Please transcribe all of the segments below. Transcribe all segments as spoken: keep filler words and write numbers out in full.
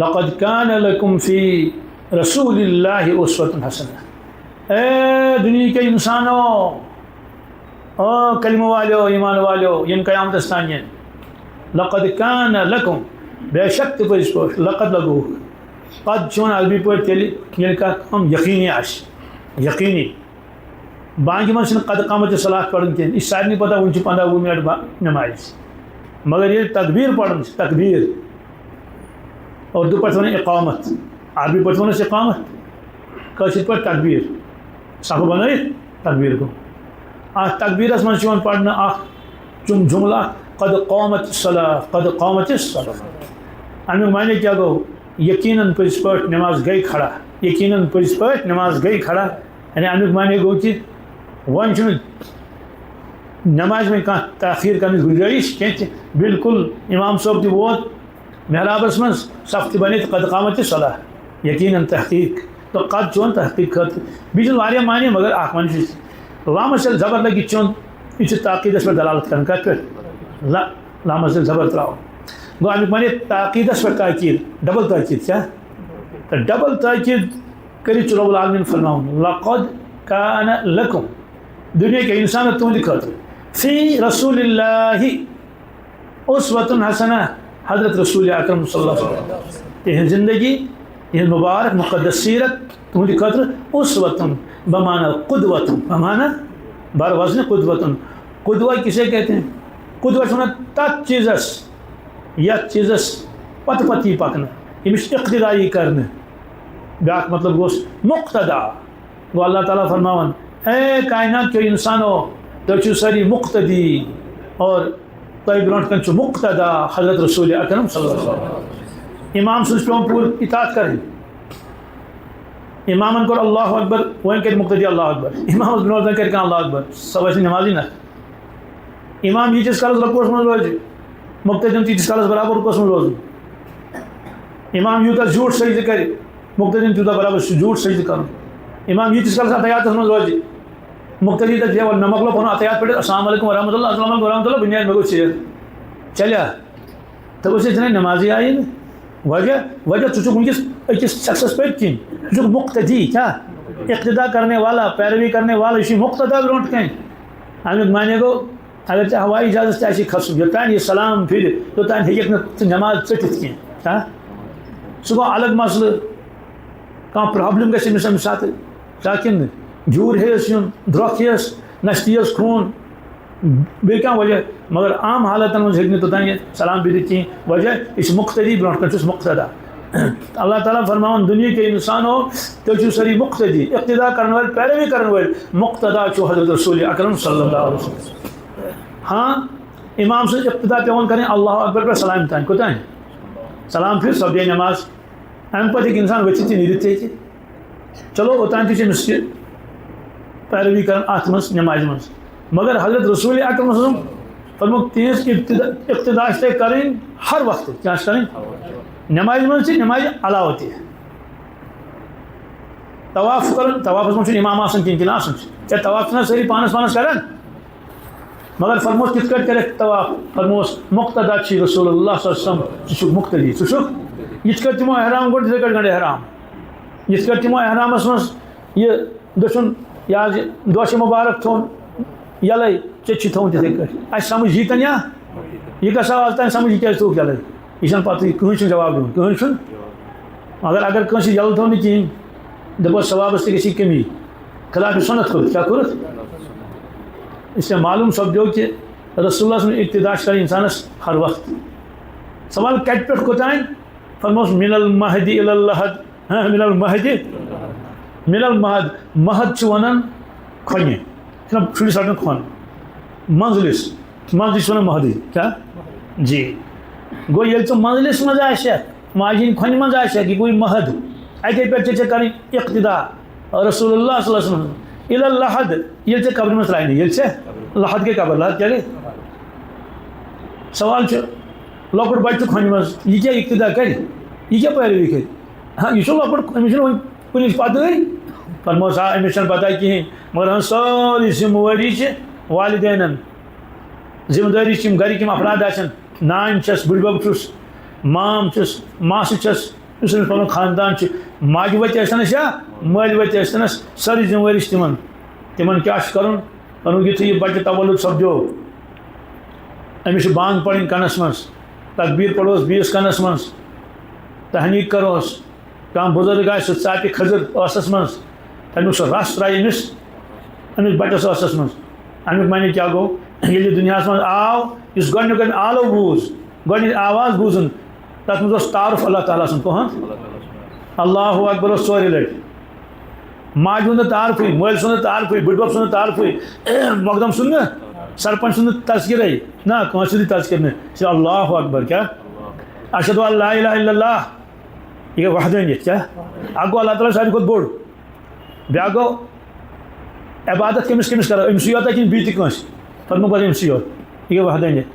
لقد كان لكم في رسول الله أسوة حسنة۔ اے دنیا کے انسانو، او کلمہ والو، ایمان والو، یم قیامتس تام ین۔ لقد كان لكم، بے شک تہ پٔزۍ پٲٹھۍ، لقد لگووُکھ۔ قد چھُ یِوان عربی پٲٹھۍ تیٚلہِ، ییٚلہِ کانٛہہ کٲم یقینی آسہِ، یقینی۔ بانگہِ منٛز چھِنہٕ قد قامت الصلاة پرُن کینٛہہ، یہِ چھِ سارنٕے پتہ، وُنہِ چھِ پنٛداہ وُہ منٹ با-، نمازِ۔ مگر ییٚلہِ تکبیر پرُن چھِ، تکبیر، اردو پٲٹھۍ ونان اقامت، عربی پٲٹھۍ ونان اقامت، کٲشِر پٲٹھۍ تکبیر۔ صفہٕ بنٲیِتھ تکبیر گوٚو۔ اتھ تکبیرس منٛز چھُ یِوان پرنہٕ اکھ جم-، جملہ، قد قامت الصلاة، قد قامت الصلاة۔ امیُک معنی کیٛاہ گوٚو؟ یقیناً پٔزۍ پٲٹھۍ نماز گٔے کھڑا، یقیناً پٔزۍ پٲٹھۍ نماز گٔے کھڑا۔ یعنی امیُک معنی گوٚو کہِ وۄنۍ چھُنہٕ نمازِ منٛز کانٛہہ تاخیر کرنٕچ گُنجٲیِش کینٛہہ تہِ۔ بالکل امام صٲب تہِ ووت محرابس منٛز، صف تہِ بنے تہٕ قد قامت الصلاة، یقیناً تحقیق۔ تو قد چون تحقیق خٲطرٕ۔ بیٚیہِ چھِ واریاہ معنی، مگر اکھ معنی چھُ لامس ییٚلہِ زبر لگہِ چون، یہِ چھُ تاکیٖدس پٮ۪ٹھ دلالت کران۔ کتھ پٮ۪ٹھ؟ لا-، لامس ییٚلہِ زبر تراوو۔ گوٚو امیُک معنی تاکیٖدس پٮ۪ٹھ تاکیٖد، ڈبل تاکیٖد۔ کیٛاہ؟ تہٕ ڈبل تاکیٖد کٔرِتھ چھُ رب العالمین فرماوان، لقد کان لکم، دُنیا کہِ انسان تُہنٛدِ خٲطرٕ، فی رسول اللہ اسوۃ حسنہ، حضرت رسول اکرم صلی اللہ علیہ وسلم، تِہنٛز زندگی، تِہنٛز مبارک مقدس سیرت تُہنٛدِ خٲطرٕ اسوۃ، بمعنی قدوۃ، بمعنی بر وزن قدوۃ۔ قدوہ کسے کہتے ہیں؟ قدوہ چھِ ونان تتھ چیزس، یتھ چیزس پتہٕ پتہٕ یی پکنہٕ، ییٚمِس اقتدا یی کرنہٕ۔ بیاکھ مطلب گوٚوس مقتدا۔ گوٚو اللہ تعالیٰ فرماوان، اے کائنات کیو انسانو، تُہۍ چھِو سٲری مقتدی، اور تۄہہِ برونٛٹھ کَنہِ چھُ مقتدا حضرت رسول اکرم صلی اللہ علیہ وسلم۔ امام سٕنٛز چھِ پٮ۪وان پوٗرٕ اطاعت کرٕنۍ۔ امامن کوٚر اللہ اکبر، وۄنۍ کَرِ مقتدی اللہ اکبر۔ امامس برونٛٹھ زن کَرِ کانٛہہ اللہ اکبر، سۄ وَسہِ نہٕ نمازٕے نہ۔ امام ییٖتِس کالس رکوعس منٛز روزِ، مقتدین تیٖتِس کالس برابر رکوعس منٛز روزُن۔ امام یوٗتاہ زیوٗٹھ سجدٕ کرِ، مقتدین تیوٗتاہ برابر سُہ زیوٗٹھ سجدٕ کرُن۔ امام ییٖتِس کالس اتحیاتس منٛز روزِ، مقتدی دپہِ، "ہے، وَلہٕ مےٚ مۄکلو پنُن اتحیات پٔرِتھ، السلام علیکم ورحمۃ اللہ، السلام علیکم ورحمۃ اللہ، بہٕ نیرٕ، مےٚ گوٚو ژیر۔" چلیا؟ تۄہہِ اوس ییٚتہِ نہٕ نمازٕے آیی نہٕ۔ وجہ، وجہ ژٕ چھُکھ وٕنکیٚس أکِس شخصس پٔتۍ کِنۍ، ژٕ چھُکھ مقتدی، کیٛاہ؟ اقتدا کرنے والا، پیروی کرنے والا، یہِ چھُے مقتدا برونٛٹھ کَنہِ۔ اَمیُک معنی گوٚو، اگر ژےٚ ہوٲیی جہازس تہِ آسی کھسُن، یوٚتام یہِ سلام پھِرِ، توٚتام ہیٚککھ نہٕ ژٕ نٮ۪ماز ژٔٹِتھ کینٛہہ۔ ہا؟ سُہ گوٚو الگ مسلہٕ۔ کانٛہہ پرابلم گژھِ أمِس اَمہِ ساتہٕ، کیٛاہ کِنہٕ؟ جوٗر ہیٚیَس یُن، درٛۄکھ ہیٚیَس، نَستہِ یِیَس خوٗن، بیٚیہِ کانٛہہ وجہ۔ مگر عام حالاتن منٛز ہیٚکہِ نہٕ توٚتام یہِ سلام پھِرِتھ کینٛہہ۔ وجہ، یہِ چھُ مقتدی، برونٛٹھ کَنہِ چھُس مقتدا۔ اللہ تعالیٰ فرماوان، دُنیا کے انسانو، تُہۍ چھِو سٲری مقتدی، اقتدا کرن وٲلۍ، پیروی کرن وٲلۍ۔ مقتدا چھُ حضرت رسول اکرم صلی اللہ علیہ وسلم۔ ہاں، امام سٕنٛز اقتدا پٮ۪وان کرٕنۍ اللہ اکبر پٮ۪ٹھ سلام تام۔ کوٚتام؟ سلام پھِر سپدے نماز۔ اَمہِ پتہٕ ہیٚکہِ انسان ؤتھِتھ تہِ نیٖرِتھ تہِ ہیٚکہِ۔ چلو، اوٚتام تہِ چھِ أمِس یہِ پیروی کران اَتھ منٛز، نمازِ منٛز۔ مگر حضرت رسول اکرم صلی اللہ علیہ وسلم فرموو، تِہنٛز ابتدا، اقتدا چھِ تۄہہِ کرٕنۍ ہر وقتہٕ۔ کیٛاہ چھِ کرٕنۍ؟ نمازِ منٛز تہِ، نمازِ علاوٕ تہِ۔ طواف کرُن، طوافس منٛز چھُنہٕ امام آسان کِہیٖنۍ، کِنہٕ آسان چھُ؟ کیٛاہ طواف چھِنہ سٲری پانس پانس کران؟ مگر فرموس، کِتھ کٲٹھۍ کَرٮ۪کھ طواف؟ فرموس، مقتدا چھی رسول اللہ صلی اللہ علیہ وسلم، ژٕ چھُکھ مقتدی، ژٕ چھُکھ۔ یِتھ کٲٹھۍ تِمو احرام کوٚڑ، تِتھے کٲٹھۍ گنٛڈ احرام۔ یِتھ کٲٹھۍ تِمو احرامس منٛز یہِ دٔچھُن، یہِ حظ یہِ دۄچھ مُبارک تھوٚوُن یَلَے، ژےٚ تہِ چھُے تھوٚوُن تِتھے کٲٹھۍ۔ اَسہِ سمجھ یی تَن یا؟ یہِ گژھِ آز تام سمجھ، یہِ کیٛازِ تھوٚوُکھ یَلَے؟ یہِ چھَنہٕ پَتہٕ، یہِ کٕہٕنۍ چھُنہٕ جواب دِوان، کٕہٕنۍ چھُنہٕ۔ مگر اگر کٲنٛسہِ یَلہٕ تھوٚو نہٕ کِہیٖنۍ، دَپو ثوابَس تہِ گژھِ کمی۔ خلاف سُنت کوٚرُتھ، کیٛاہ کوٚرُتھ؟ اس لیے معلوم سپدیو کہ رسول اللہ سُنٛد اقتدا چھِ کرٕنۍ اِنسانَس ہر وقت۔ سوال کَتہِ پٮ۪ٹھ کوٚتام؟ فرموس، من المہدی الی اللحد۔ ہاں، من المہدی، من المہد۔ مہد چھُ وَنان کھۄنہِ۔ چھُنہ شُرِس رَٹان کھۄن۔ منزلِس، منزلِس چھِ وَنان مہدی۔ کیٛاہ؟ جی۔ گوٚو ییٚلہِ ژٕ منزلِس منٛز آسٮ۪کھ، ماجہِ ہِنٛدِ کھۄنہِ منٛز آسٮ۪کھ، یہِ گوٚو یہِ مہد۔ اَتے پٮ۪ٹھ چھےٚ ژےٚ کَرٕنۍ اقتدا رسول اللہ صلی اللہ علیہ وسلم۔ الی اللحد، ییٚلہِ ژےٚ قبرِ منٛز ترٛایہِ نہٕ، ییٚلہِ ژےٚ لحد گٔے قبر، لحد کیٛاہ گٔے؟ سوال چھُ، لۄکُٹ بچہٕ چھُ کھۄنہِ منٛز، یہِ کیٛاہ اقتدا کرِ؟ یہِ کیٛاہ پیروی کرِ؟ ہاں، یہِ چھُ لۄکُٹ، أمِس چھُنہٕ وۄنۍ کُنِچ پتہٕے۔ فرموس، آ، أمِس چھَنہٕ پتہ کِہیٖنۍ، مگر ہن سٲرٕے ذمہٕ وٲری چھِ والدینن۔ ذمہٕ دٲری چھِ یِم گرِکۍ یِم افراد آسن، نانۍ چھَس، بٕڈبب چھُس، مام چھُس، ماسہٕ چھَس، یُس أمِس پَنُن خاندان چھُ، ماجہِ وَتہِ ٲسۍتَنَس یا مٲلۍ وَتہِ ٲسۍتَنَس، سٲرٕے ذِمہٕ وٲری چھِ تِمَن۔ تِمَن کیٛاہ چھُ کَرُن؟ پَنُن یُتھُے یہِ بَچہِ تَوَلُد سَپدیو، أمِس چھِ بانٛگ پَرٕنۍ کَنَس منٛز، تکبیٖر پَرہوس بیٚیِس کَنَس منٛز، تحنیٖک کَرہوس۔ کانٛہہ بُزرٕگ آسہِ، سُہ ژاپہِ کھٔزٕر ٲسَس منٛز، تَمیُک سُہ رَس ترٛایہِ أمِس، أمِس بَچَس ٲسَس منٛز۔ اَمیُک معنی کیٛاہ گوٚو؟ ییٚلہِ یہِ دُنیاہَس منٛز آو، یُس گۄڈٕنیُک أمۍ آلو بوٗز، گۄڈٕنِچ آواز بوٗزُن، تَتھ منٛز اوس تعارُف اللہ تعالیٰ سُنٛد۔ کُہُنٛد؟ اللہ اکبر اوس ژورِ لَٹہِ۔ ماجہِ ہُنٛد نہٕ تعارُفٕے، مٲلۍ سُنٛد نہٕ تعارُفٕے، بٕڈبَب سُنٛد نہٕ تعارُفٕے، مۄقدَم سُنٛد نہٕ، سرپنچ سُنٛد نہٕ تذکرَے۔ نہ، کٲنٛسہِ ہُنٛدُے تذکر نہٕ۔ یہِ چھِ اللہ اکبر۔ کیٛاہ؟ اشہد ان لا الہ الا اللہ۔ یہِ گٔے وحدانیت۔ کیٛاہ؟ اَکھ گوٚو اللہ تعالیٰ ساروی کھۄتہٕ بوٚڑ۔ بیٛاکھ گوٚو عبادت کٔمِس کٔمِس کرو؟ أمِسٕے یوت ہا کِنہٕ بیٚیہِ تہِ کٲنٛسہِ؟ فرموو پَتہٕ أمِسٕے یوت۔ یہِ گٔے وحدانیت۔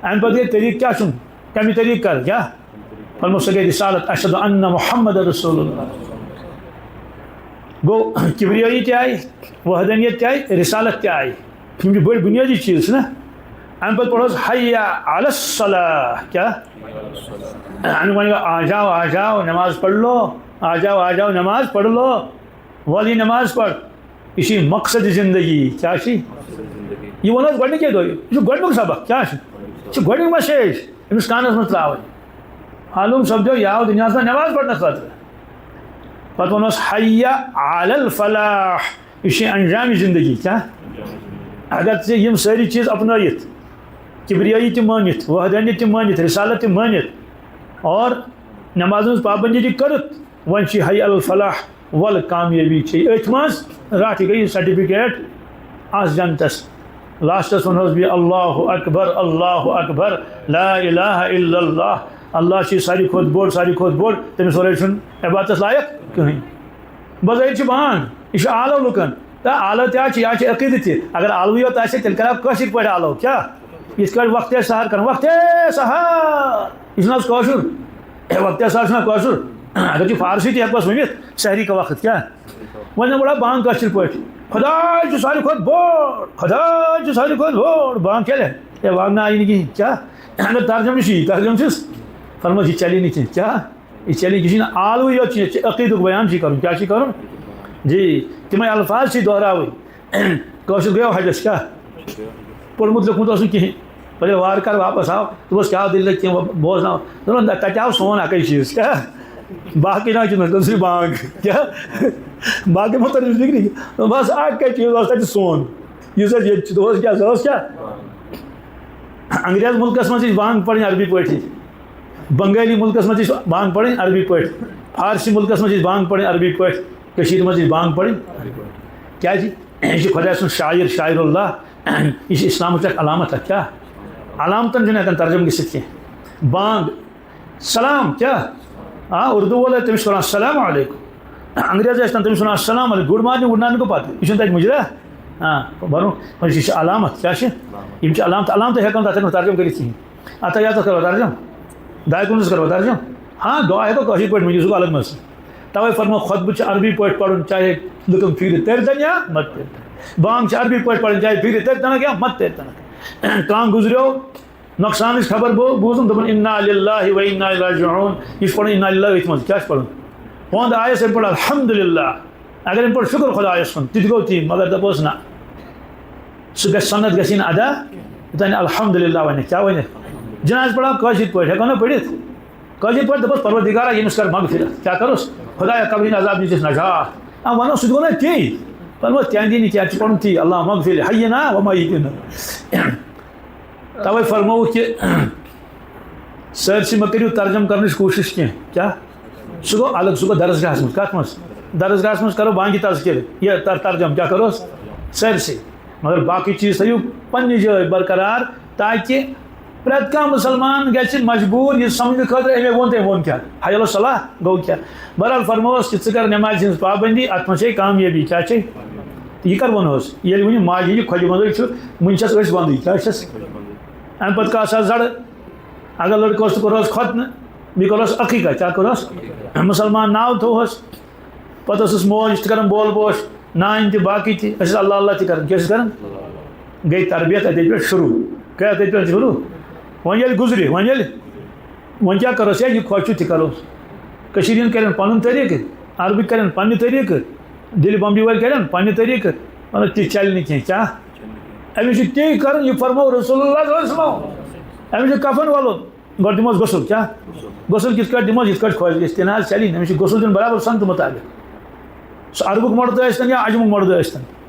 اَمہِ پَتہٕ گٔے طریٖقہٕ کیٛاہ چھُم؟ کَمہِ طریٖقہٕ کَرٕ؟ کیٛاہ؟ فرموو سۄ گٔے رسالت، اشہد ان محمد رسول اللہ۔ گوٚو کبریٲیی تہِ آیہِ، وحدانیت تہِ آیہِ، رسالت تہِ آیہِ۔ یِم چھِ بٔڑۍ بُنیٲدی چیٖز، چھِنہ؟ اَمہِ پَتہٕ پَرو أسۍ حی علی الصلاح۔ کیٛاہ؟ اَمیُک وَنہِ گوٚو، آ جاؤ، آ جاؤ، نماز پڑھ لو، آ جاؤ، آ جاؤ، نماز پڑھ لو، وَل یہِ نماز پَر۔ یہِ چھُ مقصد زندگی۔ کیٛاہ چھُ؟ یہِ ووٚن اَسہِ گۄڈٕنِکے دۄہ۔ یہِ چھُ گۄڈٕنیُک سبق۔ کیٛاہ چھُ؟ یہِ چھُ گۄڈٕنیُک message أمِس کانَس منٛز ترٛاوٕنۍ۔ معلوم سپدیو، یہِ آو دُنیاہَس منٛز نماز پَرنہٕ خٲطرٕ۔ پَتہٕ ووٚنُس، حی علی الفلاح۔ یہِ چھُ انجام زندگی۔ کیٛاہ؟ اگر ژےٚ یِم سٲری چیٖز اپنٲیِتھ، کبریٲیی تہِ مٲنِتھ، وحدانیت تہِ مٲنِتھ، رسالت تہِ مٲنِتھ، اور نمازن ہٕنٛز پابندی تہِ کٔرِتھ، وۄنۍ چھِ حی علی الفلاح، ول کامیٲبی چھے أتھۍ منٛز۔ رٹھ، یہِ گٔے certificate آس جنتس۔ لاسٹس ونہوس بہٕ، اللہ اکبر، اللہ اکبر، لا الہ الا اللہ۔ اللہ چھُ ساروی کھۄتہٕ بوٚڑ، ساروی کھۄتہٕ بوٚڑ، تٔمِس ورٲے چھُنہٕ عبادتس لایق کٕہٕنۍ۔ بظٲہِر چھِ بانٛگ، یہِ چھُ آلو لُکن۔ تہٕ آلو تہِ آسہِ، یہِ آسہِ عقیٖدٕ تہِ۔ اگر آلوٕے یوت آسہِ، تیٚلہِ کرو کٲشِر پٲٹھۍ آلو۔ کیٛاہ؟ یِتھ کٲٹھۍ وقتِ سحر کران، وقتِ سحر۔ یہِ چھُنہٕ حظ کٲشُر؟ وقتِ سحر چھُنہ کٲشُر؟ اگر چھُ فارسی تہِ ہٮ۪کوس ؤنِتھ، سحری کا وقت۔ کیٛاہ؟ وۄنۍ گۄڈٕ بانٛگ کٲشِر پٲٹھۍ۔ خۄداے چھُ ساروی کھۄتہٕ بوٚڑ، خۄداے چھُ ساروی کھۄتہٕ بوٚڑ۔ بانٛگ چلہِ؟ ہے، بانٛگ نہٕ آیہِ نہٕ کِہیٖنۍ۔ کیٛاہ؟ اگر ترجمہٕ چھُ یی، ترجمہٕ چھُس۔ فرمٲیِو، یہِ چلی نہٕ کِہیٖنۍ۔ کیٛاہ؟ یہِ چلی، یہِ چھُنہٕ آلوٕے یوت چھُ، یہِ چھُ عقیٖدُک بیان چھُ کَرُن۔ کیٛاہ چھُ کَرُن؟ جی، تِمَے الفاظ چھِ دۄہراوٕنۍ۔ کٲشُر گٔیو حجس۔ کیٛاہ؟ پوٚرمُت لیوٚکھمُت اوس نہٕ کِہیٖنۍ۔ پَتہٕ ییٚلہِ وارٕ کارٕ واپَس آو، دوٚپُس، "کیٛاہ دٔلیٖلہ، کینٛہہ بوزناو؟" دوٚپُن، "نہ، تَتہِ آو سون اَکٕے چیٖز۔" کیٛاہ؟ باقٕے نہ چھُنہٕ، تٔمۍ سٕنٛز بانٛگ۔ کیٛاہ؟ باقٕے مہ تَرِ فِکرِ۔ دوٚپُن، "بَس اَکٕے چیٖز اوس تَتہِ سون۔ یُس اَسہِ ییٚتہِ چھُ۔" دوٚپُس، "کیٛاہ سا ٲس کیٛاہ؟" انگریز مُلکَس منٛز تہِ چھِ بانٛگ پَرٕنۍ عربی پٲٹھی۔ بنگٲلی مُلکَس منٛز تہِ چھِ بانٛگ پَرٕنۍ عربی پٲٹھۍ۔ فارسی مُلکَس منٛز تہِ چھِ بانٛگ پَرٕنۍ عربی پٲٹھۍ۔ کٔشیٖرِ منٛز تہِ چھِ بانٛگ پَرٕنۍ عربی پٲٹھۍ۔ کیٛازِ؟ یہِ چھُ خۄداے سُنٛد شاعر، شاعر اللہ۔ یہِ چھُ اِسلامٕچ اَکھ علامت اَکھ۔ کیٛاہ؟ علامتَن چھُنہٕ ہٮ۪کان ترجمہٕ گٔژھِتھ کینٛہہ۔ بانٛگ، سلام، کیٛاہ؟ آ، اُردو وول آسہِ، تٔمِس چھِ وَنان، "السلام علیکم۔" انگریز آسہِ تَن، تٔمِس چھِ وَنان، "السلام علیکم۔" Good morning، good night گوٚو پَتہٕ۔ یہِ چھُنہٕ تَتہِ مُجرا۔ آ، بَرُن، یہِ چھِ علامت۔ کیٛاہ چھِ؟ یِم چھِ علامت، علامتہٕ ہٮ۪کو نہٕ تَتھ ہٮ۪کو نہٕ ترجمہٕ کٔرِتھ کِہیٖنۍ۔ عطیاتَس کَرو ترجمہٕ؟ داے کُنزَس کَرو ترجمہٕ؟ ہاں، دُعا ہٮ۪کو کٲشِر پٲٹھۍ ؤنِتھ، سُہ گوٚو الگ مسلہٕ۔ تَوَے فرموو، خطبہٕ چھُ عربی پٲٹھۍ پَرُن، چاہے لُکَن فِکرِ تٔرۍ تَن یا مَتہٕ تٔرۍ تَن۔ بانٛگ چھِ عربی پٲٹھۍ پَرٕنۍ، چاہے فِکرِ تٔرۍ تَنَکھ یا مَتہٕ تٔرۍ تَنَکھ۔ کانٛہہ گُزریو، نۄقصانٕچ خبر بو-، بوٗزُم، دوٚپُن، "انا للہ و انا الیہ راجعون"۔ یہِ چھُ پَرُن انا للہ أتھۍ منٛز۔ کیٛاہ چھُ پَرُن؟ ہُنٛد آیَس أمۍ پَرُن الحمدللہ۔ اگر أمۍ پَرُن شُکُر خۄدایَس کُن، تہِ تہِ گوٚو تی، مگر دَپوس نہ۔ سُہ گژھِ، سُنت گژھِ نہٕ ادا، یوٚتام نہٕ الحمدللہ وَنہِ۔ کیٛاہ وَنہِ؟ جناز پَران کٲشِر پٲٹھۍ، ہٮ۪کو نہ پٔرِتھ؟ کٲشِر پٲٹھۍ دَپوس، "پروردگارا، ییٚمِس کر مغفرت۔" کیٛاہ کَروس؟ "خۄدایا، قبرِ ہِنٛدِ عذاب نِش دِس نجات۔" آ، وَنو، سُہ تہِ گوٚو نہ تی۔ وَنو، تِہِنٛدِ نہٕ کینٛہہ، ژٕ پَرُن تی، "اللہم اغفر لحینا و میتنا۔" تَوَے فرمووُکھ کہِ سٲرسٕے مہ کٔرِو ترجمہٕ کرنٕچ کوٗشِش کینٛہہ۔ کیٛاہ؟ سُہ گوٚو الگ، سُہ گوٚو درسگاہَس منٛز۔ کَتھ منٛز؟ درسگاہَس منٛز کرو بانگہِ تذکرٕ، یہِ تر-، ترجمہٕ کیٛاہ کَروس؟ سٲرسٕے۔ مگر باقٕے چیٖز تھٲیِو پنٛنہِ جایہِ برقرار، تاکہِ پرٛٮ۪تھ کانٛہہ مُسلمان گژھِ مجبوٗر یہِ سمجھنہٕ خٲطرٕ، أمۍ ووٚن تہٕ أمۍ ووٚن کیٛاہ؟ حی علی الصلاح گوٚو کیٛاہ؟ بہرحال فرمووس کہِ ژٕ کر نمازِ ہٕنٛز پابندی، اَتھ منٛز چھے کامیٲبی۔ کیٛاہ چھے؟ تہٕ یہِ کر ووٚنہوس؟ ییٚلہِ وٕنہِ ماجہِ ہِنٛدِ خۄجہِ منٛزٕے چھُ، وٕنہِ چھَس أسۍ بنٛدٕے۔ کیٛاہ چھَس؟ اَمہِ پتہٕ کاسا زَڑٕ، اگر لٔڑکہٕ اوس تہٕ کوٚرہوس ختنہٕ، بیٚیہِ کوٚرہوس عقیٖقہ۔ کیٛاہ کوٚرہوس؟ مُسلمان ناو تھوٚوہوس۔ پتہٕ ٲسٕس موج تہِ کران بول بوش، نانۍ تہِ، باقٕے تہِ۔ أسۍ ٲسۍ اللہ اللہ تہِ کران۔ کیٛاہ ٲسۍ کران؟ گٔے تربیت اَتے پٮ۪ٹھ شروٗع۔ گٔے اَتے پٮ۪ٹھ شروٗع۔ وۄنۍ ییٚلہِ گُزرِ، وۄنۍ ییٚلہِ، وۄنۍ کیٛاہ کَروس؟ یا یہِ خۄش چھُ تہِ کَروس۔ کٔشیٖرِ ہِنٛدۍ کَرن پَنُن طریٖقہٕ، عربٕکۍ کَرن پَننہِ طریٖقہٕ، دِلہِ بمبی وٲلۍ کَرن پَننہِ طریٖقہٕ، مطلب، تہِ چَلہِ نہٕ کینٛہہ۔ کیٛاہ؟ أمِس چھُ تی کَرُن، یہِ فرموو رسول اللہ صلی اللہ علیہ وسلم۔ أمِس چھُ کفن وَلُن، گۄڈٕ دِموس غسل۔ کیٛاہ؟ غسل کِتھ کٲٹھۍ دِموس؟ یِتھ کٲٹھۍ خۄش گژھِ، تہِ نہ حظ چَلی نہٕ۔ أمِس چھُ غسل دیُن برابر سنتہٕ مُطابق۔ سُہ عربُک مردٕ ٲسۍتَن یا عجمُک مردٕ ٲسۍتَن۔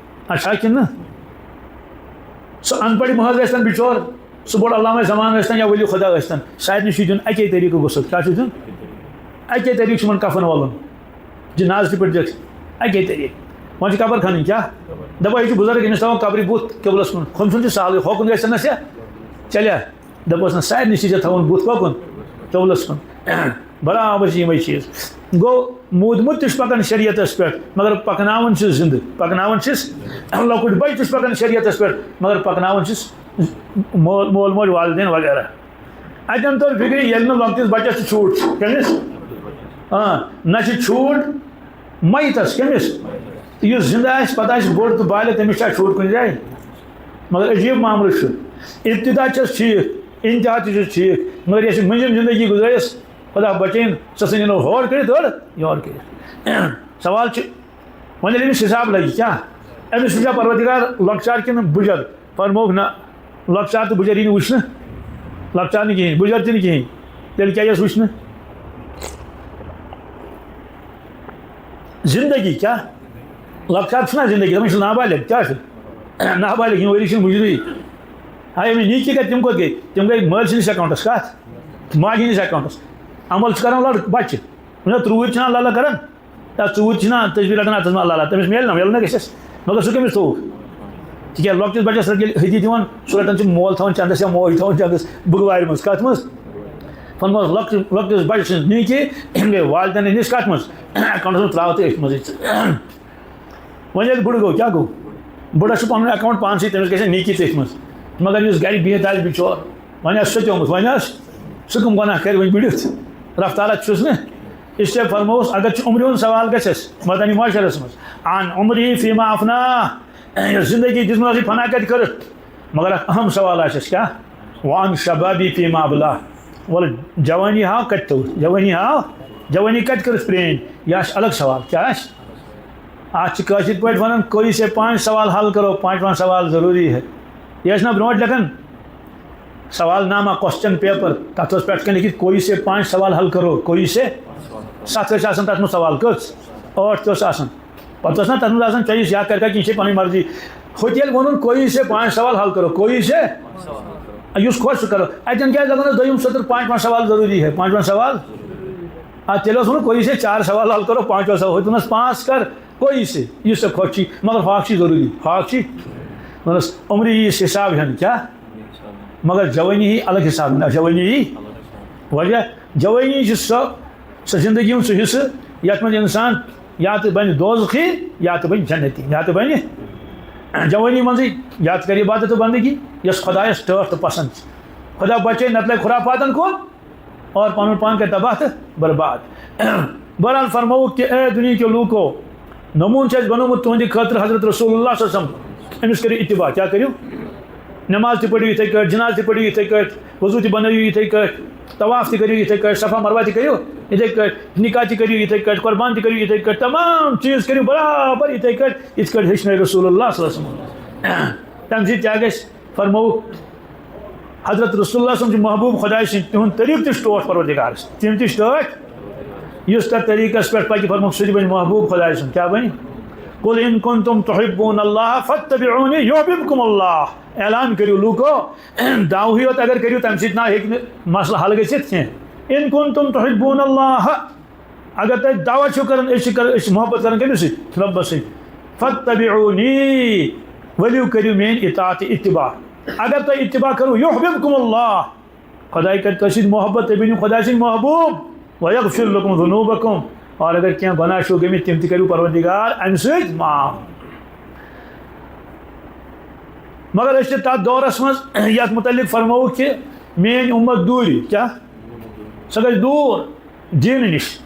اچھا کِنہٕ نہٕ؟ سُہ اَن پَڑھ محض ٲسۍتَن بِچور، سُہ بوٚڑ علامہ زمان ٲسۍتَن یا ولی خدا ٲسۍتَن، سارنٕے چھُ دیُن اَکے طریٖقہٕ غسل۔ کیٛاہ چھُ دیُن؟ اَکے طریٖقہٕ چھُ یِمَن کفن وَلُن۔ جنازٕ تہِ پٲٹھۍ دِکھ اَکے طریٖقہٕ۔ وۄنۍ چھِ قبر کھنٕنۍ۔ کیٛاہ؟ دَپان، یہِ چھُ بُزرگ، أمِس تھاوان قبرِ بُتھ قبلَس کُن۔ ہُم چھُنہٕ تہِ سہلٕے، ہوکُن گژھِ نہ سا۔ چَلیا؟ دَپوس نہ، سارنٕے چھِ ژےٚ تھاوُن بُتھ کۄکُن؟ قبلَس کُن۔ برابر چھِ یِمَے چیٖز۔ گوٚو، موٗدمُت تہِ چھُ پَکان شریعتَس پٮ۪ٹھ، مگر پَکناوان چھِ زِندٕ، پَکناوان چھِس۔ لۄکُٹ بَچہٕ تہِ چھُ پَکان شریعتَس پٮ۪ٹھ، مگر پَکناوان چھِس مول، مول موج، والدین وغیرہ۔ اَتٮ۪ن توٚر فِکرِ، ییٚلہِ نہٕ لۄکٹِس بَچَس تہِ چھوٗٹ چھُ۔ کٔمِس؟ آ، نہ چھِ چھوٗٹ میتَس۔ کٔمِس؟ یُس زِندٕ آسہِ، پَتہٕ آسہِ بوٚڑ تہٕ بالغ، تٔمِس چھا چھوٗٹ کُنہِ جایہِ؟ مگر عجیٖب معاملہٕ چھُ۔ ابتدا چھَس ٹھیٖک، انتہا تہِ چھُس ٹھیٖک، مگر یۄس یہِ مٔنٛزِم زِندگی گُزٲرِس، خدا بچٲیِن، سۄ ژھٕنِن نہٕ ہور کٔرِتھ، اورٕ یورٕ کٔرِتھ۔ سوال چھُ، وۄنۍ ییٚلہِ أمِس حساب لگہِ، کیٛاہ؟ أمِس وٕچھا پروردگار لۄکچار کِنہٕ بُجر؟ فرمووُکھ، نہ، لۄکچار تہٕ بُجر یی نہٕ وٕچھنہٕ، لۄکچار نہٕ کِہیٖنۍ، بُجر تہِ نہٕ کِہیٖنۍ۔ تیٚلہِ کیٛاہ یِیَس وٕچھنہٕ؟ زندگی کیٛاہ؟ لۄکچار چھُنہ زندگی، دَپان یہِ چھُ نابالغ، کیٛاہ چھُ؟ نابالغ، یِم ؤری چھِنہٕ بُجرٕے۔ ہاے، أمِس نیکی کَتہِ، تِم کوٚت گٔے؟ تِم گٔے مٲلۍ سٕنٛدِس اٮ۪کاوُنٛٹَس۔ کَتھ؟ ماجہِ ہٕنٛدِس اٮ۪کاوُنٛٹَس۔ عمل چھِ کَران لَڑکہٕ، بَچہِ۔ وٕچھو، ترٛوٗرۍ چھِنہ اللہ اللہ کَران؟ یا ژوٗرۍ چھِنہ تسبیح رَٹان، اَتھ منٛز اللہ اللہ، تٔمِس میلہِ نہ، میلہِ نہ گژھٮ۪س۔ مگر سُہ کٔمِس تھوٚوُکھ؟ تِکیٛازِ لۄکٹِس بَچَس رَٹہِ ییٚلہِ ہدیہِ دِوان، سُہ رَٹان چھِ مول تھاوان چَندَس یا موج تھاوان چَندَس بُگوارِ منٛز۔ کَتھ منٛز؟ فرمووُس، لۄکٹِس، لۄکٹِس بَچہٕ سٕنٛز نیکی، أمۍ گٔے والدینَن نِش کَتھ منٛز؟ اٮ۪کاوُنٛٹَس منٛز ترٛاو تہٕ أتھۍ منٛز۔ وۄنۍ ییٚلہِ بٕڑٕ گوٚو، کیٛاہ گوٚو؟ بٕڑَس چھُ پَنُن اٮ۪کاوُنٛٹ پانسٕے، تٔمِس گژھِ نیکی تٔتھۍ منٛز۔ مگر یُس گَرِ بِہِتھ آسہِ بِچور، وۄنۍ آسہِ سُہ تہِ آمُت، وۄنۍ آسہِ سُہ کٕم گۄناہ کَرِ وۄنۍ بٕڑِتھ؟ رفتارا چھُس نہٕ۔ اس لیے فرمووُس، اگر چھُ عمرِ ہُنٛد سوال گژھٮ۪س مدنی معاشرَس منٛز، عن عمره فيما أفناه، یۄس زندگی دِژمٕژ ٲسٕے فنا کَتہِ کٔرٕتھ؟ مگر اَکھ اہم سوال آسٮ۪س کیٛاہ؟ وعن شبابي فيما أبلاه۔ وَلہٕ جوٲنی ہاو کَتہِ تھٲوٕتھ؟ جوٲنی ہاو، جوٲنی کَتہِ کٔرٕتھ پرٛٲنۍ؟ یہِ آسہِ الگ سوال۔ کیٛاہ آسہِ؟ آج کٲشِر پٲٹھۍ وَنان، کوئی سے پانچ سوال حل کرو، پانچواں سوال ضروری ہے۔ یہِ ٲسۍ نہ برونٛٹھ لیکھان، سوال نامہ، کوسچن پیپر، تَتھ اوس پٮ۪ٹھ کَنۍ لیکھِتھ، کوئی سے پانچ سوال حل کرو، کوئی سے، سَتھ ٲسۍ آسان تَتھ منٛز سوال، کٔژ؟ ٲٹھ تہِ اوس آسان۔ پَتہٕ اوس نہ تَتھ منٛز آسان چویِس، یا کَرِ کَتھ، یہِ چھِ پَنٕنۍ مرضی۔ ہُتہِ ییٚلہِ ووٚنُن، کوئی سے پانچ سوال حل کرو، کوئی سے، یُس خۄش سُہ کرو۔ اَتٮ۪ن کیٛازِ لَگان اوس دوٚیِم سطر، پانٛژواں سوال ضروٗری ہے، پانٛژواں سوال؟ اَتھ تیٚلہِ اوس ووٚنمُت، کوئی سے چار سوال حل کرو، پانٛژواں سوال، ہُتہِ ووٚنُس پانٛژھ کر، کوئی سے، یُس ژےٚ خۄش چھی، مگر ہاکھ چھی ضروٗری، ہاکھ چھی۔ ووٚنُس، عمرِ یی حساب ہٮ۪ن، کیٛاہ؟ مگر جوٲنی یی الگ حساب، نہ جوٲنی یی۔ وجہ، جوٲنی چھِ سۄ، سۄ زندگی ہُنٛد سُہ حصہٕ، یَتھ منٛز اِنسان یا تہٕ بَنہِ دوزخی، یا تہٕ بَنہِ جنتی، یا تہٕ بَنہِ جوٲنی منٛزٕے یا تہٕ کَرِ عبادت تہٕ بندگی، یۄس خۄدایَس ٹٲٹھ تہٕ پسنٛد چھِ۔ خۄدا بچٲے، نَتہٕ لَگہِ خُرافاتَن کُن۔ اور پنُن پان کَرِ تباہ تہٕ برباد۔ بہرحال فرمووُکھ کہِ اے دُنیہٕکیو لوٗکو، نموٗنہٕ چھُ اَسہِ بنوومُت تُہنٛدِ خٲطرٕ حضرت رسول اللہ صلی اللہ علیہ وسلم۔ أمِس کٔرِو اتباع، کیٛاہ کٔرِو؟ نماز تہِ پٔرِو یِتھَے کٲٹھۍ، جنازٕ تہِ پٔرِو یِتھَے کٲٹھۍ، وضوٗ تہِ بنٲیِو یِتھَے کٲٹھۍ، طواف تہِ کٔرِو یِتھَے کٲٹھۍ، صفا مروہ تہِ کٔرِو یِتھَے کٲٹھۍ، نکاح تہِ کٔرِو یِتھَے کٲٹھۍ، قربان تہِ کٔرِو یِتھَے کٲٹھۍ، تمام چیٖز کٔرِو برابر یِتھَے کٲٹھۍ، یِتھ کٲٹھۍ ہیٚچھنٲے رسول اللہ صلی اللہ علیہ وسلم۔ تَمہِ سۭتۍ کیٛاہ گژھِ؟ فرمووُکھ، حضرت رسول اللہ صلی اللہ علیہ وسلم چھِ محبوب خۄداے سٕنٛدۍ، تِہُنٛد طریٖقہٕ تہِ چھُ ٹوٹھ پروردگارَس، تِم تہِ چھِ ٹٲٹھۍ۔ یُس تَتھ طریٖقَس پٮ۪ٹھ پَکہِ، فرمووُکھ، سُہ تہِ بَنہِ محبوب خۄداے سُنٛد۔ کیٛاہ بَنہِ؟ قل ان کنتم تحبون اللہ فاتبعونی یحببکم اللہ۔ اعلان کٔرِو لوٗکو، دعوٕے یوت اگر کٔرِو، تَمہِ سۭتۍ نہ ہیٚکہِ نہٕ مسلہٕ حل گٔژھِتھ کینٛہہ۔ ان کنتم تحبون اللہ، اگر تُہۍ دعویٰ چھِو کران، أسۍ چھِ کران، أسۍ چھِ محبت کران کٔمِس سۭتۍ؟ ربس سۭتۍ۔ فاتبعونی، ؤلِو کٔرِو میٲنۍ اطاعت، اتباع۔ اگر تُہۍ اتباع کرو، یحببکم اللہ، خداے کرِ تۄہہِ سۭتۍ محبت، تُہۍ بٔنِو خداے سٕنٛدۍ محبوب۔ ویغفر لکم ذنوبکم، اور اگر کینٛہہ گۄناہ چھِو گٔمٕتۍ، تِم تہِ کٔرِو پروردگار امہِ سۭتۍ معاف۔ مگر أسۍ چھِ تتھ دورس منٛز، یتھ متعلق فرمووُکھ کہِ میٲنۍ اُمت دوٗرِ، کیٛاہ؟ سۄ گژھِ دوٗر۔ دیٖنہٕ نِش،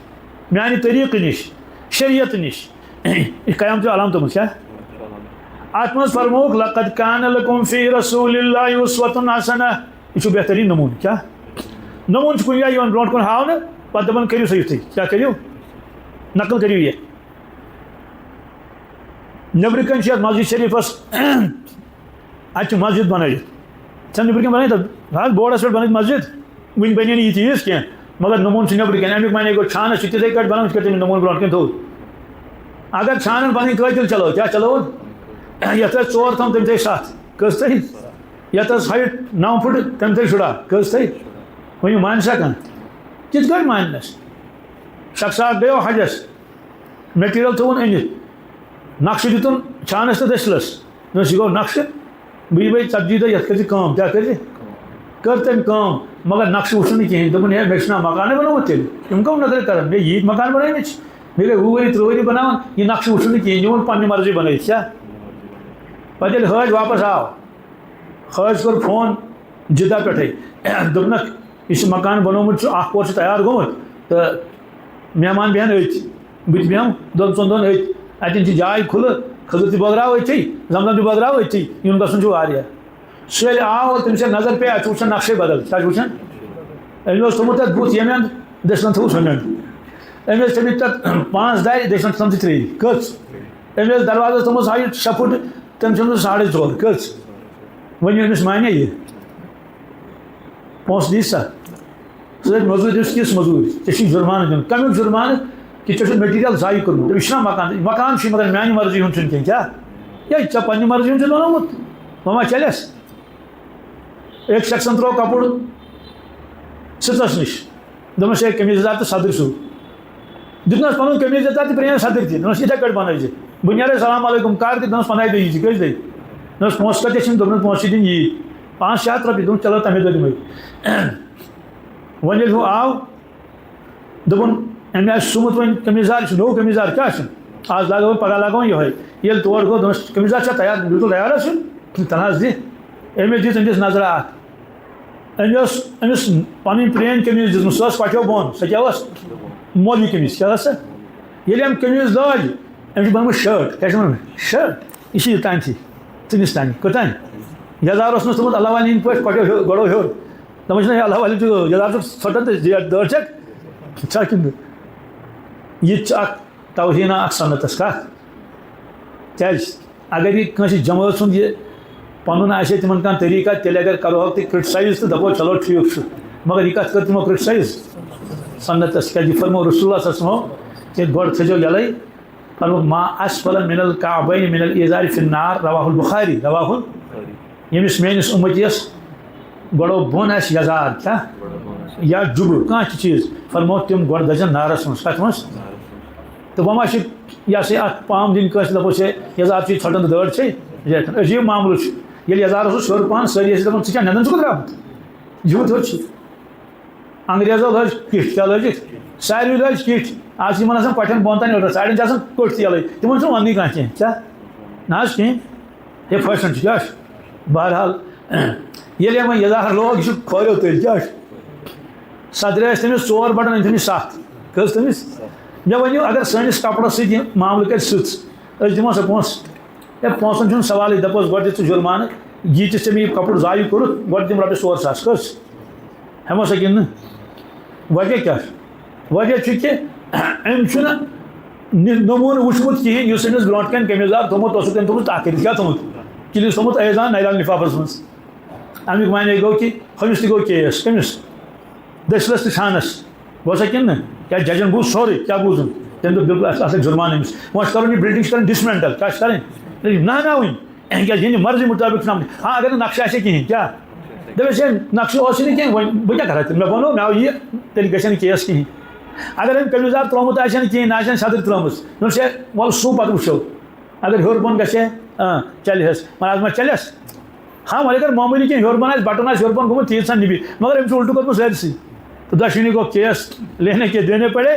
میانہِ طریٖقہٕ نِش، شریعت نِش۔ یہِ قیامتٕچ علامتو منٛز کیٛاہ؟ اتھ منٛز فرمووُکھ، لقد کان لکم فی رسول اللہ اسوۃ حسنہ۔ یہِ چھُ بہتریٖن نموٗنہٕ۔ کیٛاہ؟ نموٗنہٕ چھُ کُنہِ جایہِ یِوان برونٛٹھ کُن ہاونہٕ، پَتہٕ دَپان، کٔرِو سا یُتھُے، کیٛاہ کٔرِو؟ نقل کٔرِو یہِ۔ نیٚبرٕ کَنۍ چھِ یَتھ مسجد شریٖفَس، اَتہِ چھِ مسجد بَنٲوِتھ۔ چھَنہٕ نیٚبرٕ کَنۍ بَنٲوِتھ، حظ، بورڈَس پٮ۪ٹھ بَنٲوِتھ مسجد، وٕنہِ بَنے نہٕ یہِ تیٖژ کینٛہہ، مگر نموٗن چھُ نیٚبرٕ کَنۍ۔ اَمیُک معنی گوٚو، چھانَس چھِ تِتھَے کٲٹھۍ بَنٲومٕژ، یِتھ کٲٹھۍ تٔمۍ نموٗن برونٛٹھ کَنۍ تھوٚو۔ اگر چھانَن پَنٕنۍ قٲتِل چلٲو، کیٛاہ چلٲوُن؟ یَتھ ٲسۍ ژور تھاوُن، تٔمۍ تھٲے سَتھ، کٔژ تھٲے؟ یَتھ ٲس height نَو فُٹ، تٔمۍ تھٲے شُراہ، کٔژ تھٲے؟ وۄنۍ یہِ مانہِ سا کانٛہہ؟ کِتھ کٲٹھۍ مانہِ نہٕ؟ شخص اَکھ گٔیو حجَس، material تھوٚوُن أنِتھ، نقشہٕ دیُتُن چھانَس تہٕ دٔسِلَس۔ دوٚپنَس، یہِ گوٚو نقشہٕ، بہٕ یِمَے ژَتجی دۄہ، یَتھ کٔرۍ زِ کٲم۔ کیٛاہ کٔرۍ زِ؟ کٔر تٔمۍ کٲم، مگر نقشہٕ وُچھُن نہٕ کِہیٖنۍ۔ دوٚپُن، ہے، مےٚ چھُنہ مکانٕے بنومُت تیٚلہِ۔ یِم کَم نظرِ کَرَن؟ مےٚ ییٖتۍ مکان بنٲومٕتۍ چھِ، مےٚ گٔے وُہ ؤری، تٕرٛہ ؤری بناوان، یہِ نقشہٕ وُچھُن نہٕ کِہیٖنۍ، یہِ ووٚن پنٛنہِ مرضی بنٲیِتھ۔ کیٛاہ؟ پَتہٕ ییٚلہِ حٲج واپس آو، حٲج کوٚر فون جدہ پٮ۪ٹھَے، دوٚپنَکھ، یُس یہِ مکان بنومُت چھُ، اَکھ پور چھُ تیار گوٚمُت، تہٕ مہمان بیٚہن أتھۍ، بہٕ تہِ بیٚہمہٕ دۄن ژۄن دۄہن أتھۍ۔ اَتٮ۪ن چھِ جاے کھُلہٕ، خٔزٕر تہِ بٲگراو أتھی، زمزم تہِ بٲگراو أتھی، یُن گژھُن چھُ واریاہ۔ سُہ ییٚلہِ آو، تٔمِس ییٚلہِ نظر پیٚیہِ، اَتہِ چھُ وٕچھان نقشے بدل۔ کیٛاہ چھُ وٕچھان؟ أمۍ اوس تھوٚمُت تَتھ بُتھ ییٚمہِ اَندٕ، دٔچھُن تھوٚوُس ہُمہِ اَندٕ۔ أمۍ ٲسۍ تھٲومٕتۍ تَتھ پانٛژھ دارِ، دٔچھُن چھِ تھٲومٕژ ترٛےٚ۔ کٔژ؟ أمۍ ٲسۍ دروازَس تھٲومٕژ height شےٚ فُٹ، تٔمۍ چھِ تھٲومٕژ ساڑے ژور۔ کٔژ؟ ؤنِو، أمِس مانیٛا یہِ؟ پونٛسہٕ دی سا؟ ژٕ دَپہِ مٔزوٗرۍ، دِس کِس مٔزوٗرۍ؟ ژےٚ چھُے جُرمانہٕ دیُن۔ کَمیُک جُرمانہٕ؟ کہِ ژےٚ چھُکھ material ضایع کوٚرمُت۔ دَپہِ، یہِ چھُنہ مکان، مکان چھُے مگر میٛانہِ مرضی ہُنٛد چھُنہٕ کینٛہہ۔ کیٛاہ؟ یے ژےٚ پنٛنہِ مرضی ہُنٛد چھُ بنومُت، وۄنۍ ما چَلٮ۪س؟ أکۍ شخصن ترٛوو کپُر سٕژس نِش، دوٚپنس، "ہے، قمیٖض یزار تہٕ صدٕرۍ سُو۔" دیُتنس پنُن قمیٖض یزار تہٕ پرٛٲنۍ صدٕرۍ تہِ، دوٚپنس، "یِتھے کٲٹھۍ بنٲوزِ، بہٕ نیرے، سلام علیکم کر تہِ۔" دوٚپنس، "پنٛداہہِ دۄہہِ یی زِ، کٔژِ دۄہہِ؟" دوٚپنس، "پونٛسہٕ کتہِ چھِم؟" دوٚپنس، "پونٛسہٕ چھِ دِنۍ ییٖتۍ، پانٛژھ شےٚ ہتھ رۄپیہِ۔" دوٚپُن، "چلو، تَمے دۄہ دِمے۔" وۄنۍ ییٚلہِ ہُہ آو، دوٚپُن، أمۍ آسہِ سُومُت وۄنۍ قمیٖض یزار، یہِ چھُ نوٚو قمیٖض یزار، کیٛاہ چھُ؟ آز لاگو وۄنۍ، پگاہ لاگو وۄنۍ یِہوٚے۔ ییٚلہِ تور گوٚو، دوٚپنَس، "قمیٖض یزار چھا تیار؟ بِلکُل تیار حظ چھُ۔" تَنہٕ حظ دِ۔ أمۍ دیُت أمِس نظرا اَکھ۔ أمۍ اوس أمِس پَنٕنۍ پرٛٲنۍ قمیٖض دِژمٕژ، سۄ ٲس پَٹھیو بۄن۔ سۄ کیٛاہ ٲس؟ مولوی قمیٖض۔ کیٛاہ ٲس سۄ؟ ییٚلہِ أمۍ قمیٖض لٲج، أمۍ چھِ بنٲومٕژ shirt۔ کیٛاہ چھِ وَنان؟ Shirt۔ یہِ چھِ یہِ تانۍ تھی۔ ژٕنِس تانۍ۔ کوٚت تانۍ؟ یزار اوس نہٕ تھوٚمُت اللہ والٮ۪ن ہِنٛدۍ پٲٹھۍ پَٹھیو ہیوٚر، گۄڈو ہیوٚر۔ دَپان چھِنہ، ہے، اللہ والٮ۪ن چھُ یزار چھُ ژھۄٹان تہٕ زیٹھ دٲر چھَکھ۔ چھا کِنہٕ نہٕ؟ یہِ تہِ چھِ اَکھ توہیٖنہ اَکھ سُنتَس کَتھ۔ کیٛازِ؟ اگر یہِ کٲنٛسہِ جمٲژ ہُنٛد یہِ پَنُن آسہِ ہے تِمَن کانٛہہ طریٖقہ، تیٚلہِ اگر کَرٕہوکھ تہِ criticize تہٕ دَپو، "چلو، ٹھیٖک چھُ۔" مگر یہِ کَتھ کٔر تِمو criticize؟ سُنتَس کیٛازِ؟ یہِ فرموو رسول اللہ صلی اللہ علیہ وسلم کہِ گۄڈٕ تھٲیزیو یَلَے، فرموو، "ما اسفل من الکعبین من الازار فی النار"، رواہ البخاری، رواہ ال-، ییٚمِس میٛٲنِس اُمتی یَس گۄڈو بۄن آسہِ یَزار کیٛاہ؟ یا جُبہٕ، کانٛہہ تہِ چیٖز، فرموو، تِم گۄڈٕ دَزن نارَس منٛز۔ کَتھ منٛز؟ تہٕ وۄنۍ ما چھِ یہِ ہسا یہِ اَتھ پام دِنۍ کٲنٛسہِ، دَپوس، "ہے، یَزار چھُے ژھۄٹان تہٕ دٲر چھے؟" یہِ چھُ عجیٖب معاملہٕ چھُ۔ ییٚلہِ یَزارَس اوس ہیوٚر پَہَن، سٲری ٲسۍ دَپان، "ژٕ کیٛاہ نٮ۪نٛدَن چھُکھ درٛامُت؟ یوٗت ہیوٚر چھُ۔" انگریزو لٲج کِٹھ، کیٛاہ لٲجِکھ؟ ساروی لٲج کِٹھ۔ آز چھِ یِمن آسان کۄٹھٮ۪ن بۄن تام یوٚت، ساڑٮ۪ن چھِ آسان کوٚٹھۍ تہِ یَلَے، تِمن چھُنہٕ وَننٕے کانٛہہ کینٛہہ۔ کیٛاہ؟ نہ حظ کِہیٖنۍ۔ یہِ fashion چھُ، کیٛاہ چھُ؟ بہرحال، ییٚلہِ یِمن یَزار لوگ، یہِ چھُ کھوریو تٔلۍ، کیٛاہ چھُ؟ صدرِ ٲسۍ تٔمِس ژور بٹن، أنۍ تٔمِس سَتھ۔ کٔژ تٔمِس؟ مےٚ ؤنِو، اگر سٲنِس کپرس سۭتۍ یہِ معاملہٕ کرِ سٕژ، أسۍ دِمو سا پونٛسہٕ؟ ہے، پونٛسن چھُنہٕ سوالٕے، دَپوس، "گۄڈٕ دِ ژٕ جُرمانہٕ، ییٖتِس ژےٚ مےٚ یہِ کپُر ضایع کوٚرُتھ، گۄڈٕ دِم رۄپیَس ژور ساس۔" کٔژ؟ ہٮ۪مو سا کِنہٕ نہٕ؟ وجہ کیٛاہ چھُ؟ وجہ چھُ کہِ أمۍ چھُنہٕ نِ-، نموٗنہٕ وٕچھمُت کِہیٖنۍ، یُس أمِس برونٛٹھ کَنہِ قمیٖض دار تھوٚمُت اوسُکھ، تٔمۍ تھوٚمُت تَتھ کٔرِتھ کیٛاہ تھوٚمُت؟ کِلِس تھوٚمُت ایزان نَیران لِفافَس منٛز۔ اَمیُک معنی گوٚو کہِ ہُمِس تہِ گوٚو case۔ کٔمِس؟ دٔسِلَس تہٕ چھانَس۔ گوٚو سا کِنہٕ نہٕ؟ کیٛازِ ججَن بوٗز سورُے، کیٛاہ بوٗزُن؟ تٔمۍ دوٚپ، "بِلکُل، اَسہِ، اَتھ لَگہِ جُرمانہٕ أمِس۔" وۄنۍ چھُ کَرُن یہِ building، چھِ کَرٕنۍ dismantle۔ کیٛاہ چھِ کَرٕنۍ؟ نہ، نہ، وٕنہِ۔ کیٛازِ یِہِنٛدِ مرضی مُطٲبِق چھُنہٕ آمُت۔ ہاں، اگر نہٕ نقشہٕ آسہِ ہے کِہیٖنۍ، کیٛاہ؟ دَپٮ۪س، "ہے، نقشہٕ اوسُے نہٕ کینٛہہ، وۄنۍ بہٕ کیٛاہ کَرٕ ہا تیٚلہِ؟ مےٚ بَنوو، مےٚ آو یہِ، تیٚلہِ گژھِ ہا نہٕ case کِہیٖنۍ۔" اگر أمۍ قمیٖض یَزار ترٛوومُت آسہِ ہا نہٕ کِہیٖنۍ، نہ آسہِ ہا صدٕر ترٛٲومٕژ، دوٚپُس، "ہے، وَلہٕ سُو پَتہٕ وٕچھو۔" اگر ہیوٚر بۄن گژھِ ہے، آ، چَلہِ ہَس۔ مگر آز ما چَلٮ۪س؟ ہاں، وۄنۍ اگر معموٗلی کینٛہہ ہیوٚر بۄن آسہِ، بٹن آسہِ ہیوٚر بۄن گوٚمُت، تیٖژ سا نِبہِ۔ مگر أمۍ چھُ اُلٹہٕ کوٚرمُت سٲرسٕے۔ تہٕ دۄشوٕنی گوٚو case، لینے کے دینے پڑے،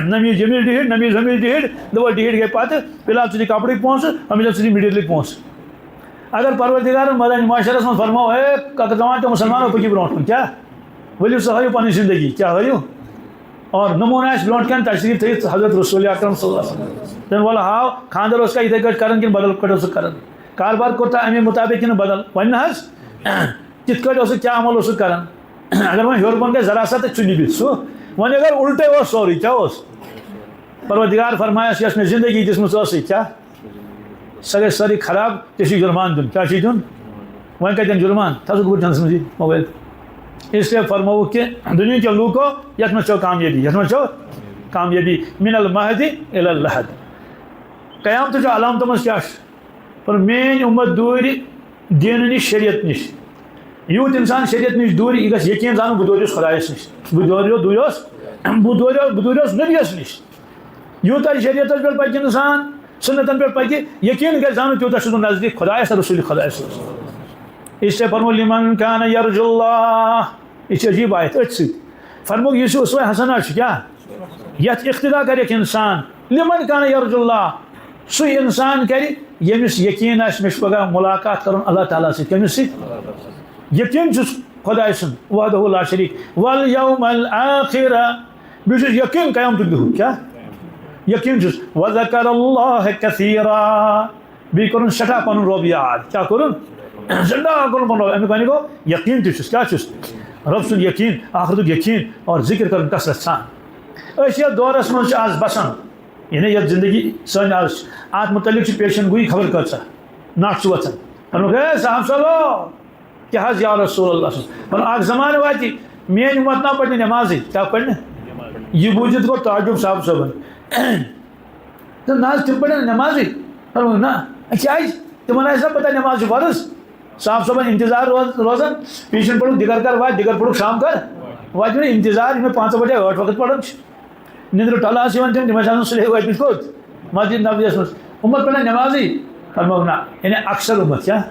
نمیز ییٚمِس ڈِہِٹ، نمیز ہُمِس ڈِہِٹ، دوٚپُن ڈِہِٹ گٔے پَتہٕ، فی الحال ژٕ دِ کپرٕکۍ پونٛسہٕ، ہُمِس دِ ژٕ دِ materialٕکۍ پونٛسہٕ۔ اگر پروردگارن مدنِ معاشرس منٛز فرماو، "ہے، کتھ زمان تہٕ مُسلمانو، پٔکِو برونٛٹھ کُن، کیٛاہ؟ ؤلِو سا ہٲیِو پنٕنۍ زندگی، کیٛاہ ہٲیِو؟" اور نموٗنہٕ آسہِ برونٛٹھ کَنہِ تشریٖف تھٲیِتھ حضرت رسول اکرم صلی اللہ علیہ وسلم۔ تٔمۍ وَلہٕ ہاو، خانٛدر اوسکھا یِتھَے کٲٹھۍ کَران کِنہٕ بدل پٲٹھۍ اوسُکھ کَران؟ کاربار کوٚر تہٕ اَمے مُطابق کِنہٕ بدل؟ وۄنۍ نہ حظ، کِتھ کٲٹھۍ اوسُکھ، کیٛاہ عمل اوسُکھ کَران؟ اگر وۄنۍ ہیوٚر بۄن گژھِ ذرا سا تہٕ ژٕ نِبِتھ سُہ، وۄنۍ اگر الٹے اوس سورُے، کیٛاہ اوس؟ پروردگار فرمایس، یۄس مےٚ زندگی دِژمٕژ ٲسٕے، کیٛاہ؟ سۄ گژھِ سٲرٕے خراب، ژےٚ چھُے جُرمان دیُن۔ کیٛاہ چھُے دیُن؟ وۄنۍ کَتٮ۪ن جُرمان؟ تھاو سا گوٚبُر جنتَس منٛز یہِ موبایل۔ اس لیے فرمووُکھ کہِ دُنیہٕکٮ۪و لوٗکو، یَتھ منٛز چھو کامیٲبی، یَتھ منٛز چھو کامیٲبی، من المہدِ الی اللحد۔ قیامتٕچ علامتو منٛز کیٛاہ چھُ؟ پر میٲنۍ اُمت دوٗرِ دیٖنہٕ نِش، شریعت نِش۔ یوٗت اِنسان شریعت نِش دوٗرِ، یہِ گژھِ یقیٖن زانُن، بہٕ دوٗریوس خۄدایَس نِش۔ بہٕ دوٗریو-، دوٗریوس، بہٕ دوٗریو-، بہٕ دوٗریوس نبیَس نِش۔ یوٗتاہ شریعتَس پٮ۪ٹھ پَکہِ اِنسان، سُنتَن پٮ۪ٹھ پَکہِ، یقیٖن گژھِ زانُن، تیوٗتاہ چھُس بہٕ نزدیٖک خۄدایَس تہٕ رسوٗلِ خۄدایَس۔ اس لیے فرمو، لمن کان یرجو اللہ۔ یہِ چھِ عجیٖب آیت أتھۍ سۭتۍ۔ فرمووُکھ، یُس یہِ اسوہ حسنہ چھُ، کیٛاہ؟ یَتھ اقتدا کَرٮ۪کھ اِنسان۔ لمن کان یرجو اللہ۔ سُے اِنسان کَرِ، ییٚمِس یقیٖن آسہِ، مےٚ چھُ پگاہ مُلاقات کَرُن اللہ تعالیٰ سۭتۍ۔ کٔمِس سۭتۍ؟ یقیٖن چھُس خۄداے سُنٛد، وحدہ لا شریٖک۔ والیوم الآخر۔ بیٚیہِ چھُس یقیٖن قیامتُک دۄہُک۔ کیٛاہ؟ یقیٖن چھُس۔ وذکر اللہ کثیرا۔ بیٚیہِ کوٚرُن سٮ۪ٹھاہ پَنُن رۄب یاد۔ کیٛاہ کوٚرُن؟ سٮ۪ٹھاہ کوٚرُن پَنُن رۄب۔ اَمیُک معنی گوٚو یقیٖن تہِ چھُس۔ کیٛاہ چھُس؟ رۄب سُنٛد یقیٖن، آخرتُک یقیٖن اور ذِکِر کَرُن کثرت سان۔ أسۍ یَتھ دورَس منٛز چھِ آز بَسان، یعنی یَتھ زِندگی سٲنۍ آز چھِ، اَتھ مُتعلِق چھِ پیشن گویی خبر کۭژاہ۔ نَٹھ چھِ وۄتھان۔ وَنُن، "ہے صاحب صٲبو، کیٛاہ حظ یا رسول اللہ؟" وَنُن، اَکھ زمانہٕ واتہِ، میٛٲنۍ اُمت نا پَرِ نہٕ نٮ۪مازٕے۔ کیٛاہ پَرِ نہٕ؟ یہِ بوٗزِتھ گوٚو تعجب صاحب صٲبَن۔ تہٕ نہ حظ، تِم پَرن نٮ۪مازٕے۔ فرمووُکھ، نہ، کیٛازِ؟ تِمَن آسہِ نہ پَتہ نٮ۪ماز چھِ فرض۔ صاحب صٲبَن اِنتظار روز-، روزان، پیشن پوٚرُکھ دِگر کر واتہِ، دِگر پوٚرُکھ شام کر واتہِ، یِمَن اِنتظار، یِم پانٛژھ بجے ٲٹھ وقت پَران چھِ۔ نِندرِ ٹۄلہٕ آسہٕ یِوان تِم، تِم ٲسۍ آسان سُلے وٲتمٕتۍ کوٚت؟ مسجد نبویَس منٛز۔ اُمت پَرن نٮ۪مازٕے؟ فرمووُکھ، نہ، یعنی اکثر اُمت، کیٛاہ؟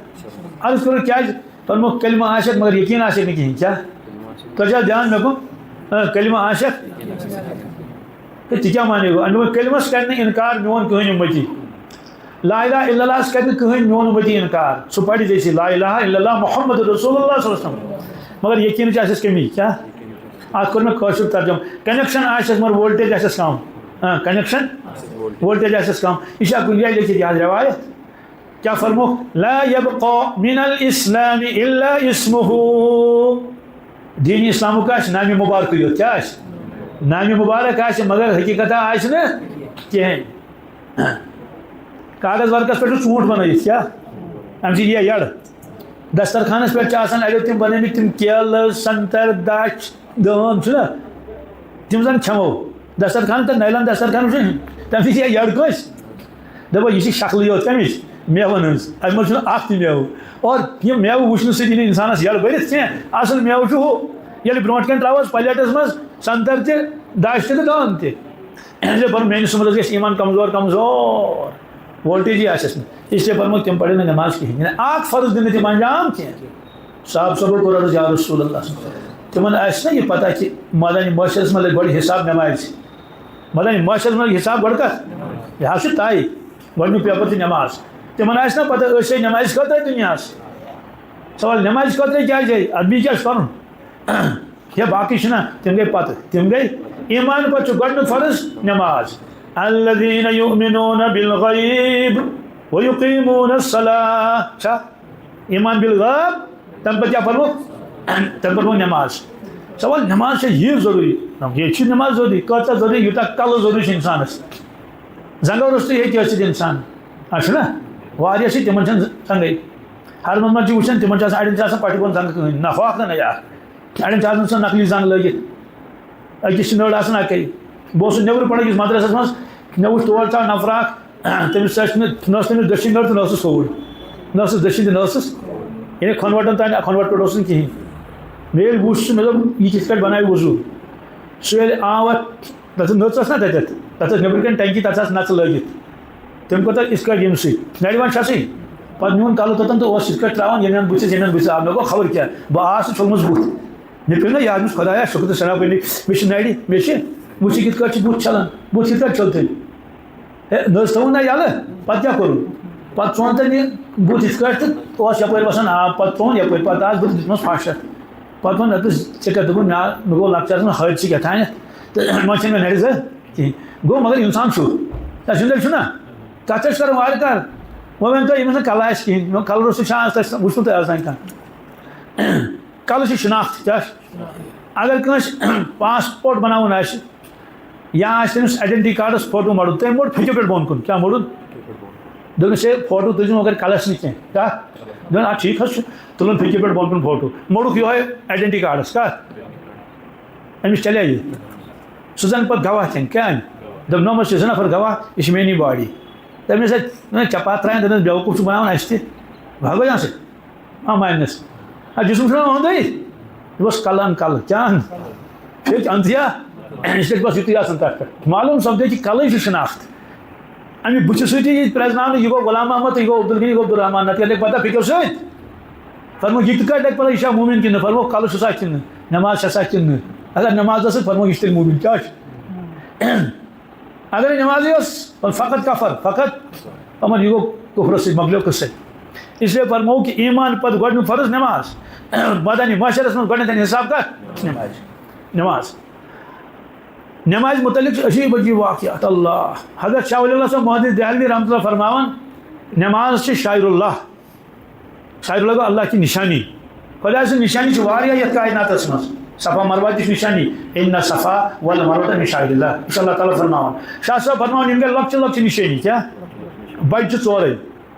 عرض کوٚرُکھ، کیٛازِ؟ فرمووُکھ، کلمہ آسٮ۪کھ مگر یقیٖن آسٮ۪کھ نہٕ کِہیٖنۍ، کیٛاہ؟ تۄہہِ چھا دھیان مےٚ کُن؟ آ، کلمہ آسٮ۪کھ؟ ہے، تہِ کیٛاہ معنی گوٚو؟ اَمیُک کلمس کرِ نہٕ اِنکار میون کٕہٕنۍ اُمتی۔ لا الہ الا اللہ ہس کرِ نہٕ کٕہٕنۍ میون اُمتی اِنکار۔ سُہ پرِ جیسے لا الہ الا اللہ محمد رسول اللہ صلی اللہ علیہ وسلم۔ مگر یقیٖنٕچ آسٮ۪س کمی۔ کیٛاہ؟ اَتھ کوٚر مےٚ کٲشُر ترجمہٕ۔ Connection آسٮ۪س مگر voltage آسٮ۪س کم۔ آ، connection، voltage آسٮ۪س کم۔ یہِ چھا کُنہِ جایہِ لیکھِتھ یہِ حظ رٮ۪وایت؟ کیٛاہ فرمووُکھ؟ لا یبقى من الاسلام الا اسمه۔ دین اسلامُک آسہِ نامِ مبارکٕے یوت۔ کیٛاہ آسہِ؟ نامِ مبارک آسہِ، مگر حقیٖقتہ آسہِ نہٕ کِہیٖنۍ۔ کاغذ ورقس پٮ۪ٹھ چھُ ژوٗنٛٹھ بنٲیِتھ، کیٛاہ؟ اَمہِ سۭتۍ یِیہِ یَڑ۔ دسترخوانس پٮ۪ٹھ چھِ آسان اَڑیو تِم بنٲومٕتۍ، تِم کیلہٕ، سنٛگتر، دَچھ، دٲن چھُنہ، تِم زن کھٮ۪مو۔ دسترخوان تہٕ نایلان دسترخوان وٕچھُن، تَمہِ سۭتۍ یِیہِ یَڑ کٲنٛسہِ؟ دَپان، یہِ چھِ شکلٕے یوت کَمِچ؟ مٮ۪وَن ہٕنٛز۔ اَتھ منٛز چھُنہٕ اَکھ تہِ مٮ۪وٕ۔ اور یہِ مٮ۪وٕ وٕچھنہٕ سۭتۍ یی نہٕ اِنسانَس یَڑ بٔرِتھ کینٛہہ۔ اَصٕل مٮ۪وٕ چھُ ہُہ، ییٚلہِ برونٛٹھ کَنہِ ترٛاوَس پَلیٹَس منٛز سنٛگتر تہِ، دَچھ تہِ تہٕ دٲن تہِ۔ اس لیے فرموو، میٲنِس اُمتس گژھِ ایمان کمزور، کمزور، voltage ہی آسٮ۪س نہٕ۔ اس لیے فرموو، تِم پرن نہٕ نماز کِہیٖنۍ۔ یعنی اکھ فرض دِنہٕ تِم انجام کینٛہہ۔ صاحب صٲبو کوٚر عرض، یا رسول اللہ، تِمن آسہِ نہ یہِ پتہ کہِ مٲدانِ محشرس منٛز لگہِ گۄڈٕ حساب نمازِ؟ مٲدانِ محشرس منٛز لگہِ حساب گۄڈٕ کتھ؟ یہِ حظ چھُ طے۔ گۄڈٕنیُک paper چھُ نماز۔ تِمن آسہِ نہ پتہ، أسۍ چھِ نمازِ خٲطرٕ دُنیاہس۔ سوال، نمازِ خٲطرٕ کیٛازِ آے؟ ادٕ بیٚیہِ کیٛاہ چھُ کرُن؟ یا باقٕے چھِنہ، تِم گٔے پتہٕ، تِم گٔے ایمان پتہٕ چھُ گۄڈٕنیُک فرض نماز۔ الذين يؤمنون بالغيب ويقيمون الصلاة۔ چھا؟ ایمان بالغیب، تَمہِ پتہٕ کیٛاہ پرو؟ تَمہِ پتہٕ پرو نماز۔ سوال، نماز چھےٚ یہِ ضروٗری؟ ییٚتہِ چھِ نماز ضروٗری، کۭژاہ ضروٗری؟ یوٗتاہ کلہٕ ضروٗری چھُ اِنسانس۔ زنٛگو روٚستُے ہیٚکہِ ٲسِتھ اِنسان۔ اَسہِ چھُنہ واریاہ چھِ، تِمن چھَنہٕ زنٛگے۔ ہر منٛز منٛز چھِ وٕچھان، تِمن چھِ آسان، اَڑٮ۪ن چھِ آسان پَٹھِ بۄن زنٛگہٕ کٕہٕنۍ، نہ ہۄکھ نہ نہ یہِ اَکھ۔ اَڑٮ۪ن چھِ آسان سۄ نقلی زنٛگ لٲگِتھ۔ أکِس چھِ نٔر آسان اَکٕے۔ بہٕ اوسُس نیٚبرٕ پَران أکِس مدرسَس منٛز، مےٚ وٕچھ تور ژاو نفرا اَکھ، تٔمِس ٲسۍ نہٕ، نہ ٲس تٔمِس دٔچھِنۍ نٔر تہٕ نہ ٲسٕس کھووُر۔ نہ ٲسٕس دٔچھِنۍ تہٕ نہ ٲسٕس، یعنی کھۄنوَٹَن تام، کھۄنوَٹ پٮ۪ٹھ اوس نہٕ کِہیٖنۍ۔ مےٚ ییٚلہِ وٕچھ سُہ، مےٚ دوٚپ، یہِ کِتھ پٲٹھۍ بَنایہِ وضوٗ؟ سُہ ییٚلہِ آو اَتھ، تَتھ نٔژ ٲس نہ تَتٮ۪تھ، تَتھ ٲس نیٚبرٕ کَنۍ ٹٮ۪نٛکی، تَتھ آسہٕ نَژٕ لٲگِتھ۔ تٔمۍ کوٚر تَتھ یِتھ کٲٹھۍ ییٚمہِ سۭتۍ، نَرِ وَن چھَسٕے۔ پَتہٕ نیوٗن کَلہٕ توٚتَن تہٕ اوس یِتھ کٲٹھۍ ترٛاوان، ییٚمہِ اَندٕ بٕتھِس، ییٚمہِ اَندٕ بٕتھِس آو۔ مےٚ گوٚو خبر کیٛاہ، بہٕ آس سُہ چھوٚلمُت بُتھ۔ مےٚ پیوٚو نہ یاد، مےٚ ووٚنُس، "خۄدایا، شُکر تہٕ ثنا پننہِ، مےٚ چھِ نَرِ، مےٚ چھِ، وٕچھ یہِ کِتھ کٲٹھۍ چھُ بُتھ چھَلان، بُتھ کِتھ کٲٹھۍ چھوٚل تٔمۍ؟" ہے، نٔژ تھٲوٕن نہ یَلہٕ، پَتہٕ کیٛاہ کوٚرُن؟ پَتہٕ ژھُن تٔمۍ یہِ بُتھ یِتھ کٲٹھۍ تہٕ اوس یَپٲرۍ وَسان آب، پَتہٕ ژھُن یَپٲرۍ، پَتہٕ آس بہٕ دیُتمَس پھَش اَتھ۔ پَتہٕ ووٚن، "نہ تہٕ ژےٚ کیٛاہ دوٚپُن، مےٚ آ-، مےٚ گوٚو لۄکچارَس منٛز حٲدثہٕ کیٛاہ تام، تہٕ وۄنۍ چھَنہٕ مےٚ نَرِ زٕ کِہیٖنۍ۔" گوٚو، مگر اِنسان چھُ، تَس چھُنہٕ، تٔمِس چھُنہ، تَتھ چھِ أسۍ کَران وارٕ کارٕ۔ وۄنۍ ؤنۍ تو، ییٚمِس نہٕ کَلہٕ آسہِ کِہیٖنۍ، مےٚ کَلہٕ روٚستُے چھا آز تَتہِ وٕچھمُت تۄہہِ آز تام کانٛہہ؟ کَلہٕ چھِ شِناخت، کیٛاہ چھِ؟ اگر کٲنٛسہِ پاسپورٹ بناوُن آسہِ یا آسہِ تٔمِس آیڈنٹی کارڈس فوٹو مَڑُن، تٔمۍ موٚڑ پھیٚکہِ پٮ۪ٹھ بۄن کُن۔ کیٛاہ موٚڑُن؟ دوٚپمَس، ہے، فوٹو تُلۍزیو مگر کَلَس نہٕ کینٛہہ۔ کَتھ؟ دوٚپُن، آ، ٹھیٖک حظ چھُ، تُلُن پھیٚکہِ پٮ۪ٹھ بۄن کُن فوٹو۔ موٚڑُکھ یِہوٚے آیڈنٹی کارڈس۔ کَتھ؟ أمِس چلے یہِ۔ سُہ زَن پَتہٕ گواہ کھٮ۪ن۔ کیٛاہ اَنہِ؟ دوٚپُن، نہ، مےٚ چھِ زٕ نفر گواہ، یہِ چھِ میٛٲنی باڈی۔ تٔمِس ٲسۍ، نہ، چپاتھ ترٛاوان، دوٚپنَس، بیوقوٗف چھُکھ بناوان اَسہِ تہِ۔ بھاگو یہاں سے۔ ہاں، ماننس۔ آ، جسم چھُنہ اُہُنٛدُے؟ یہِ اوس کلہٕ کلہٕ، کیٛاہ اَن؟ پھیٚکۍ اَن تہِ یا؟ یہِ چھِ بس یُتُے آسان تَتھ پٮ۪ٹھ۔ معلوم سپدے کہِ کلٕے چھِ شناخت۔ اَمہِ بُتھِ سۭتی یہِ پرٛزناونہٕ، یہِ گوٚو غلام محمد، یہِ گوٚو عبدالغنی، یہِ گوٚو عبدالرحمان، نتہٕ کیٛاہ لگہِ پتہ فِکر سۭتۍ؟ فرموو، یہِ تہِ کَتہِ لگہِ پتہ، یہِ چھا مومن کِنہٕ نہٕ؟ فرموو، کلہٕ چھُسا کِنہٕ نہٕ؟ نٮ۪ماز چھَسا کِنہٕ نہٕ؟ اگر نٮ۪ماز ٲسٕکھ، فرموو، یہِ چھِ تیٚلہِ مومن۔ کیٛاہ چھُ؟ اگر نمازٕے ٲس، فقط کفر، فقط یِمن یہِ گوٚو کفرس سۭتۍ، مۄکلیو قصے۔ اس لیے فرموو کہ ایمان پتہٕ گۄڈٕنیُک فرض نماز۔ مٲدانِ محشرس منٛز گۄڈٕنیتھ حساب کتھ؟ نماز۔ نماز۔ نمازِ متعلق چھُ عجیب عجیب واقعات۔ اللہ، حضرت شاہ ولی اللہ صٲب محدث دہلوی رحمۃ اللہ فرماوان، نماز چھِ شاعر اللہ۔ شاعر اللہ گوٚو اللہ کی نشانی۔ خۄداے سٕنٛز نشانی چھِ واریاہ یَتھ کائناتس منٛز۔ صفا مروہ تہِ چھِ نشانی۔ ان صفا والمروہ من شعائر اللہ۔ یہِ چھُ اللہ تعالیٰ فرماوان۔ شاہ صٲب فرماوان، یِم گٔے لۄکچہِ لۄکچہِ نشٲنی۔ کیٛاہ؟ بجہِ چھِ ژورے۔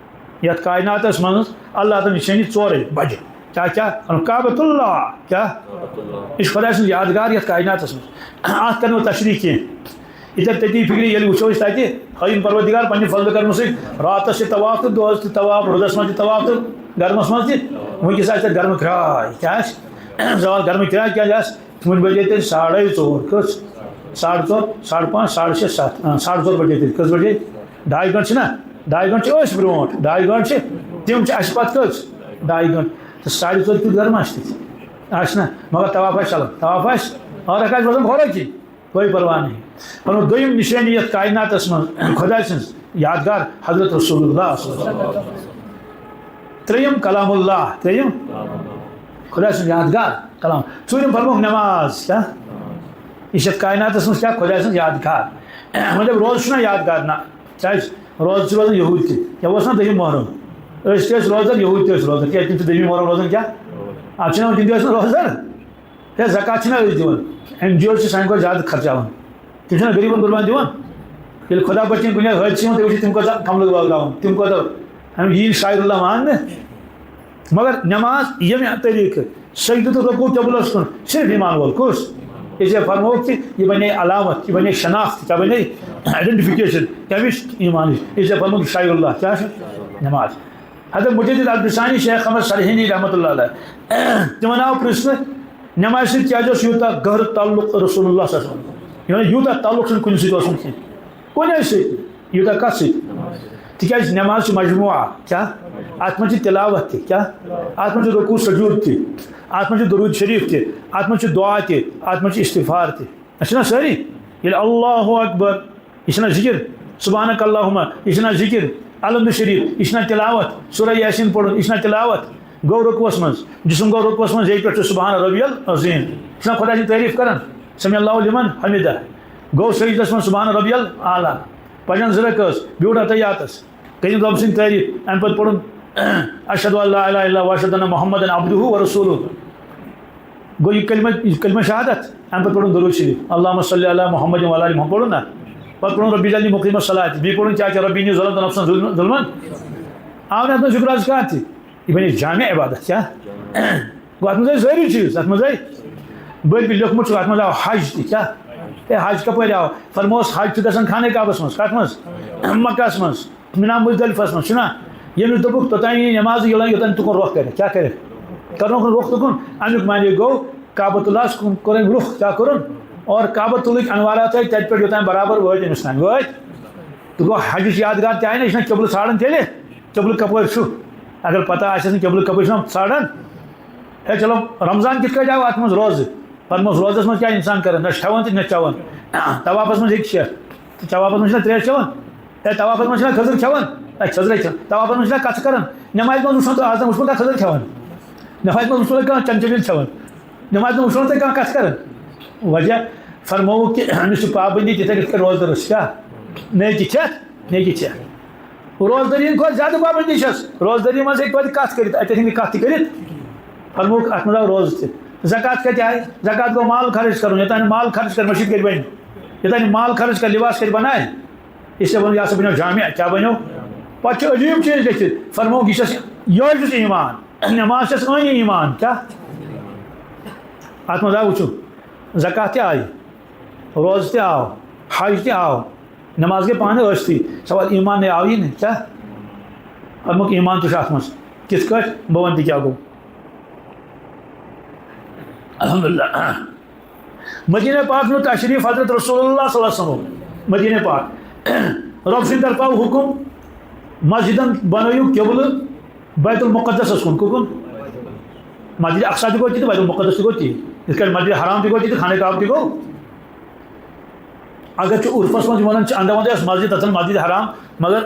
یَتھ کائناتس منٛز اللہ تعالیٰ نشٲنی ژورے بجہِ۔ کیٛاہ کیٛاہ؟ کعبۃ اللہ۔ کیٛاہ؟ یہِ چھُ خۄداے سُنٛد یادگار یَتھ کائناتس منٛز۔ اَتھ کرنہٕ تشریح کینٛہہ۔ یہِ تَرِ تٔتی فِکرِ، ییٚلہِ وٕچھو أسۍ تَتہِ، ہٲیِن پروردگار پننہِ فضلہٕ کرمہٕ سۭتۍ راتَس چھِ طواف تہٕ دۄہَس تہِ طواف، روٗدَس منٛز تہِ طواف تہٕ گرمَس منٛز تہِ۔ وٕنکیٚس آسہِ تَتہِ گرمہٕ کرٛاے۔ کیٛاہ آسہِ؟ زوال گرمہٕ کرٛاے کیٛازِ آسہِ؟ وٕنہِ بجے تیٚلہِ ساڑے ژور۔ کٔژ؟ ساڑٕ ژور، ساڑٕ پانٛژھ، ساڑٕ شےٚ، ستھ۔ آ، ساڑٕ ژور بجے تیٚلہِ۔ کٔژ بجے؟ ڈاے گٲنٛٹہٕ چھِنہ؟ ڈاے گٲنٛٹہٕ چھِ أسۍ برونٛٹھ۔ ڈاے گٲنٛٹہٕ چھِ۔ تِم چھِ اَسہِ پَتہٕ کٔژ؟ ڈاے گٲنٛٹہٕ۔ تہٕ ساڑِ ژورِ کیُتھ گرم آسہِ تَتہِ؟ آسہِ نہ؟ مگر طواف آسہِ چلان۔ طواف آسہِ۔ اور آسہِ روزان گۄڈَے کِنۍ؟ کوئی پرواہ نہیں۔ فرمو، دوٚیِم نشٲنی یَتھ کائناتس منٛز خۄداے سٕنٛز یادگار حضرت رسول اللہ صلی اللہ علیہ وسلم۔ ترٛیٚیِم کلام اللہ، ترٛیٚیِم خۄداے سٕنٛز یادگار کلام۔ ژوٗرِم فرموکھ نماز، کیٛاہ؟ یہِ چھِ یَتھ کائناتس منٛز کیٛاہ؟ خۄداے سٕنٛز یادگار۔ مطلب، روزٕ چھُنہ یادگار؟ نہ۔ کیٛازِ؟ روزٕ چھِ روزان یہوٗدۍ تہِ۔ کیٛاہ اوس نہ دٔہِم محرم؟ أسۍ تہِ ٲسۍ روزدار، یہوٗدۍ تہِ ٲسۍ روزدار۔ کیٛازِ تِم چھِ دٔہمہِ محرم روزان کیٛاہ؟ اَتھ چھِنہ وۄنۍ تِم تہِ ٲسۍ نہٕ روزدار؟ ہے، زکوٰۃ چھِنہ أسۍ دِوان؟ این جی اوز چھِ سانہِ کھۄتہٕ زیادٕ خرچاوان۔ تِم چھِنہ غریٖبَن قربان دِوان؟ ییٚلہِ خۄدا بچن کُنہِ جایہِ حٲدثہٕ یِوان، تِم چھِ تِم کۭژاہ کملہٕ وٲگراوان، تِم کۭژاہ، ہم یی نہٕ شاعر اللہ ماننہٕ۔ مگر نماز ییٚمہِ طریٖقہٕ سجدٕ تہٕ رکوع قبلس کُن صرف ایمان وول۔ کُس؟ اس لیے فرمووُکھ کہِ یہِ بنے علامت، یہِ بنے شناخت، کیٛاہ بنے؟ آئیڈینٹیفکیشن۔ کیٛاہ چھِ؟ ایمانٕچ۔ اس لیے فرمووُکھ شاعر اللہ۔ کیٛاہ چھُ؟ نماز۔ حضرت مجدد البسانی، شیخ احمد سرہینی رحمۃ اللہ علیہ، تِمن آو پرژھنہٕ، نمازِ سۭتۍ کیٛازِ اوس یوٗتاہ گہرٕ تعلق رسول اللہ صلی اللہ علیہ وسلم؟ یعنی یوٗتاہ تعلق چھُنہٕ کُنہِ سۭتۍ اوسمُت کینٛہہ۔ کُنے سۭتۍ۔ یوٗتاہ کَتھ سۭتۍ؟ تِکیٛازِ نماز چھِ مجموعہ۔ کیٛاہ؟ اَتھ منٛز چھِ تلاوت تہِ۔ کیٛاہ؟ اَتھ منٛز چھِ رکوع سجود تہِ۔ اَتھ منٛز چھِ درود شریف تہِ۔ اَتھ منٛز چھِ دعا تہِ۔ اَتھ منٛز چھِ استغفار تہِ۔ أسۍ چھِنہ سٲری؟ ییٚلہِ اللہ اکبر، یہِ چھِنہ ذکر؟ سبحانک اللہم، یہِ چھِنہ ذکر؟ الحمد شریف، یہِ چھِنہ تلاوت؟ سورہ یاسین پرُن، یہِ چھِنہ تلاوت؟ گوٚو رکوعس منٛز، جسم گوٚو رکوعس منٛز، ییٚتہِ پٮ۪ٹھ چھُ سبحان ربی العظیم، یہِ چھِنہ خۄداے سٕنٛز تعریف کران؟ سمع اللہ لمن حمدہ۔ گوٚو سجدس منٛز سبحان ربی الاعلیٰ، پجن زٕ رکٲژ، بیوٗٹھ اتحیاتس۔ کٔرِن رۄب سٕنٛدۍ تعریٖف۔ اَمہِ پَتہٕ پوٚرُن، اشہد ان لا الہ الا اللہ و اشہد ان محمد عبدہ و رسولہ۔ گوٚو یہِ کلمہ، یہِ کلمہ شہادت۔ اَمہِ پَتہٕ پوٚرُن درود شریف، اللہم صلی علی محمد و علی محمد، پوٚرُن نا؟ پَتہٕ پوٚرُن رب اجعلنی مقیم الصلاۃ، بیٚیہِ پوٚرُن کیٛاہ کیٛاہ، ربی انی ظلمت نفسی ظلما۔ آو نہٕ اَتھ منٛز ذکر اذکار تہِ؟ یہِ بَنے جامع عبادت۔ کیٛاہ؟ گوٚو اَتھ منٛز آے سٲری چیٖز، اَتھ منٛز آے بٔلۍ بٔلۍ لیوٚکھمُت چھُ، اَتھ منٛز آو حج تہِ۔ کیٛاہ؟ ہے، حج کَپٲرۍ آو؟ فرمووُس، حج چھُ گژھان خانہ کعبَس منٛز۔ کَتھ منٛز؟ مکَس منٛز۔ مِنہ مُزدلفَس منٛز چھُنہ؟ ییٚمِس دوٚپُکھ، توٚتام یی نٮ۪مازٕے یوٚتام، یوٚتام تُکُن رۄخ کَرِ۔ کیٛاہ کَرِ؟ کَرنوکھ نہٕ رۄخ تُکُن۔ اَمیُک معنی گوٚو، کعبۃ اللہَس کُن کوٚر أمۍ رۄخ۔ کیٛاہ کوٚرُن؟ اور کعبۃ اللہٕکۍ اَنوارات آے تَتہِ پٮ۪ٹھ یوٚتام برابر وٲتۍ أمِس تام۔ وٲتۍ؟ تہٕ گوٚو حجٕچ یادگار تہِ آیہِ نہ، یہِ چھُنہ قبلہٕ ژھانٛڈان تیٚلہِ؟ قبلہٕ کَپٲرۍ چھُ؟ اگر پَتہ آسٮ۪س نہٕ قبلہٕ کَپٲرۍ چھُنہ ژھانٛڈان۔ ہے چلو، رمضان کِتھ کٲٹھۍ آو اَتھ منٛز روزٕ؟ فرموس، روزس منٛز کیٛاہ اِنسان کران؟ نہ چھُ کھٮ۪وان تہٕ نہ چٮ۪وان۔ طوافس منٛز ہیٚکہِ کھٮ۪تھ۔ تہٕ طوافس منٛز چھِنہ ترٛیش چٮ۪وان؟ ہے، طوافس منٛز چھِنہ کھٔزٕر کھٮ۪وان؟ ہے، کھٔزرے کھٮ۪وان۔ طوافس منٛز چھِنہ کَتھٕ کران؟ نٮ۪مازِ منٛز وٕچھو تہٕ آز تام وٕچھو کانٛہہ کھٔزٕر کھٮ۪وان؟ نٮ۪مازِ منٛز وٕچھو نہٕ کانٛہہ چمچہٕ وِل کھٮ۪وان؟ نٮ۪مازِ منٛز وٕچھو نہٕ تۄہہِ کانٛہہ کَتھٕ کران؟ وجہ فرمووُکھ کہِ أمِس چھِ پابندی تِتھَے کٔٹھۍ کٔٹھۍ روزدَرَس چھِ۔ کیٛاہ؟ نیکہِ کھٮ۪تھ، نیکہِ چٮ۪تھ۔ روزدٔری ہِنٛدِ کھۄتہٕ زیادٕ پابندی چھَس۔ روزدٔری منٛز ہیٚکہِ توتہِ کَتھ کٔرِتھ، اَتہِ ہیٚکہِ نہٕ کَتھ تہِ کٔرِتھ۔ فرمووُکھ، اَتھ منٛز آو روزٕ تہِ۔ زکوٰۃ کَتہِ آیہِ؟ زکوٰۃ گوٚو مال خرٕچ کَرُن۔ یوٚتانۍ نہٕ مال خرٕچ کَرِ، مٔشیٖد کَتہِ بَنہِ؟ یوٚتانۍ نہٕ مال خرٕچ کَرِ، لِباس کَتہِ بَنایہِ؟ اس لیے ووٚن، یہِ ہسا بَنیو جامع۔ کیٛاہ بَنیو؟ پَتہٕ چھُ عجیٖب چیٖز گژھِ۔ فرمووُکھ، یہِ چھُ اَسہِ، یِہوٚے چھُ ایٖمان۔ نٮ۪ماز چھِ اَسہِ عٲنی ایٖمان۔ کیٛاہ؟ اَتھ منٛز آو وٕچھُن، زکوٰۃ تہِ آیہِ، روزٕ تہِ آو، حج تہِ آو، نٮ۪ماز گٔے پانہٕ ٲستھٕے۔ سوال، ایٖمان نے آو یہِ نہٕ؟ کیٛاہ؟ فرمووُکھ، ایٖمان تہِ چھُ اَتھ منٛز۔ کِتھ کٲٹھۍ؟ بہٕ وَنہٕ تہِ کیٛاہ گوٚو۔ الحمدللہ۔ مدینہ پاک منٛز تشریف حضرت رسول اللہ صلی اللہ علیہ وسلم۔ مدینہ پاک۔ رۄب سٕنٛدِ طرفہٕ آو حُکم، مسجدن بنٲیِو قبلہٕ بیت المقدسس کُن۔ کُکُن؟ مسجد اقصی تہِ گوٚو تہِ تہٕ بیت المقدس تہِ گوٚو تہِ۔ یِتھ کٔنۍ مسجد حرام تہِ گوٚو تہِ تہٕ خانہ کعبہ تہِ گوٚو۔ اگر چھُ عرفس منٛز یِمن چھِ اندر وندر ٲس مسجد، تتھ چھنہٕ مسجد حرام، مگر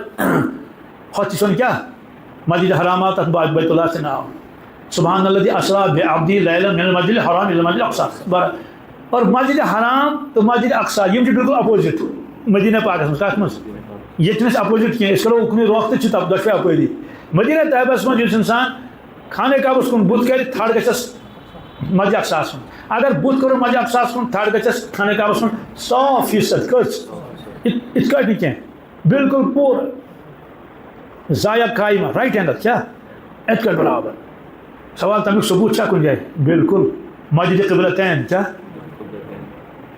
ہۄتھ تہِ چھُنہٕ کیٛاہ؟ مسجد حرام آو تتھ بعد بیت اللہ تہِ ناو۔ سبحان الذي اسرا بعبده ليلا من المسجد الحرام الى المسجد الاقصى۔ بر-، اور مسجد حرام تہٕ مسجد اقصی یِم چھِ بالکل اپوزٹ مدینہ پاکس منٛز۔ کتھ منٛز؟ ییٚتہِ چھِنہٕ أسۍ اپوزٹ کینٛہہ، أسۍ کرو اُکنُے رۄخ تہٕ چھِ تپ دۄشوے اپٲری۔ مدینہ طیبس منٛز یُس انسان خانہ کعبس کُن بُتھ کرِ، تھڑ گژھٮ۪س مسجد اقصاہس کُن۔ اگر بُتھ کوٚرُن مسجد اقصاہس کُن، تھڑ گژھٮ۪س خانہ کعبس کُن۔ ساس فیصد۔ کٔژ؟ یِتھ، یِتھ کٲٹھۍ نہٕ کینٛہہ، بالکل پوٗرٕ۔ ضایع قائمہ، رائٹ اینگل، کیٛاہ؟ یِتھ کٲٹھۍ برابر۔ سوال، تَمیُک ثبوٗت چھا کُنہِ جایہِ؟ بالکل۔ مسجد قبلتین، کیٛاہ؟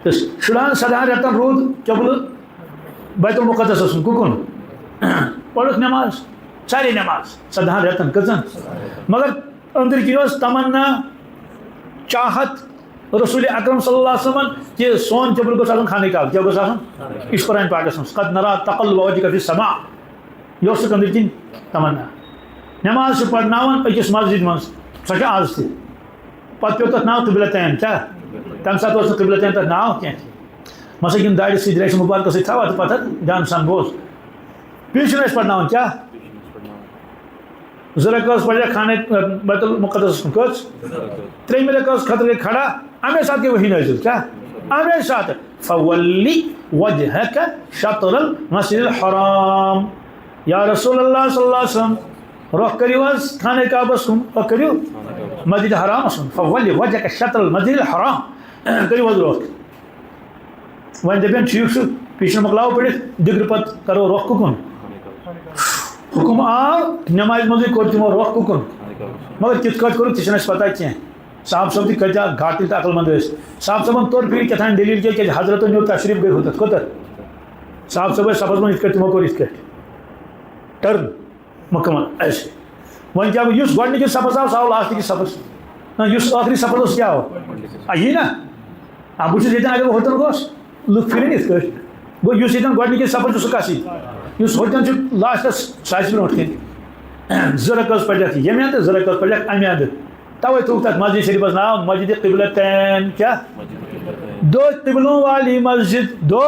تہٕ شُرہن سدہن رٮ۪تن روٗد قبلہٕ بیت المقدسس کُن۔ کُکُن؟ پٔرٕکھ نٮ۪ماز، سارے نٮ۪ماز، سدہن رٮ۪تن۔ کٔژن؟ مگر أنٛدٕرۍ کِنۍ ٲس تمنا، چاہت رسول اکرم صلی اللہ علیہ وسلمن کہِ سون قبلہٕ گوٚژھ آسُن خانہ کعبہ۔ کیٛاہ گوٚژھ آسُن؟ یہِ چھُ قرآن پاکس منٛز، "قد نرى تقلب وجهك في السماء"۔ یہِ اوس سُہ أنٛدٕرۍ کِنۍ تمنا۔ نٮ۪ماز چھِ پرناوان أکِس مسجد منٛز، سۄ چھِ آز تہِ۔ پتہٕ پیوٚو تتھ ناو قبلتین۔ کیٛاہ؟ تمہِ ساتہٕ اوس نہٕ قبلتین تتھ ناو کینٛہہ۔ مسا یِم دارِ سۭتۍ ریشہِ مُبارکس سۭتۍ تھاوان تہٕ پتہٕ دیان سان بوز۔ بیٚیہِ چھِنہٕ أسۍ پرناوان کیٛاہ؟ زٕ رکٲژ پَرِ خانہ بیت المقدسس کُن۔ کٔژ؟ ترٛیٚیِمہِ رکٲژ خٲطرٕ گٔے کھڑا۔ اَمے ساتہٕ گٔے وحی نٲزِل۔ کیٛاہ؟ اَمے ساتہٕ، "فَوَلِّ وَجْهَكَ شَطْرَ الْمَسْجِدِ الْحَرَامِ"۔ یا رسول اللہ صلی اللہ علیہ وسلم، رۄخ کٔرِو حظ خانہ کعبس کُن، رۄخ کٔرِو مسجد حرامس کُن۔ "فَوَلِّ وَجْهَكَ شَطْرَ الْمَسْجِدِ الْحَرَامِ"۔ کٔرِو حظ رۄخ۔ وۄنۍ دَپن، ٹھیٖک چھُ، پیٖشر مۄکلاوو پٔرِتھ، دِگرٕ پتہٕ کرو رۄخ کُکُن۔ حُکُم آو، نٮ۪مازِ منٛزٕے کوٚر تِمو رۄخ کُکُن۔ مگر کِتھ کٲٹھۍ کوٚرُکھ، تہِ چھِنہٕ اَسہِ پتہ کینٛہہ۔ صاحب صٲب تہِ کۭتیٛاہ گاٹٕلۍ تہٕ عقل مند ٲسۍ۔ صاحب صٲبن توٚر فِکرِ کیٛاہ تام دٔلیٖل کیٛاہ، کیٛازِ حضرتن نیوٗ تشریٖف گٔے ہوٚتتھ۔ کوٚتتھ؟ صاحب صٲب ٲسۍ صفس منٛز یِتھ کٲٹھۍ، تِمو کوٚر یِتھ کٲٹھۍ۔ ٹٔرن۔ مکمل۔ اَسہِ۔ وۄنۍ کیٛاہ گوٚو؟ یُس گۄڈٕنِکِس صفس آو، سُہ آو لاسٹٕکِس صفس۔ نہ، یُس ٲخری صفس اوس، سُہ کیٛاہ آو؟ آ، یی نا؟ آ، بہٕ چھُس ییٚتٮ۪ن، اگر بہٕ ہوٚتٮ۪ن گوس، لُکھ پھِرن یِتھ کٲٹھۍ۔ گوٚو، یُس ییٚتٮ۪ن گۄڈٕنِکِس صفس چھُ، سُہ کَس یی؟ یُس ہوٚتٮ۪ن چھُ لاسٹَس، سُہ آسہِ برونٛٹھ کَنہِ۔ زٕ رکٲژ پَرٮ۪کھ ییٚمہِ اَندٕ، زٕ رکٲژ پَرٮ۪کھ اَمہِ اَندٕ۔ تَوَے تھوٚوُکھ تَتھ مسجد شریٖفَس ناو مسجد قبلتین۔ کیٛاہ؟ دو قبلوں والی مسجد، دو۔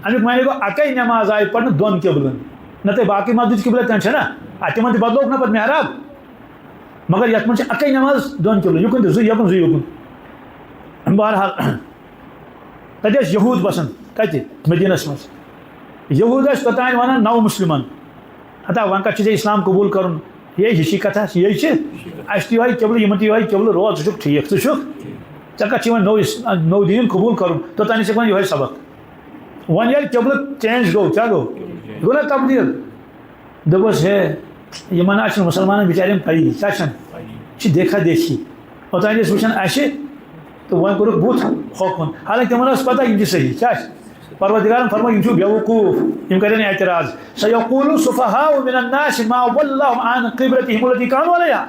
اَمیُک معنی گوٚو، اَکَے نٮ۪ماز آیہِ پَرنہٕ دۄن قبلن۔ نہ تہٕ باقٕے مسجد قبلتین چھےٚ نا، اَتھ تِمن تہِ بدلووُکھ نہ پَتہٕ محراب۔ مگر یَتھ منٛز چھِ اَکَے نٮ۪ماز دۄن قبلن، یُکُن تہِ زٕ، یَکُن زٕ، یُکُن۔ بہرحال، تَتہِ ٲسۍ یہوٗد بَسان۔ کَتہِ؟ مدیٖنَس منٛز۔ یہوٗد ٲسۍ توٚتام وَنان نَو مُسلِمَن۔ ہتا، وۄنۍ کَتہِ چھُ ژےٚ اِسلام قبوٗل کَرُن؟ یے ہِشی کَتھا، یے چھِ۔ اَسہِ تہِ یِہوٚے قبلہٕ، یِمَن تہِ یِہوٚے قبلہٕ، روز ژٕ چھُکھ ٹھیٖک، ژٕ چھُکھ۔ ژےٚ کَتھ چھِ یِوان نوٚو اِس-، نوٚو دیٖن قبوٗل کَرُن؟ توٚتام ٲسۍ وَنان یِہوٚے سبق۔ وۄنۍ ییٚلہِ قبلہٕ چینج گوٚو، کیٛاہ گوٚو؟ گوٚو نا تبدیٖل؟ دوٚپُس، ہے، یِمَن نہ چھِنہٕ مُسلمانَن بِچارٮ۪ن پَیی، کیٛاہ چھَنہٕ؟ یہِ چھِ دیکھا دیکھی۔ اوٚتام ٲسۍ وٕچھان اَسہِ، تہٕ وۄنۍ کوٚرُکھ بُتھ ہوکُن۔ حالانکہِ تِمَن ٲس پَتہ یِم چھِ صحیح۔ کیٛاہ چھِ؟ پروردگارن فرموو، یِم چھِ بیوقوٗف، یِم کَرن اعتراض۔ سیقول السفہاء من الناس ما ولاهم عن قبلتهم التي كانوا عليها۔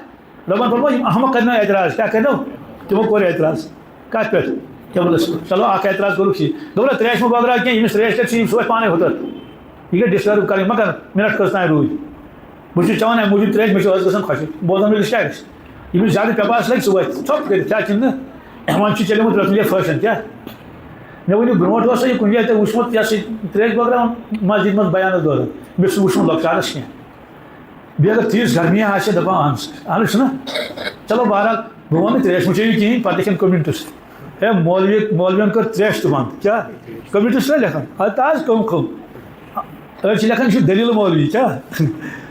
رۄبن فرموو، یِم احمق کَرنو اعتراض۔ کیٛاہ کَرنو؟ تِمو کوٚر اعتراض۔ کَتھ پٮ۪ٹھ؟ قبلس پٮ۪ٹھ۔ چلو، اَکھ اعتراض کوٚرُکھ ٹھیٖک۔ دوٚپُن، ترٛیش مہٕ بٲگراو کینٛہہ، ییٚمِس ترٛیش لَگہِ، سُہ یِیہِ صُبحٲے پانَے ہوٚتَتھ۔ یہِ گٔے ڈِسٹٲرٕب کَرٕنۍ۔ مگر مِنٹ کٔژ تام روٗدۍ۔ بہٕ چھُس چٮ۪وان اَمہِ موٗجوٗب ترٛیش، مےٚ چھُ ٲس گژھان خۄشِک۔ بوزان مےٚ کیٛاہ گژھِ؟ ییٚمِس زیادٕ پیپاس لَگہِ، سُہ وَتھِ ژھۄپ کٔرِتھ۔ کیٛاہ چھِنہٕ؟ وۄنۍ چھُ چلیومُت پرٛٮ۪تھ کُنہِ جایہِ فیشن۔ کیٛاہ؟ مےٚ ؤنِو، برونٛٹھ اوسا یہِ کُنہِ جایہِ تۄہہِ وٕچھمُت، یہِ ہسا یہِ ترٛیش بٲگراوان مسجد منٛز بیانس دوران؟ مےٚ چھُنہٕ وٕچھمُت لۄکچارس کینٛہہ۔ بیٚیہِ اگر تیٖژ گرمی آسہِ، دَپان، اہن سا، اہن حظ چھُنہ۔ چلو، بہرحال، بہٕ وَنہٕ نہٕ ترٛیش مہٕ چیٚیِو کِہیٖنۍ، پَتہٕ لیکھن کمنٹس، ہے، مولوی، مولویَن کٔر ترٛیش تہِ بنٛد۔ کیٛاہ؟ کمنٹس چھِنہ لیکھان؟ اَدٕ تازٕ کٲم کھوٚل۔ أڑۍ چھِ لیکھان، یہِ چھُ دٔلیٖل مولوی۔ کیٛاہ؟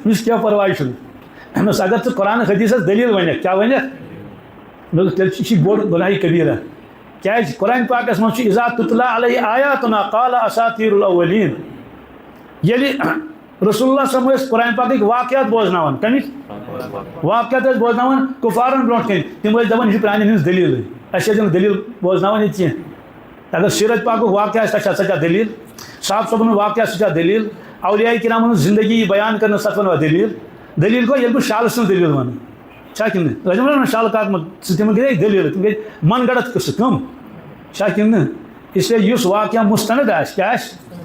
أمِس کیٛاہ پرواے چھُنہٕ؟ دوٚپمَس، اگر ژٕ قرآن حدیثس دٔلیٖل وَنَکھ، کیٛاہ وَنَکھ؟ مےٚ دوٚپ، تیٚلہِ چھُ، یہِ چھُ بوٚڑ گۄناہہِ کبیٖرہ۔ کیٛازِ؟ قرآن پاکس منٛز چھُ، "اذا تتلی علیہ آیاتنا قال اساطیر الاولین"۔ ییٚلہِ رسول اللہ صلی اللہ علیہ وسلم ٲسۍ قرآن پاکٕکۍ واقعات بوزناوان، کَمِکۍ؟ واقعات ٲسۍ بوزناوان کُفارن برونٛٹھ کَنہِ، تِم ٲسۍ دَپان، "یہِ چھُ پرٛانٮ۪ن ہٕنٛز دٔلیٖلٕے، اَسہِ ٲسۍ نہٕ دٔلیٖل بوزناوان ییٚتہِ کینٛہہ۔" اگر سیرت پاکُک واقعہ آسہِ، تَتھ چھا سۄ چھا دٔلیٖل؟ صاحب صٲبُن واقعہ، سُہ چھا دٔلیٖل؟ اولیاء کرامن ہٕنٛز زندگی بیان کرنس، تَتھ وَنوا دٔلیٖل؟ دٔلیٖل گوٚو، ییٚلہِ بہٕ شالہٕ سٕنٛز دٔلیٖل وَنہٕ، چھا کِنہٕ نہٕ؟ أسۍ وَنو نہ شالہٕ کَتھ منٛز، سُہ تِمن گٔے دٔلیٖل، تِم گٔے من گڑت قٕصہٕ، کٕم؟ چھا کِنہٕ نہٕ؟ اس لیے یُس واقعہ مستند آسہِ، کیٛاہ آسہِ؟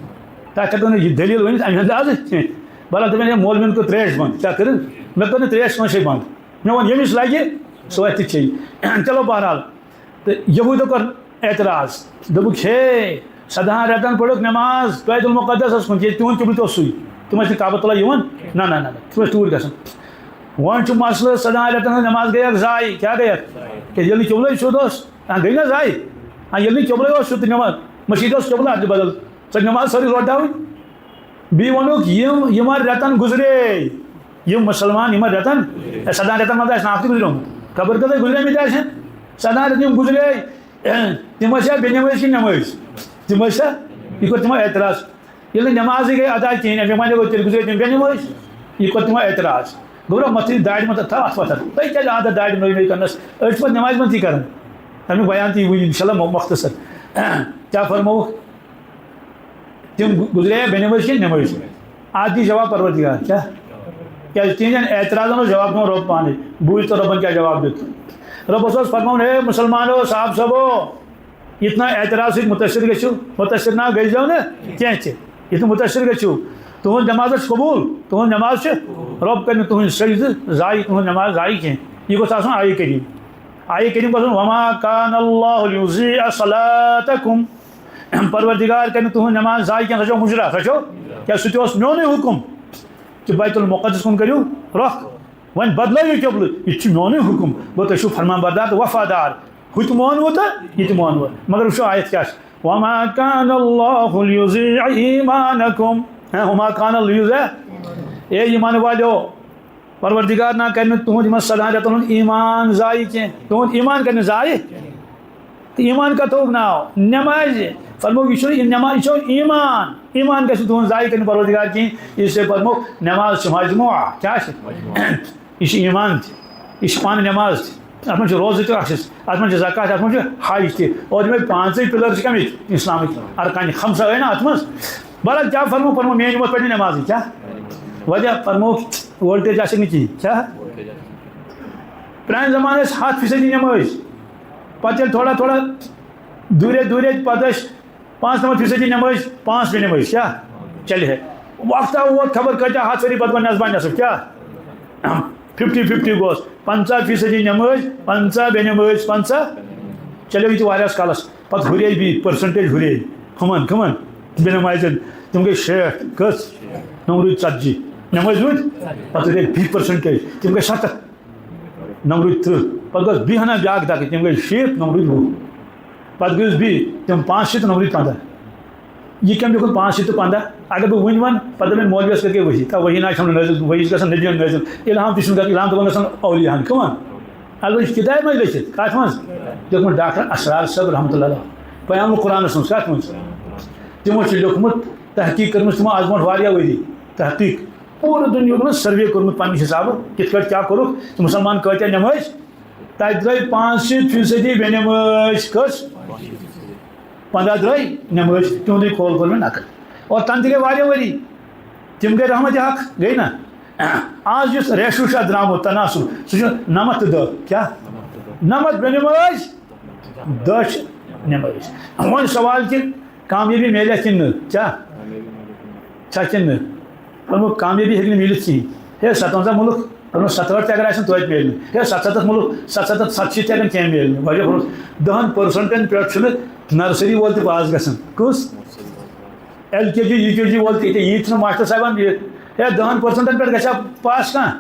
تَتھ ہٮ۪کو نہٕ یہِ دٔلیٖل ؤنِتھ اَمہِ اندازٕ کینٛہہ۔ بَلکہِ دَپن، ہے، مولوِین کٔر ترٛیش بنٛد، کیٛاہ کٔرٕن؟ مےٚ کٔر نہٕ ترٛیش کٲنٛسے بنٛد۔ مےٚ ووٚن، ییٚمِس لَگہِ، سُہ وَتھِ تہٕ چیٚیہِ۔ چلو، بہرحال، تہٕ یہوٗدو کوٚر اعتراض، دوٚپُکھ، ہے، سداہن رٮ۪تن پٔرٕکھ نٮ۪ماز بیت المقدسس کُن، ییٚتہِ تِہُنٛد قبلہٕ تہِ اوس سُے، تِم ٲسۍ نہٕ کعبۃ اللہ یِوان، نہ، نہ، نہ، نہ، تِم ٲسۍ توٗرۍ گژھان۔ وۄنۍ چھُ مسلہٕ، سداہن رٮ۪تن ہٕنٛز نٮ۪ماز گٔیکھ ضایع، کیٛاہ گٔیکھ؟ کیٛازِ ییٚلہِ نہٕ قبلے سیوٚد اوس، آ، گٔے نہ ضایع۔ آ، ییٚلہِ نہٕ قبلے اوس سیوٚد تہٕ نٮ۪ماز، مٔشیٖد اوس قبلہٕ، اَتھ چھِ بدل، سۄ نٮ۪ماز سٲرٕے لوٹاوٕنۍ۔ بیٚیہِ ووٚنُکھ، یِم، یِمن رٮ۪تن گُزرے، یِم مُسلمان یِمن رٮ۪تن، سدہن رٮ۪تن منٛز آسہِ نہٕ اکھ تہِ گُزریومُت۔ خبر کۭژاہ گُزریمٕتۍ آسن؟ سدہن رٮ۪تن یِم گُزرے، تِم ٲسیا بے نٮ۪مٲز کِنہٕ نٮ۪مٲز؟ تِم ٲسیا؟ یہِ کوٚر تِمو اعتراض۔ ییٚلہِ نہٕ نٮ۪مازٕے گٔے ادا کِہیٖنۍ، اَمہِ معنی گوٚو تیٚلہِ گُزرے تِم بے نٮ۪مٲز۔ یہِ کوٚر تِمو اعتراض۔ گوٚبرا، مۄتھٕے داڑِ منٛز تھاو اَتھ وَتھَن۔ تۄہہِ کیٛازِ عادت داڑِ نٔے نٔے کَرنَس؟ أسۍ چھِ پَتہٕ نٮ۪مازِ منٛز تی کَران۔ تَمیُک بیان تہِ یی وٕنہِ اِنشاء اللہ مۄ-، مۄختصر۔ کیٛاہ فرمووُکھ؟ تِم گُ-، گُزرے بے نمٲز کِنہٕ نمٲز؟ اَتھ دی جواب پروردگار، کیٛاہ؟ کیٛازِ تِہنٛدٮ۪ن اعتراضن اوس جواب دِوان رۄب پانے۔ بوٗزۍ تو رۄبن کیٛاہ جواب دیُت۔ رۄبس اوس فرماوُن، ہے مسلمانو، صاحب صٲبو، یِتھ نہ اعتراض سۭتۍ مُتٲثر گٔژھِو، مُتٲثر نہ گٔژھۍزیو نہٕ کینٛہہ تہِ۔ یِتھ نہٕ مُتٲثر گٔژھِو، تُہنٛز نٮ۪ماز چھِ قبوٗل، تُہنٛز نٮ۪ماز چھِ، رۄب کرِ نہٕ تُہنٛد سجدٕ ضایع، تُہنٛز نٮ۪ماز ضایع کینٛہہ۔ یہِ گوٚژھ آسُن آیہِ کریٖم۔ آیہِ کریٖم گژھُن، وما کان اللہ لیضیع صلاتکم۔ پروردگار کرِ نہٕ تُہنٛز نٮ۪ماز ضایع کینٛہہ، سۄ چھو مُجرا، سۄ چھو، کیٛاہ سُہ تہِ اوس میونُے حُکُم کہِ بیت المقدس کُن کٔرِو رۄخ، وۄنۍ بدلٲیِو قبلہٕ، یہِ تہِ چھُ میونُے حُکُم، گوٚو تُہۍ چھِو فرمان بردار تہٕ وفادار، ہُہ تہِ مونوٕ تہٕ یہِ تہِ مونوٕ۔ مگر وٕچھو آیت کیٛاہ چھِ، وما کان اللہ لیضیع ایمانکم، ہاں، وما کان اللہ لیضیع، اے ایمان والیو، پروردگار نا کرِ نہٕ تُہُنٛد یِمن سدہن رٮ۪تن ہُنٛد ایمان ضایع کینٛہہ، تُہُنٛد ایمان کرِ نہٕ ضایع۔ تہٕ ایمان کتھ تھوٚوُکھ ناو؟ نٮ۪مازِ۔ فرمووُکھ، یہِ چھُنہٕ یہِ نٮ۪ماز، یہِ چھُ ایمان۔ ایمان گژھِ نہٕ تُہُنٛد ضایع کرِ نہٕ پروردگار کینٛہہ۔ اس لیے فرمووُکھ، نٮ۪ماز چھِ مجموعہ۔ کیٛاہ چھِ؟ یہِ چھِ ایمان تہِ، یہِ چھِ پانہٕ نٮ۪ماز تہِ، اَتھ منٛز چھِ روزٕ تہِ، اَتھ چھِ، اَتھ منٛز چھِ زکوٰۃ، اَتھ منٛز چھِ حج تہِ۔ اور یِمے پانٛژٕے پِلر چھِ کَمِکۍ؟ اِسلامٕکۍ۔ ارکانِ خمسہ ٲے نا اَتھ منٛز؟ بہرحال، کیٛاہ فرموو؟ فرموو، میٛٲنۍ یِمو پَرِ نہٕ نٮ۪مازٕے۔ کیٛاہ؟ وجہ فرمووُکھ، وولٹیج آسہِ نہٕ کِہیٖنۍ۔ کیٛاہ؟ پرٛانہِ زمانہٕ ٲسۍ ہَتھ فیٖصدی نٮ۪مٲزۍ۔ پَتہٕ ییٚلہِ تھوڑا تھوڑا دوٗرے دوٗرے، پَتہٕ ٲسۍ پانٛژنَمَتھ فیٖصدی نٮ۪مٲزۍ، پانٛژھ بے نٮ۪مٲزۍ۔ کیٛاہ؟ چلہِ ہے۔ وقتہ ووت خبر کۭتیٛاہ، ہَتھ ؤری پَتہٕ گوٚو نٮ۪صبا نٮ۪صٕب۔ کیٛاہ؟ ففٹی ففٹی گوس، پنٛژاہ فیٖصدی نٮ۪مٲزۍ، پنٛژاہ بے نٮ۪مٲزۍ، پنٛژاہ۔ چلیو یہِ تہِ واریاہَس کالَس۔ پَتہٕ ہُرے بیٚیہِ، پٔرسَنٹیج ہُرے۔ ہُمَن، کٕمَن؟ بے نٮ۪مازٮ۪ن۔ تِم گٔے شیٹھ۔ کٔژ؟ نَم روٗدۍ ژَتجی۔ نٮ۪مٲزۍ روٗدۍ؟ پَتہٕ ہُرے بیٚیہِ پٔرسَنٹیج۔ تِم گٔے سَتَتھ۔ نَم روٗدۍ تٕرٛہ۔ پَتہٕ گوس بیٚیہِ ہنا بیٛاکھ دَکہٕ، تِم گٔے شیٖتھ، نَم روٗدۍ وُہ۔ پَتہٕ گٔیوس بیٚیہِ تِم پانٛژھ شیٖتھ، نَم روٗدۍ پنٛداہ۔ یہِ کَمہِ لیکھُن پانٛژھ شیٖتھ تہٕ پنٛداہ؟ اگر بہٕ وٕنہِ وَنہٕ، پَتہٕ دَپَن مولوِیَس کَتہِ گٔے ؤحی؟ تا ؤحی نہ چھَم نہٕ نٲزِل، ؤحی چھِ گژھان نبیَن نٲزِل، اِلہام تہِ چھُنہٕ گژھان، اِلہام تہِ وۄنۍ گژھان اولیاہَن۔ کٕمَن؟ اَلبتہ یہِ چھِ کِتابہِ منٛز لیکھِتھ۔ کَتھ منٛز؟ لیوٚکھمُت ڈاکٹر اسرار صٲب رحمتہ اللہ علیہ۔ پیام القرآنَس منٛز۔ کَتھ منٛز؟ تِمو چھُ لیوٚکھمُت، تحقیق کٔرمٕژ تِمو آز برونٛٹھ واریاہ ؤری۔ تحقیق۔ پوٗرٕ دُنیاہُک نہٕ سٔروے کوٚرمُت پنٛنہِ حسابہٕ، کِتھ پٲٹھۍ کیٛاہ کوٚرُکھ، تہٕ مُسلمان کۭتیٛاہ نٮ۪مٲزۍ؟ تَتہِ درٛاے پانٛژھ شیٖتھ فیٖصدی بے نٮ۪مٲزۍ۔ کٔژ؟ پنٛداہ درٛاے نٮ۪مٲزۍ، تِہُنٛدُے قول کوٚر مےٚ نقل۔ اور تَنہٕ تہِ گٔے واریاہ ؤری، تِم گٔے رحمتِ حق، گٔے نہ؟ آز یُس ریشو چھُ اَتھ درٛامُت، تناسب، سُہ چھُ نَمَتھ تہٕ دَہ۔ کیٛاہ؟ نَمَتھ بے نٮ۪مٲزۍ، دَہ چھِ نٮ۪مٲزۍ۔ وۄنۍ سوال کہِ کامیٲبی میلہِ اَسہِ کِنہٕ نہٕ؟ کیٛاہ؟ چھا کِنہٕ نہٕ؟ فرموو، کامیٲبی ہیٚکہِ نہٕ میٖلِتھ کِہیٖنۍ۔ ہے، سَتوَنٛزاہ مُلُک، فرموو، ستہٕ ہٲٹھ تہِ اگر آسن، توتہِ میلہِ نہٕ۔ ہے، ستہٕ ستَتھ مُلُک، ستہٕ ستَتھ، ستہٕ شیٖتھ تہِ اگر کینٛہہ میلہِ نہٕ۔ واریاہ فرموو، دَہَن پٔرسَنٹَن پٮ۪ٹھ چھُنہٕ نرسری وول تہِ پاس گژھان۔ کُس؟ ایل کے جی، یوٗ کے جی وول تہِ، ییٚکیٛاہ یی چھُنہٕ ماسٹر صٲبَن یہِ۔ ہے، دَہَن پٔرسَنٹَن پٮ۪ٹھ گژھِ ہا پاس کانٛہہ؟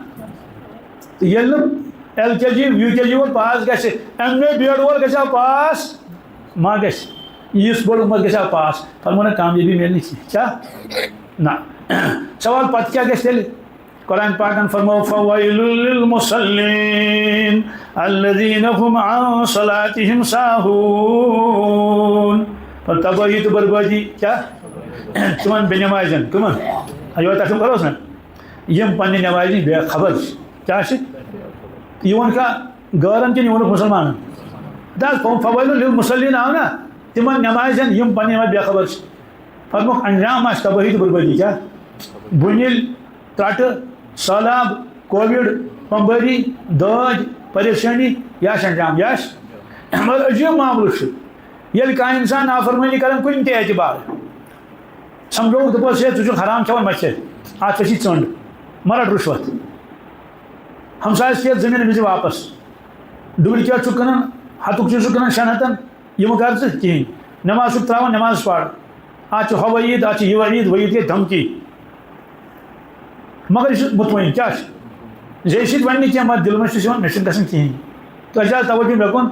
تہٕ ییٚلہِ نہٕ ایل کے جی، یوٗ کے جی وول پاس گژھِ، ایم اے بی ایڈ وول گژھِ ہا پاس؟ ما گژھِ؟ یِژھ بٔڑ عمر گژھِ ہا پاس؟ فرموو نہ، کامیٲبی میلہِ نہٕ کینٛہہ۔ کیٛاہ؟ نہ۔ سوال پتہٕ کیٛاہ گژھِ تیٚلہِ؟ قرآن پاکن فرمو، فویل للمصلین الذین هم عن صلاتهم ساہون۔ پر تباہی تہٕ بربادی کیا؟ تِمن بے نمازن، کٕمن؟ یوہے تۄہہِ تِم کروس نا، یِم پننہِ نمازِ نِش بے خبر چھِ۔ کیا چھِ؟ یہِ ووٚن کانٛہہ غٲرن کِنہٕ یہِ ووٚنُکھ مُسلمانن؟ دَپ، فویل للمصلین آو نا، تِمن نمازن یِم پننہِ نمازِ بے خبر چھِ۔ پتہٕ انجام آسہِ تبٲہی تہٕ بربٲدی کیٛاہ؟ بُنِل، ترٛٹہٕ، سہلاب، کووِڈ، بمبٲری، دٲدۍ، پریشٲنی، یہِ آسہِ انجام، یہِ آسہِ۔ مگر عجیٖب معاملہٕ چھُ، ییٚلہِ کانٛہہ انسان نافرمٲنی کران کُنہِ تہِ اعتبار، سمجھوکھ، دوٚپُس، ہے، ژٕ چھُکھ حرام کھٮ۪وان، مہ کھے، اتھ ژےٚ چھی ژٔنٛڈ، مہ رٹ رُشوت۔ ہمسایس کھیٚتھ زٔمیٖن أمِس دِ واپس، ڈُپلِکیٹ چھُکھ کٕنان، ہتُک چھُ سُہ کٕنان شٮ۪ن ہتن، یہِ مہٕ کر ژٕ کِہیٖنۍ۔ نٮ۪ماز چھُکھ ترٛاوان، نٮ۪ماز پَر۔ اَتھ چھُ ہۄ وعیٖد، اَتھ چھُ یہِ وعیٖد، وعیٖد گٔے دھمکی۔ مگر یہِ چھُ مطمئن، کیٛاہ چھُ؟ زیچھِ سۭتۍ وَنہِ نہٕ کینٛہہ، مگر دِلہٕ منٛز چھُ یِوان، مےٚ چھُنہٕ گژھان کِہیٖنۍ۔ تۄہہِ چھا توجہ مےٚ کُن؟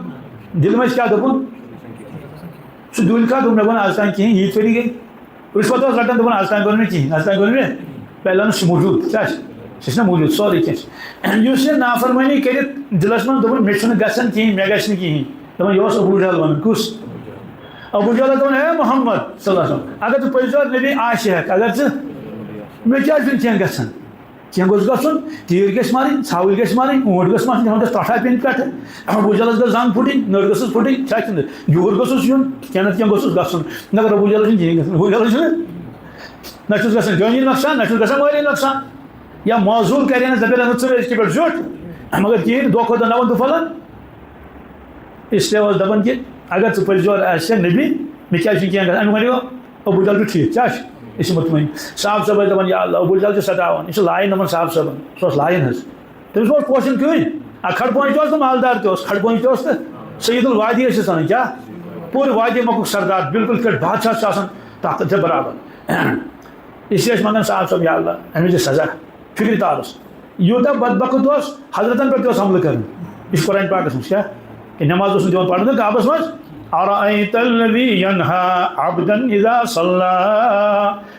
دِلہٕ منٛز کیٛاہ دوٚپُن؟ سُہ دُنکھا دوٚپ مےٚ وَن آز تام کِہیٖنۍ، ییٖتۍ ؤری گٔے۔ رُشوت اوس رَٹان، دوٚپُن آز تام گوٚو نہٕ مےٚ کِہیٖنۍ، آز تام گوٚو نہٕ مےٚ۔ پہلے اوس سُہ موجود، کیٛاہ چھُ؟ سُہ چھُنہ موجود، سورُے کینٛہہ چھُ۔ یُس یہِ نافرمٲنی کٔرِتھ دِلَس منٛز دوٚپُن مےٚ چھُنہٕ گژھان کِہیٖنۍ، مےٚ گژھِ نہٕ کِہیٖنۍ۔ دَپان یہِ اوس ابوٗ جہل وَنان، کُس؟ ابوٗ جہلَس دَپان، ہے محمد صلی اللہ علیہ وسلم، اگر ژٕ پٔزۍ یور نبی آسہِ ہٮ۪کھ، اگر ژٕ، مےٚ کیٛازِ چھُنہٕ کینٛہہ گژھان؟ کینٛہہ گوٚژھ گژھُن، تیٖر گژھِ مَرٕنۍ، ژھاوٕلۍ گژھِ مَرٕنۍ، اوٗنٛٹ گوٚژھ مَرُن، تِمَن گژھِ ٹۄٹھا پیٚنۍ پٮ۪ٹھٕ۔ ابوٗ جہلَس گٔژھ زنٛگ پھُٹٕنۍ، نٔر گٔژھٕس پھُٹٕنۍ، چھا کِنہٕ یُہُر گوٚژھُس یُن، کینٛہہ نَتہٕ کینٛہہ گوٚژھُس گژھُن۔ مگر ابوٗ جہلَس چھُنہٕ کِہیٖنۍ گژھان، ابوٗ جہلَس چھُنہٕ، نہ چھُس گژھان جٲنی نۄقصان، نہ چھُس گژھان مٲلی نۄقصان۔ یا معذوٗر کَرِ ہا نہٕ، دَپہِ ہا نہٕ ژٕ أزکہِ پٮ۪ٹھ زیُٹھ، مگر کِہیٖنۍ، دۄہ کھۄتہٕ دۄہ نَوَن دُپھلَن۔ اس لیے اوس دَپان کہِ اگر ژٕ پٔزۍ یور آسہِ ہا نبی، مےٚ کیٛازِ چھُنہٕ کینٛہہ گژھان؟ اَمیُک وَنیو ابوٗ جہل چھُ ٹھیٖک، کیٛاہ چھُ؟ یہِ چھُ مطمئن۔ صاحب صٲب ٲسۍ دَپان، یا اللہ، ابوٗ جہل چھُ ستاوان، یہِ چھُ لایان یِمَن صاحب صٲبَن، سُہ اوس لایان حظ۔ تٔمِس اوس پوشن کیُتھ، اَکھ کھڑ پونج تہِ اوس تہٕ مالدار تہِ اوس، کھڑ پونج تہِ اوس تہٕ سید الوادی ٲسِس وَنان، کیٛاہ؟ پوٗرٕ وادی مۄکُک سردار، بالکل یِتھ کٲٹھۍ بادشاہ چھُ آسان، تَتھ تہِ برابر۔ اس لیے ٲسۍ منٛگان صاحب صٲب، یا اللہ، أمِس دِ سزا، فِکرِ تارُس۔ یوٗتاہ بدبخت اوس، حضرتن پٮ۪ٹھ تہِ اوس حملہٕ کران۔ یہِ چھُ قرآن پاکس منٛز، کیٛاہ؟ کہ نماز اوس نہٕ دِوان پرنہٕ کعبس منٛز۔ أرأيت الذي ينهى عبدا إذا صلى۔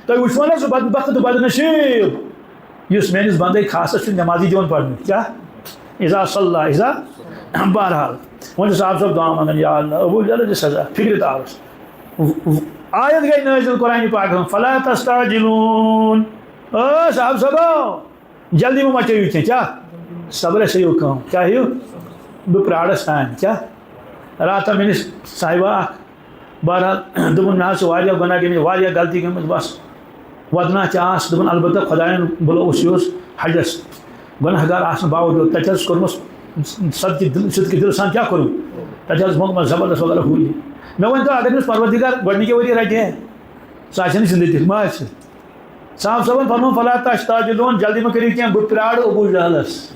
تُہۍ وٕچھوا نہ سُہ بدبخت تہٕ بدنصیٖب، یُس میٲنِس بندے خاصس چھُ نمازٕے دِوان پرنہٕ؟ کیٛاہ؟ إذا صلى، إذا، بہرحال، وۄنۍ چھُ صاحب صٲب دعا منٛگان، یا اللہ، ابوٗ جہلس دِ سزا، فِکرِ تارُس۔ آیت گٔے نٲزِل قرآن پاکس منٛز، فلا تستعجلون۔ او صاحب صٲبو، جلدی مہ مچٲیِو کینٛہہ، کیٛاہ؟ صبر ٲسِو کٲم، کیٛاہ ہیٚیِو؟ بہٕ پرٛارَس تام، کیٛاہ؟ راتھا مےٚ نِش صاحبہ اَکھ، بہرحال، دوٚپُن، مےٚ حظ چھِ واریاہ گۄناہ گٔمٕتۍ، واریاہ غلطی گٔمٕژ، بَس۔ وَدنا تہِ آس، دوٚپُن، البتہ خۄدایَن بُلووُس یہِ اوس حجَس۔ گۄناہ گار آسنہٕ باوجوٗد تَتہِ حظ کوٚرمَس صدقہِ دِل، صدقہِ دِل سان کیٛاہ کوٚرُم؟ تَتہِ حظ موٚنگ مَس زبردست وغیرہ ہُہ یہِ۔ مےٚ ؤنۍ تو، اگر أمِس پروردگار گۄڈٕنِکے ؤری رَٹہِ ہے، سُہ آسہِ ہے نہٕ زِندٕ تہِ، ما آسہِ؟ صاحب صٲبن فرموو، فلا تستعجلون، جلدی مہ کٔرِو کینٛہہ، بہٕ پرٛارٕ ابوٗ جہلس۔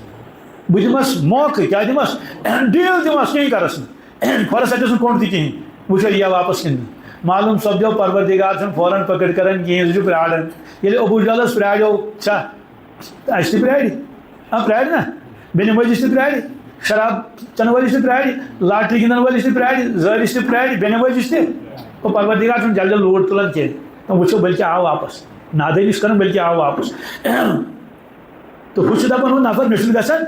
بہٕ دِمس موقعہٕ، کیٛاہ دِمس؟ ڈیٖل دِمس، کِہیٖنۍ کرس نہٕ۔ خۄدا صٲب چھُس نہٕ کوٚنٛڈ تہِ کِہیٖنۍ۔ وٕچھو یہِ آو واپس کِنہٕ نہٕ۔ معلوم سپدیو، پروردگار چھُنہٕ فوراً پکڑ کران کِہیٖنۍ، سُہ چھُ پرٛاران۔ ییٚلہِ ابوٗ جہلس پرٛاریو، چھا؟ اَسہِ تہِ پرٛارِ۔ آ، پرٛارِ نا؟ بے نمٲزِس تہِ پرٛارِ، شراب چٮ۪ن وٲلِس تہِ پرٛارِ، لاٹری گِنٛدن وٲلِس تہِ پرٛارِ، زٲرِس تہِ پرٛارِ، بے نمٲزِس تہِ۔ گوٚو پروردگار چھُنہٕ جل جل لوٗر تُلان کینٛہہ۔ تِم وٕچھو بلکہِ آو واپس۔ نادٲنی چھُ کران بلکہِ آو واپس۔ تہٕ ہُہ چھُ دَپان، ہُہ نفر، مےٚ چھُنہٕ گژھان۔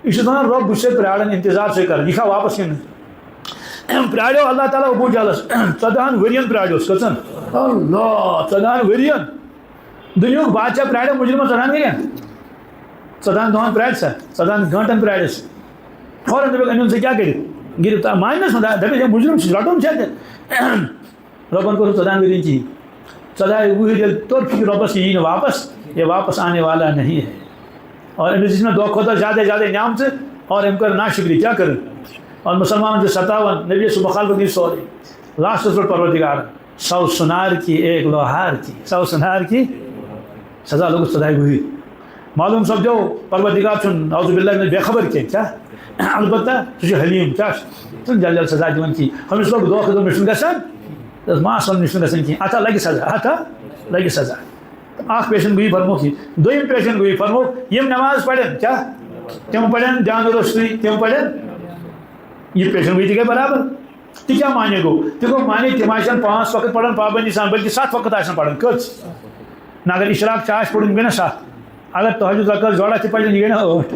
یہِ چھُ دَپان، رۄب، بہٕ چھُسے پرٛاران، اِنتظار چھُسے کران۔ یہِ چھا واپس کِنہٕ نہٕ؟ پرٛاریو اللہ تعالیٰ ابوٗ جہلس، ژۄدہَن ؤرین پرٛاریوس۔ کٔژَن؟ اللہ، ژۄدہَن ؤرین۔ دُنیاہُک بادشاہ پرٛاریو مُجرمَس ژۄدہَن ؤرین۔ ژۄدہَن دۄہَن پرٛارِ سا، ژۄدہَن گٲنٛٹَن پرٛارٮ۪س۔ فوراً دوٚپُکھ، أنِو سا کیٛاہ کٔرِتھ؟ گِرِفتار، مانہِ نہٕ سُہ، دَپٮ۪س، ہے مُجرم چھُ، رَٹُن چھا تیٚلہِ؟ رۄبن کوٚر نہٕ ژۄدہَن ؤرین کِہیٖنۍ۔ ژۄدہَے وُہٕرۍ ییٚلہِ توٚر فِکرِ رۄبَس، یہِ یی نہٕ واپس، یہ واپس آنے والا نہیں ہے۔ اور أمِس دِژ مےٚ دۄہ کھۄتہٕ دۄہ زیادَے زیادَے نعمژٕ، اور أمۍ کٔر ناشُکری، کیٛاہ کٔر؟ اور مُسلمانَن چھِ ستاوان، نبی سُنٛد مُخالفت گٔے سورُے۔ لاسٹَس پٮ۪ٹھ پروردگار، سو سُنار کی ایک لوہار کی، سو سُنار کی سزا لوٚگُس ژۄدہَے وُہٕرۍ۔ معلوم سپدیو، پروردگار چھُنہٕ، نعوذ باللہ، بے خبر کینٛہہ، کیٛاہ؟ البتہ سُہ چھُ حلیم، کیٛاہ چھُ؟ چھُنہٕ جل جل سزا دِوان کِہیٖنۍ۔ ہُمِس لوٚگ دۄہ کھۄتہٕ دۄہ، مےٚ چھُنہٕ گژھان، دوٚپُس، معاص وَن، مےٚ چھُنہٕ گژھان کِہیٖنۍ، اَتھا لَگہِ سزا، اَتھا لَگہِ سزا۔ اَکھ پیشن گویی فرمووُکھ یہِ۔ دوٚیِم پیشن گویی فرمووُکھ، یِم نٮ۪ماز پَرن، کیٛاہ؟ تِم پَرن دیانہٕ روٚستُے، تِم پَرن، یہِ پیشن گویی تہِ گٔے برابر۔ تہِ کیٛاہ معنی گوٚو؟ تہِ گوٚو معنی، تِم آسن پانٛژھ وقت پَران پابندی سان، بلکہِ سَتھ وقت آسن پَران۔ کٔژ؟ نہ، اگر اِشراق چاے آسہِ پَرُن، گٔے نہ سَتھ۔ اگر تہجد رکعت جوڑا تہِ پرن، یہِ گٔے نہ ٲٹھ۔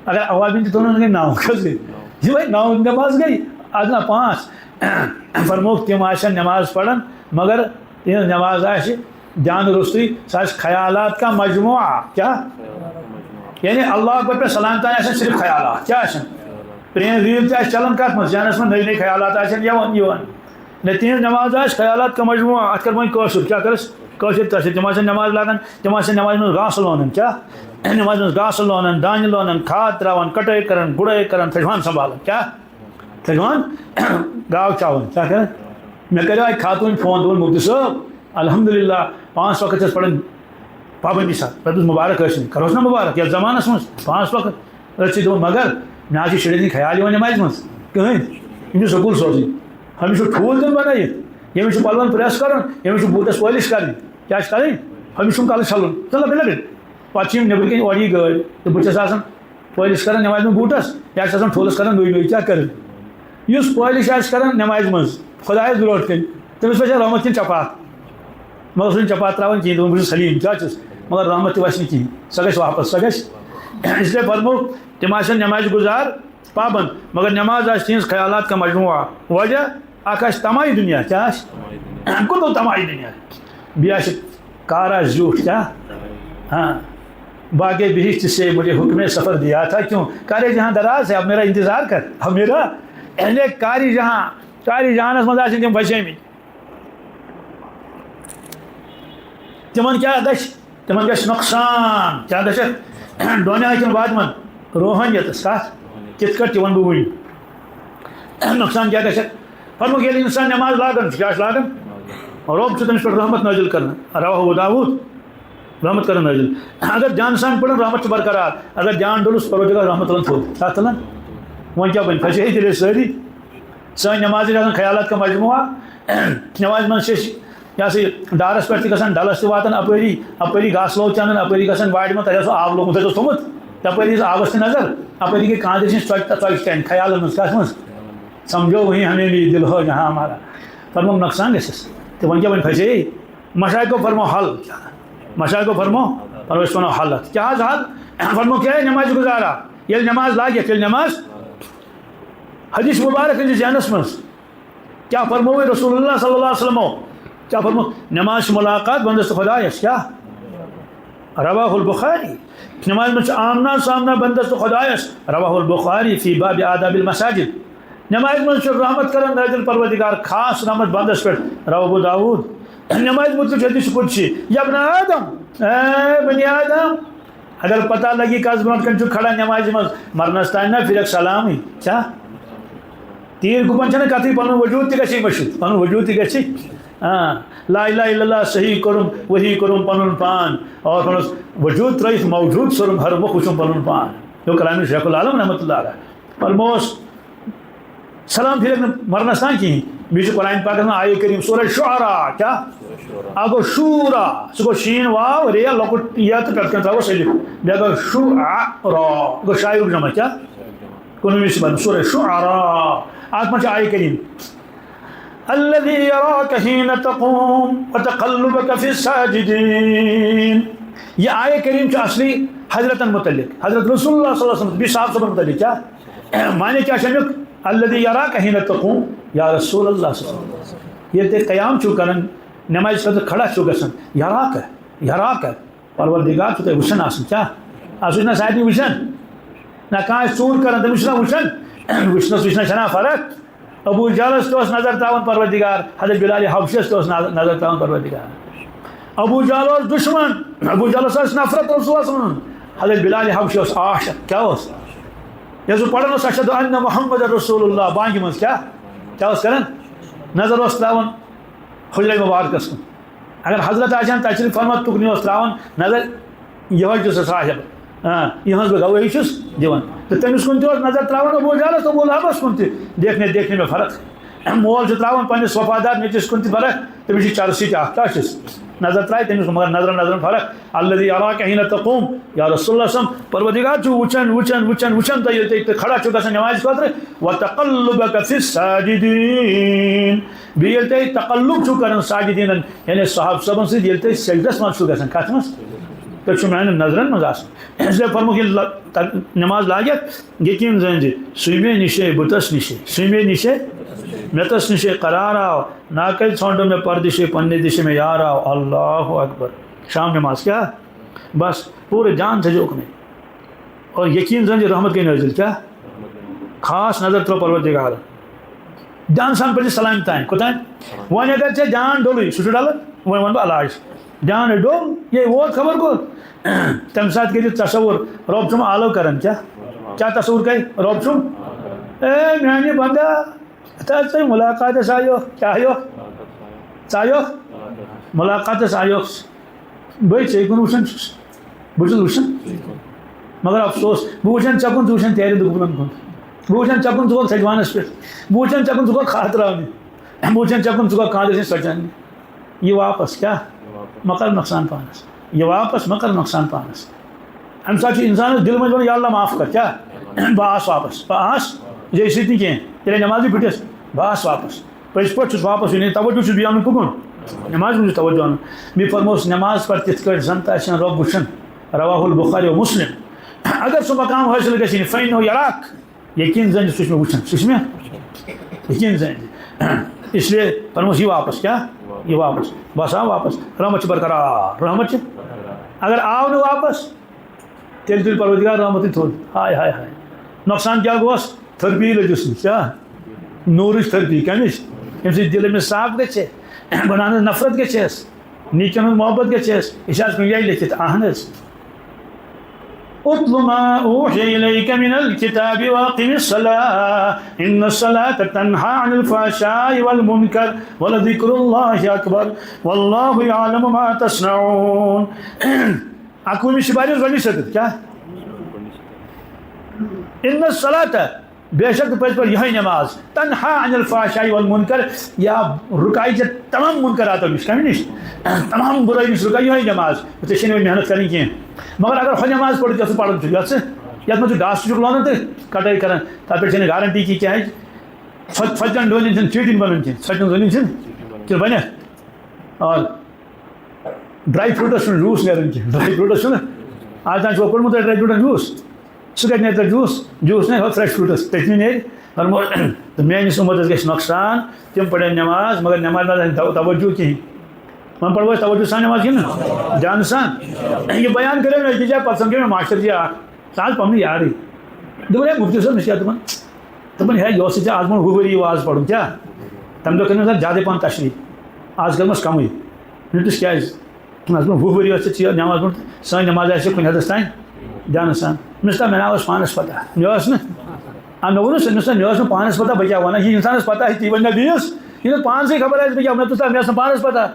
اگر اوابین تہِ تُلن، گٔے نو۔ کٔژ گٔے؟ یِمے نو نماز گٔے، ادٕ نہ پانٛژھ۔ فرمووُکھ، تِم آسن نماز پران، مگر تِہنٛز نماز آسہِ دیانہٕ روٚستُے، سُہ آسہِ خیالات کا مجموعہ۔ کیٛاہ؟ یعنی اللہ اکبر پٮ۪ٹھ سلام تام آسن صرف خیالات۔ کیٛاہ آسن؟ پرٛٲنۍ ریٖل تہِ آسہِ چلان کتھ منٛز؟ ذہنس منٛز نٔوۍ نٔوۍ خیالات آسن یِوان، یِوان۔ نہ، تِہنٛز نماز آسہِ خیالات کا مجموعہ۔ اتھ کر وۄنۍ کٲشُر، کیٛاہ کرس؟ کٲشِر تفسیر۔ تِم آسن نماز لاگان، تِم آسن نمازِ منٛز گاسہٕ لونان۔ کیٛاہ؟ نمازِ منٛز گاسہٕ لونان، دانہِ لونان، کھاد تراوان، کٹٲے کران، گُڑٲے کران، تھجوان سنبھالان۔ کیٛاہ؟ تھجوان گاو چاوان۔ کیٛاہ کران؟ مےٚ کریو اکہِ خاتوٗنۍ فون، دوٚپُن، مفتی صٲب، الحمدللہ، پانٛژھ وقت چھَس پران پابندی سان۔ مےٚ دوٚپُس، مبارک ٲسِن، کَرہوس نا مبارک، یَتھ زمانَس منٛز پانٛژھ وقت أتھۍ سۭتۍ۔ دوٚپُن، مگر مےٚ حظ چھِ شُرٮ۪ن ہِنٛدۍ خیال یِوان نٮ۪مازِ منٛز کٕہٕنۍ۔ یِم چھِ سکوٗل سوزٕنۍ، ہُمِس چھُ ٹھوٗل دیُن بَنٲیِتھ، ییٚمِس چھُ پَلوَن پرٛٮ۪س کَرُن، ییٚمِس چھُ بوٗٹَس پٲلِش کَرٕنۍ، کیٛاہ چھُ کَرٕنۍ؟ ہُمِس چھُنہٕ کَلہٕ چھَلُن۔ تہٕ لَبہِ لَبہِ۔ پَتہٕ چھِ یِم نیٚبرٕ کَنۍ اورٕ یہِ گٲڑۍ، تہٕ بہٕ چھَس آسان پٲلِش کَران نٮ۪مازِ منٛز بوٗٹَس، یا چھِ آسان ٹھوٗلَس کَران نُے نُے، کیٛاہ کَرٕ؟ یُس پٲلِش آسہِ کَران نٮ۪مازِ منٛز، خۄدایَس برونٛٹھ کَنہِ، تٔمِس پَزِ رحمت کِنۍ چپاتھ۔ مگر سُہ چھُنہٕ چپاتھ ترٛاوان کِہیٖنۍ، دَپان، بہٕ چھُس حلیٖم، کیٛاہ چھُس؟ مگر رحمت تہِ وَسہِ نہٕ کِہیٖنۍ، سۄ گژھِ واپَس، سۄ گژھِ۔ اس لیے فرموو، تِم آسن نٮ۪مازِ گُزار پابنٛد، مگر نٮ۪ماز آسہِ تِہِنٛز خیالات کا مجموعہ۔ وجہ اَکھ آسہِ طمعی دُنیا، کیٛاہ آسہِ؟ گُتُل طمعی دُنیا۔ بیٚیہِ آسہِ کار آسہِ زیوٗٹھ، کیٛاہ؟ ہاں۔ باقی بہشت سے مجھے حکم سفر دیا تھا کیوں؟ کار جہاں دراز ہے، اب میرا انتظار کر، اب میرا، اہل کار جہاں، کار جہانَس منٛز آسن تِم پھسیمٕتۍ۔ تِمن کیٛاہ گژھِ؟ تِمن گژھِ نۄقصان۔ کیٛاہ گژھِ؟ ڈۄنہِ ہَتہِ واتہِ یِمن روحٲنیتس۔ کتھ؟ کِتھ کٲٹھۍ؟ تہِ وَنہٕ بہٕ وُنۍ۔ نۄقصان کیٛاہ گژھِ؟ فرمووُکھ، ییٚلہِ انسان نٮ۪ماز لاگان چھُ، کیٛاہ چھُ لاگان؟ رۄب چھُ تٔمِس پٮ۪ٹھ رحمت نٲزِل کران۔ رواه ابو داوود۔ رحمت کران نٲزِل۔ اگر دھیان سان پٔرِن، رحمت چھُ برقرار۔ اگر دھیان ڈوٚلُس، پروردگار رحمت تُلان تھوٚد۔ کتھ تُلان؟ وۄنۍ کیٛاہ بَنہِ؟ پھسے تیٚلہِ أسۍ سٲری۔ سٲنۍ نٮ۪ماز چھِ آسان خیالات کا مجموعہ۔ نٮ۪مازِ منٛز چھِ أسۍ، یہِ ہسا یہِ، ڈارَس پٮ۪ٹھ تہِ گژھان، ڈَلَس تہِ واتان اَپٲری، اَپٲری گاسہٕ لوٚو تہِ اَنان، اَپٲری گژھان وارِ منٛز، تَتہِ اوس آب لوٚگمُت، تَتہِ اوس تھوٚمُت، یَپٲری ٲس آبَس تہِ نظر، اَپٲری گٔے کانٛدٕرِ چھِ ژۄچہِ، ژۄچہِ تہِ اَنہِ خیالَن منٛز۔ کَتھ منٛز؟ سمجھو وہی ہمیں بھی دل ہو جہاں ہمارا۔ فرموو نۄقصان گژھٮ۪س۔ تہٕ وۄنۍ کیٛاہ، وۄنۍ پھسے؟ مشایخو فرموو حل۔ کیٛاہ؟ مشایخو فرموو، فرموو أسۍ وَنو حل اَتھ۔ کیٛاہ حظ حل؟ فرموو کیٛاہ؟ نٮ۪مازِ گُزارا۔ ییٚلہِ نٮ۪ماز لاگہِ، ییٚلہِ نٮ۪ماز، حدیث مبارک ہٕنٛدِس ذہنَس منٛز کیٛاہ فرمووُے رسول اللہ صلی اللہ علیہ وسلمو؟ کیٛاہ فرمو؟ نماز چھِ ملاقات بندس تہٕ خدایس۔ کیٛاہ؟ رواه البخاری۔ نماز منٛز چھُ آمنا سامنا بندس تہٕ خدایس۔ رواه البخاری فی باب آداب المساجد۔ نماز منٛز چھُ رحمت کران نٲزِل پروردگار، خاص رحمت بندس پٮ۪ٹھ۔ رواه ابو داود۔ نماز متعلق چھُ حدیث قدسی، یا ابن آدم، اے بنی آدم، اگر پتہ لگی کس برونٛٹھ کنہِ چھُ کھڑا نمازِ منٛز، مرنس تام نہ پھرکھ سلامٕے۔ چھا؟ تیٖر گُپن چھنہٕ کتھٕے، پنُن وجود تہِ گژھِ مٔشِتھ، پنُن وجود تہِ گژھِ۔ آ، لا الہ الا اللہ صحیح کوٚرُم، وہی کوٚرُم پنُن پان، اور پنُن وجود ترٲیِتھ موجود سوٚرُم ہر مۄکھ وٕچھُم پنُن پان۔ یہِ کلام شیخ العالم رحمتہ اللہ علیہ فرموس۔ سلام پھِرکھ نہٕ مرنس تام کِہیٖنۍ۔ بیٚیہِ چھُ قرآن پاکس منٛز آیہِ کریم سورہ شعراء، کیٛاہ؟ اکھ گوٚو شورا، سُہ گوٚو شیٖن واو رے لۄکُٹ یا تہٕ پٮ۪ٹھ کَنہِ ترٛاووس ألِف۔ بیٚیہِ گوٚو شُعرا، گوٚو شاعرُک جمع، کیٛاہ؟ کُنوُہمہِ صفت، سورہ شعراء۔ اَتھ منٛز چھِ آیہِ کریم، الذي يراك حين تقوم وتقلبك في الساجدين۔ یہِ آیہِ کریم چھُ اصلی حضرتن متعلق، حضرت رسول اللہ صلی اللہ علیہ وسلم، بیٚیہِ صحابہ صٲبن متعلق۔ کیٛاہ؟ معنی کیٛاہ چھُ اَمیُک؟ الذي يراك حين تقوم، یا رسول اللہ صلی اللہ علیہ وسلم۔ ییٚلہِ تُہۍ قیام چھِو کران، نمازِ خٲطرٕ کھڑا چھِو گژھان، یراک، یراک، پروردگار چھُ تۄہہِ وٕچھان آسان۔ کیٛاہ؟ اَتھ چھُ نہ سارنٕے وٕچھان؟ نہ کانٛہہ آسہِ ژوٗر کران، تٔمِس چھُنہ وٕچھان؟ وٕچھنَس وٕچھنَس چھَنہ فرق؟ ابو جہلس تہِ اوس نظر تراوان پروردگار، حضرت بلال حبشیس تہِ اوس نظ-، نظر تراوان پروردگار۔ ابو جہل اوس دشمن، ابو جہلس ٲس نفرت رسول اللہ صلی اللہ علیہ وسلم۔ حضرت بلال حبشی اوس عاشق۔ کیٛاہ اوس؟ ییٚلہِ سُہ پران اوس، اشہد ان محمد رسول اللہ، بانگہِ منٛز کیٛاہ، کیٛاہ اوس کران؟ نظر اوس تراوان حجرے مبارکس کُن۔ اگر حضرت آسہِ ہن تشریف فرما، تُکنُے اوس تراوان نظر، یِہوٚے چھُ سُہ صاحب، آ، یِہٕنٛز بہٕ گوٲہی چھُس دِوان۔ تہٕ تٔمِس کُن تہِ اوس نظر تراوان، ابو جہلس تہٕ ابو لہبس کُن تہِ۔ دیکھنے دیکھنے میں فرق۔ مول چھُ تراوان پننِس وفادار نیٚچوِس کُن تہِ فرق، تٔمِس چھِ چرسی تہِ اکھ، کیٛاہ چھُس؟ نظر ترایہِ تٔمِس کُن، مگر نظرن نظرن فرق۔ الذي يراك حين تقوم، یا رسول اللہ صلی اللہ علیہ وسلم، پروردگار چھُ وٕچھان، وٕچھان، وٕچھان، وٕچھان تۄہہِ، ییٚلہِ تُہۍ کھڑا چھِو گژھان نمازِ خٲطرٕ، وتقلبك في الساجدين، بیٚیہِ ییٚلہِ تُہۍ تقلب چھِو کران ساجدیٖنن، یعنی صحابہٕ صٲبن سۭتۍ ییٚلہِ تُہۍ سجدس منٛز چھِو گژھان، کتھ منٛز؟ تُہۍ چھِو میانٮ۪ن نظرن منٛز آسان۔ اس لیے فرمووُکھ، ییٚلہِ ل-، تَ-، نماز لاگٮ۪کھ، یقین زٲنۍ زِ سُے مےٚ نِشے بُتس نِشے، سُے مےٚ نِشے مےٚ تس نِشے قرار آو، ناکَے ژھانٛڈو مےٚ پردِشے، پننہِ دِشہِ مےٚ یار آو۔ اللہ اکبر۔ شام نماز کیٛاہ؟ بس، پوٗرٕ جان تھٲیزِ اُکنُے۔ اور یقین زٲنۍ زِ رحمت گٔے نٲزِل۔ کیٛاہ؟ خاص نظر ترٛٲو پروردگارن۔ جان سان پٔرزِ سلام تام۔ کوٚتام؟ وۄنۍ اگر ژےٚ جان ڈوٚلُے، سُہ چھُ ڈلان، وۄنۍ وَنہٕ بہٕ علاج۔ جان ڈوٚل، یے ووت خبر کوٚت۔ تَمہِ ساتہٕ کٔرِو تصور، رۄب چھُم آلو کران۔ کیٛاہ؟ کیٛاہ تصور کرِ؟ رۄب چھُم، اے میانہِ بندا، ہتا ژےٚ ملاقاتس آیو، کیٛاہ آیو؟ ژٕ آیوکھ؟ ملاقاتس آیوکھ۔ بٔے ژےٚ کُن وٕچھان چھُس، بہٕ چھُس وٕچھان۔ مگر افسوس، بہٕ وٕچھان ژےٚ کُن، ژٕ وٕچھان تیرِ دُکملن کُن۔ بہٕ وٕچھان ژےٚ کُن، ژٕ گوٚکھ سجوانس پٮ۪ٹھ۔ بہٕ وٕچھان ژےٚ کُن، ژٕ گوٚکھ خاطراونہِ۔ بہٕ وٕچھان ژےٚ کُن، ژٕ گوٚکھ خاطرٕ سٕنٛدۍ سۄچانہِ۔ یہِ واپس کیٛاہ؟ مہ کر نۄقصان پانس۔ یہِ واپس مہ کر نۄقصان پانس۔ امہِ ساتہٕ چھُ انسانس دِل منٛز ونان، یا اللہ معاف کر، کیٛاہ؟ بہٕ آس واپس، بہٕ آس، ژےٚ سۭتۍ نہٕ کینٛہہ، تیٚلے نمازٕے پھٕٹِس، بہٕ آس واپس۔ پٔزۍ پٲٹھۍ چھُس واپس یُن، یعنی توجہ چھُس بیٚیہِ اَنُن کُکُن؟ نماز کُن چھُس توجہ اَنُن۔ بیٚیہِ فرمووُس، نماز پَر تِتھ کٲٹھۍ زَن تہٕ آسہِ ہا رۄب وٕچھان۔ رواه البخاری و مسلم۔ اگر سُہ مقام حٲصِل گژھِ، فإنه يراك، یقیٖن زٲنۍ سُہ چھُ مےٚ وٕچھان، سُہ چھُ مےٚ یقیٖن زٲنۍ۔ اس لیے فرمووُس یہِ واپس، کیٛاہ؟ یہِ واپس۔ بس آو واپس۔ رحمت چھِ برقرار، رحمت چھِ۔ اگر آو نہٕ واپس، تیٚلہِ تُلہِ پروردگار رحمتٕے تھوٚد۔ ہاے، ہاے، ہاے۔ نۄقصان کیٛاہ گوس؟ تھٔرپی لٔجِس نہٕ۔ کیٛاہ؟ نوٗرٕچ تھٔرپی۔ کَمِچ؟ ییٚمہِ سۭتۍ دِل أمِس صاف گژھِ، گۄناہن ہٕنٛز نفرت گژھٮ۪س، نیکن ہٕنٛز محبت گژھٮ۪س۔ یہِ چھِ آز کُنہِ جایہِ لیکھِتھ؟ اہن حظ۔ اتل ما اوحی الیک من الکتاب واقم الصلاة ان الصلاة تنہی عن الفحشاء والمنکر ولذکر اللہ اکبر واللہ یعلم ما تصنعون۔ اکوُہمہِ سپارِ، زۄلہِ صدر کیٛاہ؟ ان الصلاة، بے شک تہٕ پٔزۍ پٲٹھۍ یِہوٚے نماز، تنہا عن الفحشاء والمنکر، یا رُکایہِ ژےٚ تمام منکراتو نِش، کمہِ نِش؟ تمام بُرٲیی نِش رُکایہِ یِہوٚے نماز۔ ژےٚ چھےٚ نہٕ وۄنۍ محنت کرٕنۍ کینٛہہ۔ مگر اگر ہۄ نماز پٔرِتھ یۄس ژٕ پران چھُکھ، یۄس ژٕ، یتھ منٛز ژٕ ڈاسہٕ چھُکھ لونان تہٕ کٹٲے کران، تتھ پٮ۪ٹھ چھےٚ نہٕ گارنٹی کہِ کیٛاہ آسہِ، ژھۄ-، ژھۄچن ڈوٗنٮ۪ن چھِنہٕ ژیٖٹِنۍ بنان کینٛہہ، ژھۄچن ڈوٗنٮ۪ن چھِنہٕ، کِنہٕ بنہِ؟ آ۔ ڈراے فروٹس چھُنہٕ جوٗس نیران کینٛہہ، ڈراے فروٹس چھُنہٕ۔ آز تام چھُوا کوٚڑمُت تۄہہِ ڈراے فروٹس جوٗس؟ سُہ کتہِ نیرِ تۄہہِ جوٗس؟ جوٗس نیرِ ہۄ فریش فروٹس، تٔتنی نیرِ۔ فرموو، تہٕ میٲنِس اُمتس گژھِ نۄقصان، تِم پرن نماز، مگر نماز منٛز آسہِ نہٕ تو-، توجہ کِہینۍ۔ وۄنۍ پرو أسۍ توجہ سان نماز کِنہٕ نہٕ؟ جان سان۔ یہِ بیان کریو مےٚ أکِس جایہِ، پتہٕ سمکھیو مےٚ ماشٹر جی اکھ، سُہ آز پننُے یارٕے۔ دوٚپُن، ہے مفتی صٲب، مےٚ چھِ کیٛاہ دپان؟ دوٚپُن، ہے، یہِ اوس ژےٚ آز برونٛٹھ وُہ ؤری واز پرُن، کیٛاہ؟ تَمہِ دۄہ کٔرمٕژ اَتھ زیادَے پہن تشریح، آز کٔرمٕژ کمٕے۔ مےٚ دوٚپُس، کیٛازِ؟ دوٚپُن، اَز برونٛٹھ وُہ ؤری ٲس ژےٚ ژیر نٮ۪ماز پٔرمٕژ، سٲنۍ نٮ۪ماز آسہِ کُنہِ حدس تام جانہٕ سان۔ مےٚ دوٚپُس، مےٚ نا ٲس پانَس پتہ، مےٚ ٲس نہٕ۔ آ، مےٚ ووٚنُس، مےٚ دوٚپُس، مےٚ ٲس نہٕ پانَس پتہ، بہٕ کیٛاہ وَنہٕ، یہِ اِنسانَس پتہ آسہِ، تی وَنہِ مےٚ بیٚیِس، یہِ نہٕ پانسٕے خبر آسہِ، بہٕ کیٛاہ وَنہٕ۔ مےٚ دوٚپُس، مےٚ ٲس نہٕ پانَس پتہ۔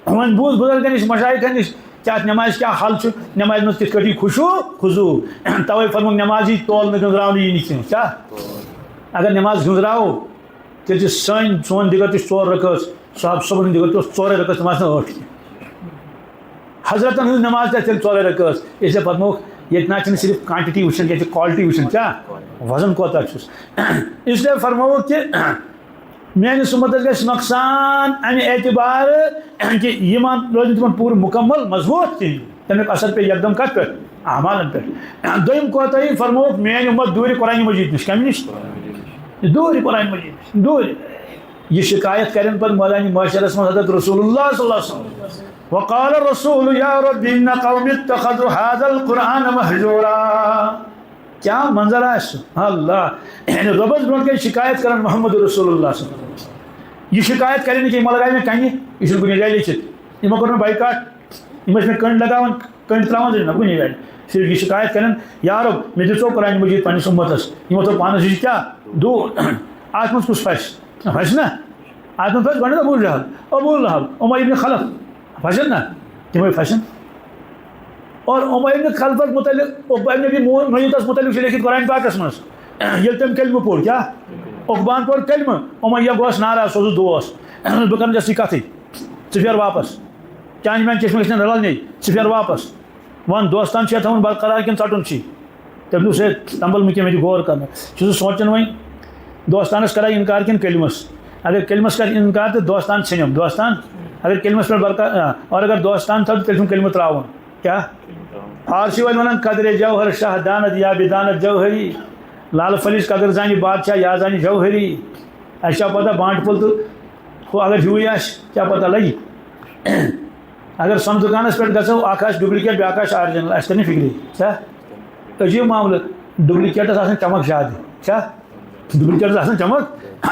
وۄنۍ بوٗز بُزرگن نِش، مشایخن نِش، کہِ اَتھ نٮ۪مازِ کیٛاہ حل چھُ، نٮ۪مازِ منٛز کِتھ کٲٹھۍ یی خشوع، خضوع۔ تَوَے فرمووُکھ، نٮ۪ماز یی تولنہٕ، گٔنٛزراونہٕ یی نہٕ کینٛہہ۔ کیٛاہ؟ اگر نٮ۪ماز گٔنٛزراوو، تیٚلہِ چھِ سٲنۍ، سون دِگر تہِ چھُ ژور رکٲژ، صحابہٕ صٲبُن دِگر تہِ اوس ژورے رکٲژ، تِم آسہٕ نہٕ ٲٹھ کینٛہہ۔ حضرتن ہٕنٛز نٮ۪ماز تہِ آسہِ تیٚلہِ ژورے رکٲژ۔ اس لیے فرمووُکھ، ییٚتہِ نہ چھِنہٕ صرف quantity وٕچھان کینٛہہ، یہِ چھِ quality وٕچھان، کیٛاہ؟ وزن کوتاہ چھُس۔ اس لیے فرمووُکھ کہِ میٛانِس اُمتَس گژھِ نۄقصان اَمہِ اعتبارٕ کہِ یِمَن روزِ نہٕ تِمَن پوٗرٕ مُکمل مضبوٗط کِہیٖنۍ۔ تَمیُک اثر پیٚیہِ یکدم کَتھ پٮ۪ٹھ؟ اعمالَن پٮ۪ٹھ۔ دوٚیِم کوتاہی فرمووُکھ، میٛانہِ اُمت دوٗرِ قرآن مجیٖد نِش۔ کَمہِ نِش؟ دوٗرِ قرآن مجیٖد نِش، دوٗرِ۔ یہِ شکایت کَرن پَتہٕ مٲدانِ محشرَس منٛز حضرت رسول اللہ صلی اللہ علیہ وسلم۔ وقال الرسول یا رب ان قوم اتخذوا هذا القرآن مهجورا۔ کیٛاہ منظر آسہِ سُہ؟ اللہ! یعنی رۄبَس برونٛٹھ کَنہِ شکایت کران محمد رسول اللہ صلی اللہ علیہ وسلم۔ یہِ شکایت کرِ نہٕ کینٛہہ، یِمو لگایہِ مےٚ کنہِ، یہِ چھُنہٕ کُنہِ جایہِ لیکھِتھ۔ یِمو کوٚر مےٚ بایکاٹ، یِم ٲسۍ مےٚ کٔنٛڈۍ لگاوان، کٔنٛڈۍ ترٛاوان زٔمیٖنَس، کُنہِ جایہِ۔ صرف یہِ شکایت کران، یا رۄب، مےٚ دِژو قرآن مجیٖد پنٛنِس اُمتَس، یِمو تھوٚو پانَس نِش کیٛاہ؟ دوٗر۔ اَتھ منٛز کُس پھَسہِ؟ پھَسہِ نا؟ اَتھ منٛز پھَسہِ گۄڈٕنٮ۪تھ ابو جہل، ابو لہب، اُمَیہ ابن خلف۔ پھَسن نا؟ تِمَے پھَسن۔ اور اُمَیہ ابن خلفس متعلق، عقبہ ابن ابی مو-، معیطس متعلق چھُ لیکھِتھ قرآن پاکس منٛز، ییٚلہِ تٔمۍ کلمہٕ پوٚر، کیٛاہ؟ عقبہن پوٚر کلمہٕ، اُمَیہ گوس ناراض، سُہ اوس دوس۔ بہٕ کرٕ نہٕ ژےٚ سۭتۍ کتھٕے، ژٕ پھیر واپس۔ چانہِ میانہِ چشمہٕ گژھِ نہٕ رلنٕے، ژٕ پھیر واپس۔ وَن، دوستان چھُ تھاوُن برقرار کِنہٕ ژَٹُن چھُے؟ تٔمۍ دوٚپ، ہے، تمبل مہٕ کینٛہہ، مےٚ چھُ غور کرنہٕ۔ چھُ سُہ سونٛچان وۄنۍ، دوستانس کرا انکار کِنہٕ کلمس؟ اگر کلمس کرِ انکار تہٕ دوستان ژھٕنِم، دوستان اگر کلمس پٮ۪ٹھ برقرار، آ، اور اگر دوستان تھاو تہٕ تیٚلہِ چھُم کلمہٕ ترٛاوُن۔ کیٛاہ؟ فارسی وٲلۍ وَنان قدرِ جوہر شاہ دانت یا بدانت جوہری۔ لال پھلِس قدر زانہِ بادشاہ یا زانہِ جوہری۔ اَسہِ چھا پتہ بانٛٹہٕ پھوٚل تہٕ ہُہ اگر ہیوٗے آسہِ، کیٛاہ پتہ لگہِ؟ اگر سۄنہٕ دُکانَس پٮ۪ٹھ گژھو، اَکھ آسہِ ڈُپلِکیٹ، بیٛاکھ آسہِ آرجِنَل، اَسہِ تَرِ نہٕ فِکرِ۔ چھا؟ عجیٖب معاملہٕ۔ ڈُپلِکیٹَس آسان چمک زیادٕ۔ چھا؟ ڈُپلِکیٹَس آسان چمک،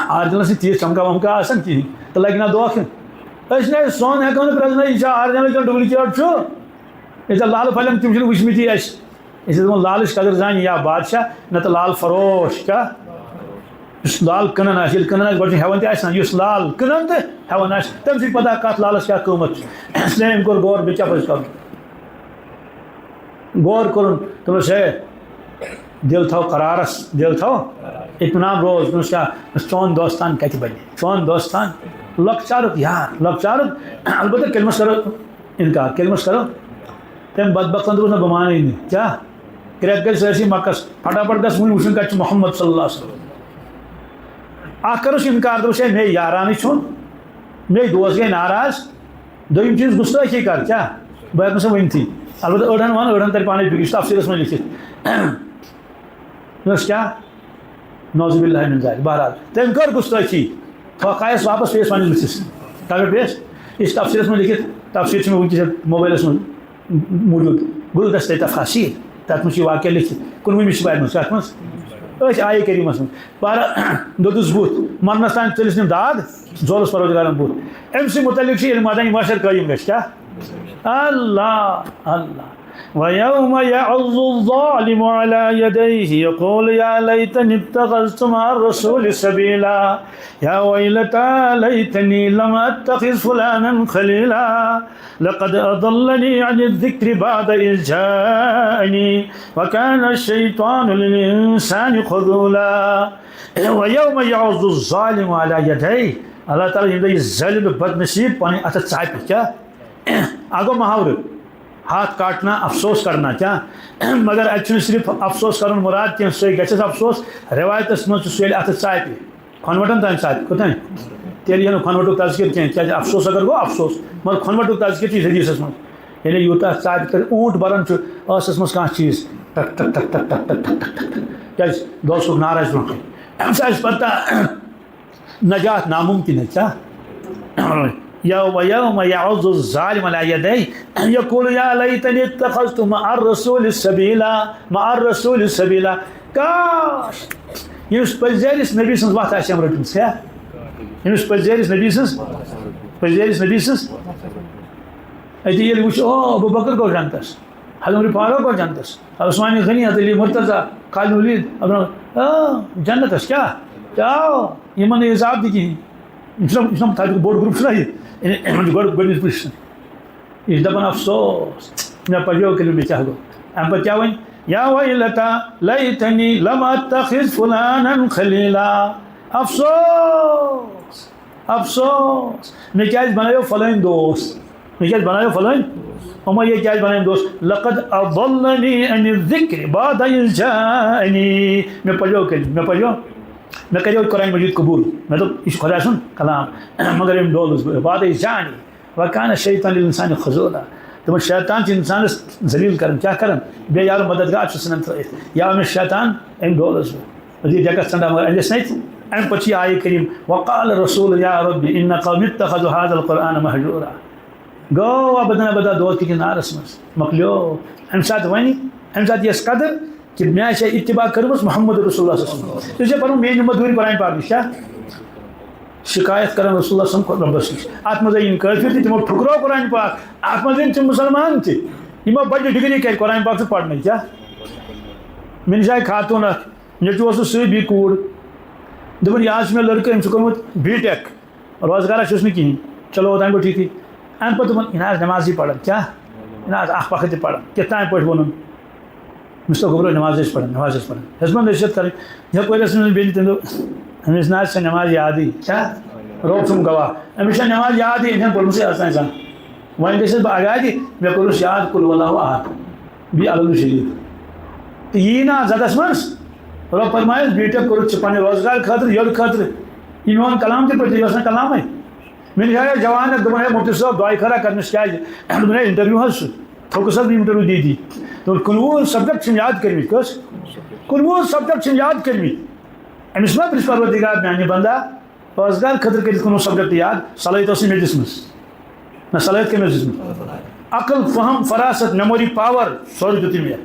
آرجِنَلَس چھِ تیٖژ چمکا ومکا آسان کِہیٖنۍ۔ تہٕ لَگہِ نا دھوکہٕ؟ أسۍ نہ سۄن ہٮ۪کو نہٕ پرٛزنٲیِتھ، یہِ چھا آرجِنَل کِنہٕ ڈُپلِکیٹ چھُ۔ ییٚتہِ لالہٕ پھلٮ۪ن تِم چھِنہٕ وٕچھمٕتی اَسہِ۔ أسۍ ٲسۍ دَپان لالٕچ قدر زانہِ یا بادشاہ، نَتہٕ لال فروش۔ کیٛاہ؟ یُس لال کٕنان آسہِ، ییٚلہِ کٕنان آسہِ، گۄڈٕ چھِ ہٮ۪وان تہِ آسہِ نا، یُس لال کٕنان تہٕ ہٮ۪وان آسہِ، تٔمۍ سٕے پَتہ کَتھ لالَس کیٛاہ قۭمَتھ چھُ۔ اس لیے أمۍ کوٚر غور، مےٚ کیٛاہ پَزِ کَرُن؟ غور کوٚرُن، دوٚپُس، ہے، دِل تھاو قرارس، دِل تھاو اطمینان روز۔ دوٚپُس، کیٛاہ، چون دوستان کَتہِ بَنہِ؟ چون دوستان لۄکچارُک یار، لۄکچارُک، البتہ کلمس کرو انکار، کلمس کرو۔ تٔمۍ بدبختن دوٚپُس، نہ، بہٕ مانَے نہٕ۔ کیٛاہ؟ کرٛٮ۪کھ گٔے سٲرسٕے مکس، پھٹافٹ گژھ وٕنۍ وٕچھُن کَتہِ چھُ محمد صلی اللہ علیہ وسلم۔ اکھ کٔرٕس انکار، دوٚپُس، ہے، مے یارانٕے چھُن، مے دوس گٔے ناراض۔ دوٚیِم چیٖز، گُستٲخی کر، کیٛاہ؟ بہٕ ہٮ۪کہٕ نہٕ سۄ ؤنتھٕے۔ البتہ أڑہن وَن، أڑہن تَرِ پانَے فِکرِ، یہِ چھُ تفسیٖرَس منٛز لیکھِتھ۔ دوٚپُس، کیٛاہ؟ نعوذ باللہ من ذالک۔ بہرحال، تٔمۍ کٔر گُستٲخی۔ پھۄکھ آیَس واپس، پیٚیَس پنٛنِس بٕتھِس۔ کَتھ پٮ۪ٹھ پیٚیَس؟ یہِ چھِ تفسیٖرَس منٛز لیکھِتھ، تفسیٖر چھُ مےٚ وٕنکیٚس یَتھ موبایلَس منٛز موٗجوٗد، گُلدستَے تفاسیٖر۔ تَتھ منٛز چھُ یہِ واقعہ لیکھِتھ۔ کُنوُہمِس چھِ بارِ منٛز، کَتھ منٛز؟ أتھۍ آیہِ کریٖمَس منٛز۔ بہرحال، دوٚدُس بُتھ، مرنَس تام ژٔلِس نِم داد، زولُس پروردگارَن بُتھ۔ أمۍ سٕے مُتعلِق چھُ ییٚلہِ مٲدانِ محشر قٲیِم گژھِ، کیٛاہ؟ اللہ، اللہ۔ وَيَوْمَ يَعَضُّ الظَّالِمُ عَلَى يَدَيْهِ يَقُولُ يَا لَيْتَنِي اتَّخَذْتُ مَعَ الرَّسُولِ سَبِيلًا، يَا وَيْلَتَىٰ لَيْتَنِي لَمْ أَتَّخِذْ فُلَانًا خَلِيلًا، لَقَدْ أَضَلَّنِي عَنِ الذِّكْرِ بَعْدَ إِذْ جَاءَنِي، وَكَانَ الشَّيْطَانُ لِلْإِنسَانِ خَذُولًا۔ وَيَوْمَ يَعَضُّ الظَّالِمُ عَلَى يَدَيْهِ، اللہ تعالیٰ ییٚمہِ دۄہ یہِ ظٲلِم تہٕ بدنصیٖب پنٕنۍ اَتھٕ ژاپہِ، کیٛاہ؟ اَکھ گوٚو محاورٕ، ہاتھ کاٹنا، افسوس کرنا، کیٛاہ؟ مگر اَتہِ چھُنہٕ صرف افسوس کرُن مُراد کینٛہہ، سُے گژھٮ۪س افسوس۔ رِوایتَس منٛز چھُ سُہ ییٚلہِ اَتھٕ ژاپہِ، کھۄنوَٹَن تام ژاپہِ، کوٚتام؟ تیٚلہِ یِیہِ نہٕ کھۄنوَٹُک تذکر کینٛہہ، کیٛازِ افسوس اگر گوٚو افسوس، مگر کھۄنوَٹُک تذکر چھُ یہِ حدیٖثَس منٛز۔ ییٚلہِ یوٗتاہ ژاپہِ کَرِ، اوٗنٹ بَران چھُ ٲسَس منٛز کانٛہہ چیٖز، ٹک ٹک ٹک ٹک۔ کیٛازِ؟ دوستُک نعرٕ آسہِ برونٛہہ کَنہِ۔ اَمہِ سۭتۍ آسہِ پَتہ نجات ناممکن ہے، کیٛاہ؟ یا وَيَوْمَ يَعَضُّ الظَّالِمُ عَلَى يَدَيْهِ يَقُولُ يَا لَيْتَنِي اتَّخَذْتُ مَعَ الرَّسُولِ سَبِيلًا، مَعَ الرَّسُولِ سَبِيلًا۔ کاش، ییٚمِس پٔزیرِس نبی سٕنٛز وَتھ آسہِ أمۍ رٔٹمٕژ، کیٛاہ؟ ییٚمِس پٔزیرِس نبی سٕنٛز، پٔزیرِس نبی سٕنٛز۔ أتی ییٚلہِ وٕچھ، او، ابو بکر گوٚو جنتَس، حضرت عمر فاروق گوٚو جنتَس، عثمان غنی، حضرت علی مرتضیٰ، خالد ولید، عبدالرحمان، آ، جنتَس کیٛاہ؟ کیٛاہ آو؟ یِمَن نہٕ عذاب تہِ کِہیٖنۍ۔ یِم چھِنہ، یِم چھِنہ تَتیُک بوٚڑ گرُپ چھُنہ یہِ؟ یِمَن چھُ گۄڈٕ، گۄڈٕنِچ پُشت۔ یہِ چھِ دَپان، افسوس، مےٚ پَزیو کٔرِو، مےٚ کیٛاہ گوٚو؟ اَمہِ پَتہٕ کیٛاہ وَنہِ؟ یا ویلتا لیتنی لم اتخذ فلانا خلیلا۔ افسوس، افسوس، مےٚ کیٛازِ بنٲیو فلٲنۍ دوست؟ مےٚ کیٛازِ بنٲیو فلٲنۍ؟ یِمو یہِ کیٛازِ بنٲیِم دوست؟ لقد اضلنی عن الذکر بعد اذ جاءنی۔ مےٚ پَزیو کٔرِتھ، مےٚ پَزیو، مےٚ کَریو قرآن مجید قبول۔ مےٚ دوٚپ، یہِ چھُ خۄداے سُنٛد کلام، مگر أمۍ ڈولُس بہٕ۔ بعد اذ جاءنی۔ وَكَانَ الشَّيْطَانُ لِلْإِنسَانِ خَذُولًا۔ دوٚپُن، شیطان چھُ اِنسانَس ذلیل کران۔ کیٛاہ کران؟ بے یار و مددگار چھُ ژھٕنان ترٲیِتھ۔ یا أمِس شیطان، أمۍ ڈولُس بہٕ۔ أتی ڈٮ۪کَس ژنڈا مگر أنِس نَتہِ۔ اَمہِ پَتہٕ چھُ یہِ آیہِ کریم، وَقَالَ رَسُولُ يَا رَبِّ إِنَّ قَوْمِی اتَّخَذُوا هَذَا الْقُرْآنَ مَهْجُورًا۔ گوٚو وۄنۍ بدنا بدا دود کِس نارَس منٛز۔ مۄکلیو۔ اَمہِ ساتہٕ وَنہِ، اَمہِ ساتہٕ یَس قدر، کہ مےٚ آسہِ اتباع کٔرمٕژ محمد رسول اللہ صلی اللہ علیہ وسلم۔ ژےٚ چھےٚ پَنُن مے نِمت دوٗرِ قرآن پاک نِش، کیٛاہ؟ شکایت کران رسول اللہ صلی اللہ علیہ وسلم رۄبَس نِش۔ اَتھ منٛز آیہِ یِم کٲفِر تہِ، تِمو ٹھُکرٲو قرآن پاک۔ اَتھ منٛز یِن تِم مُسلمان تہِ۔ یِمو بَجہِ ڈگری کَرِ قرآن پاک ژٕ پَرنٕچ، کیٛاہ؟ مےٚ نِش آیہِ خاتوٗن اَکھ، نیٚچوٗ اوسُس سۭتۍ، بیٚیہِ کوٗر۔ دوٚپُن، یہِ حظ چھُ مےٚ لٔڑکہٕ، أمۍ چھُ کوٚرمُت بی ٹیک۔ روزگارا چھُس نہٕ کِہیٖنۍ۔ چلو، اوٚتام گوٚو ٹھیٖکٕے۔ اَمہِ پَتہٕ دوٚپُن، یہِ نہ حظ نٮ۪مازٕے پَران، کیٛاہ؟ یہِ نہ حظ اَکھ وقت تہِ پَران۔ کِتھ تام پٲٹھۍ ووٚنُن؟ مِسٹر گوٚبرو، نٮ۪ماز ٲسۍ پَران، نٮ۪ماز ٲسۍ پَران۔ ہیٚژمَن نصیحت کَرٕنۍ۔ یَپٲرۍ ٲس أمِس بیٚنہِ، تٔمۍ دوٚپ، أمِس نہ حظ چھےٚ نٮ۪ماز یادٕے، کیٛاہ؟ رۄب چھُم گواہ، أمِس چھےٚ نٮ۪ماز یادٕے، أمۍ چھَنہٕ پٔرمٕژٕے آز تام زانٛہہ۔ وۄنۍ گٔژھِس بہٕ اگادِ، مےٚ کوٚرُس یاد قل ہو اللہ احد، بیٚیہِ الحمد شریٖف۔ تہٕ یی نہٕ اَتھ زَدَس منٛز، رۄب فرمایَس، بی ٹیک کوٚرُتھ ژےٚ پنٛنہِ روزگار خٲطرٕ، یٔڑ خٲطرٕ۔ یہِ میون کلام تہِ پٔرِتھ، یہِ اوس نہٕ کلامٕے۔ مےٚ نِش آیو جوان اکھ، دوٚپُن، ہے مفتی صٲب، دعایہِ خٲرا کرنس کیازِ؟ دوٚپُن، ہے، انٹرویو حظ چھُ، فوکس حظ، یِم کٔرِو دی دی۔ دوٚپُن، کُنوُہ سبجیکٹ چھِم یاد کٔرمٕتۍ۔ کٔژ؟ کُنوُہ سبجیکٹ چھِم یاد کٔرمٕتۍ۔ أمِس ما پرٛژھ پروردگار، میانہِ بندا، روزگار خٲطرٕ کٔرِتھ کُنوُہ سبجیکٹ یاد؟ صلٲحیت ٲسٕے مےٚ دِژمٕژ۔ نہ، صلٲحیت کٔمۍ ٲس دِژمٕژ؟ عقل، فہم، فراست، میموری پاور، سورُے دیُتُے مےٚ۔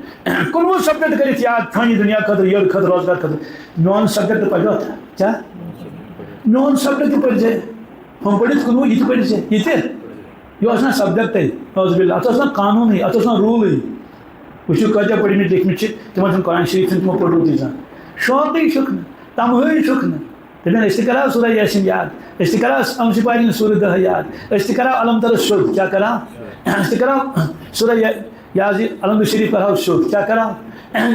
کُنوُہ سبجیکٹ کٔرِتھ یاد، فٲنی دُنیا خٲطرٕ، یٔڈ خٲطرٕ، روزگار خٲطرٕ۔ میون سبجیکٹ پَرِ اَتھ۔ کیٛاہ؟ میون سبجیکٹ تہِ پٔرۍ زِ۔ ہُم پٔرِتھ کُنوُہ، یہِ تہِ پٔرۍ زِ۔ یہِ تہِ؟ یہِ اوس نہ سبجیکٹے۔ نعوذ باللہ۔ اَتھ اوس نہ قانوٗنٕے، اَتھ اوس نہ روٗلٕے۔ وٕچھِو، کٲتیٛاہ پٔرۍمٕتۍ لیکھمٕتۍ چھِ، تِمن چھُنہٕ قرآن شریٖف چھُنہٕ تِمو پوٚرمُتٕے زانٛہہ۔ شوقٕے چھُکھ نہٕ، تمہٕے چھُکھ نہٕ۔ دَپان، أسۍ تہِ کَرو سورہ یاسین یاد، أسۍ تہِ کَرو اَمہِ سۭتۍ پَرٕنۍ سورہ دَہ یاد، أسۍ تہِ کَرو الم تر سیوٚد، کیٛاہ کَرو؟ أسۍ تہِ کَرو سورہ یا-، یازِ الحمد شریٖف کَرو سیوٚد، کیٛاہ کَرو؟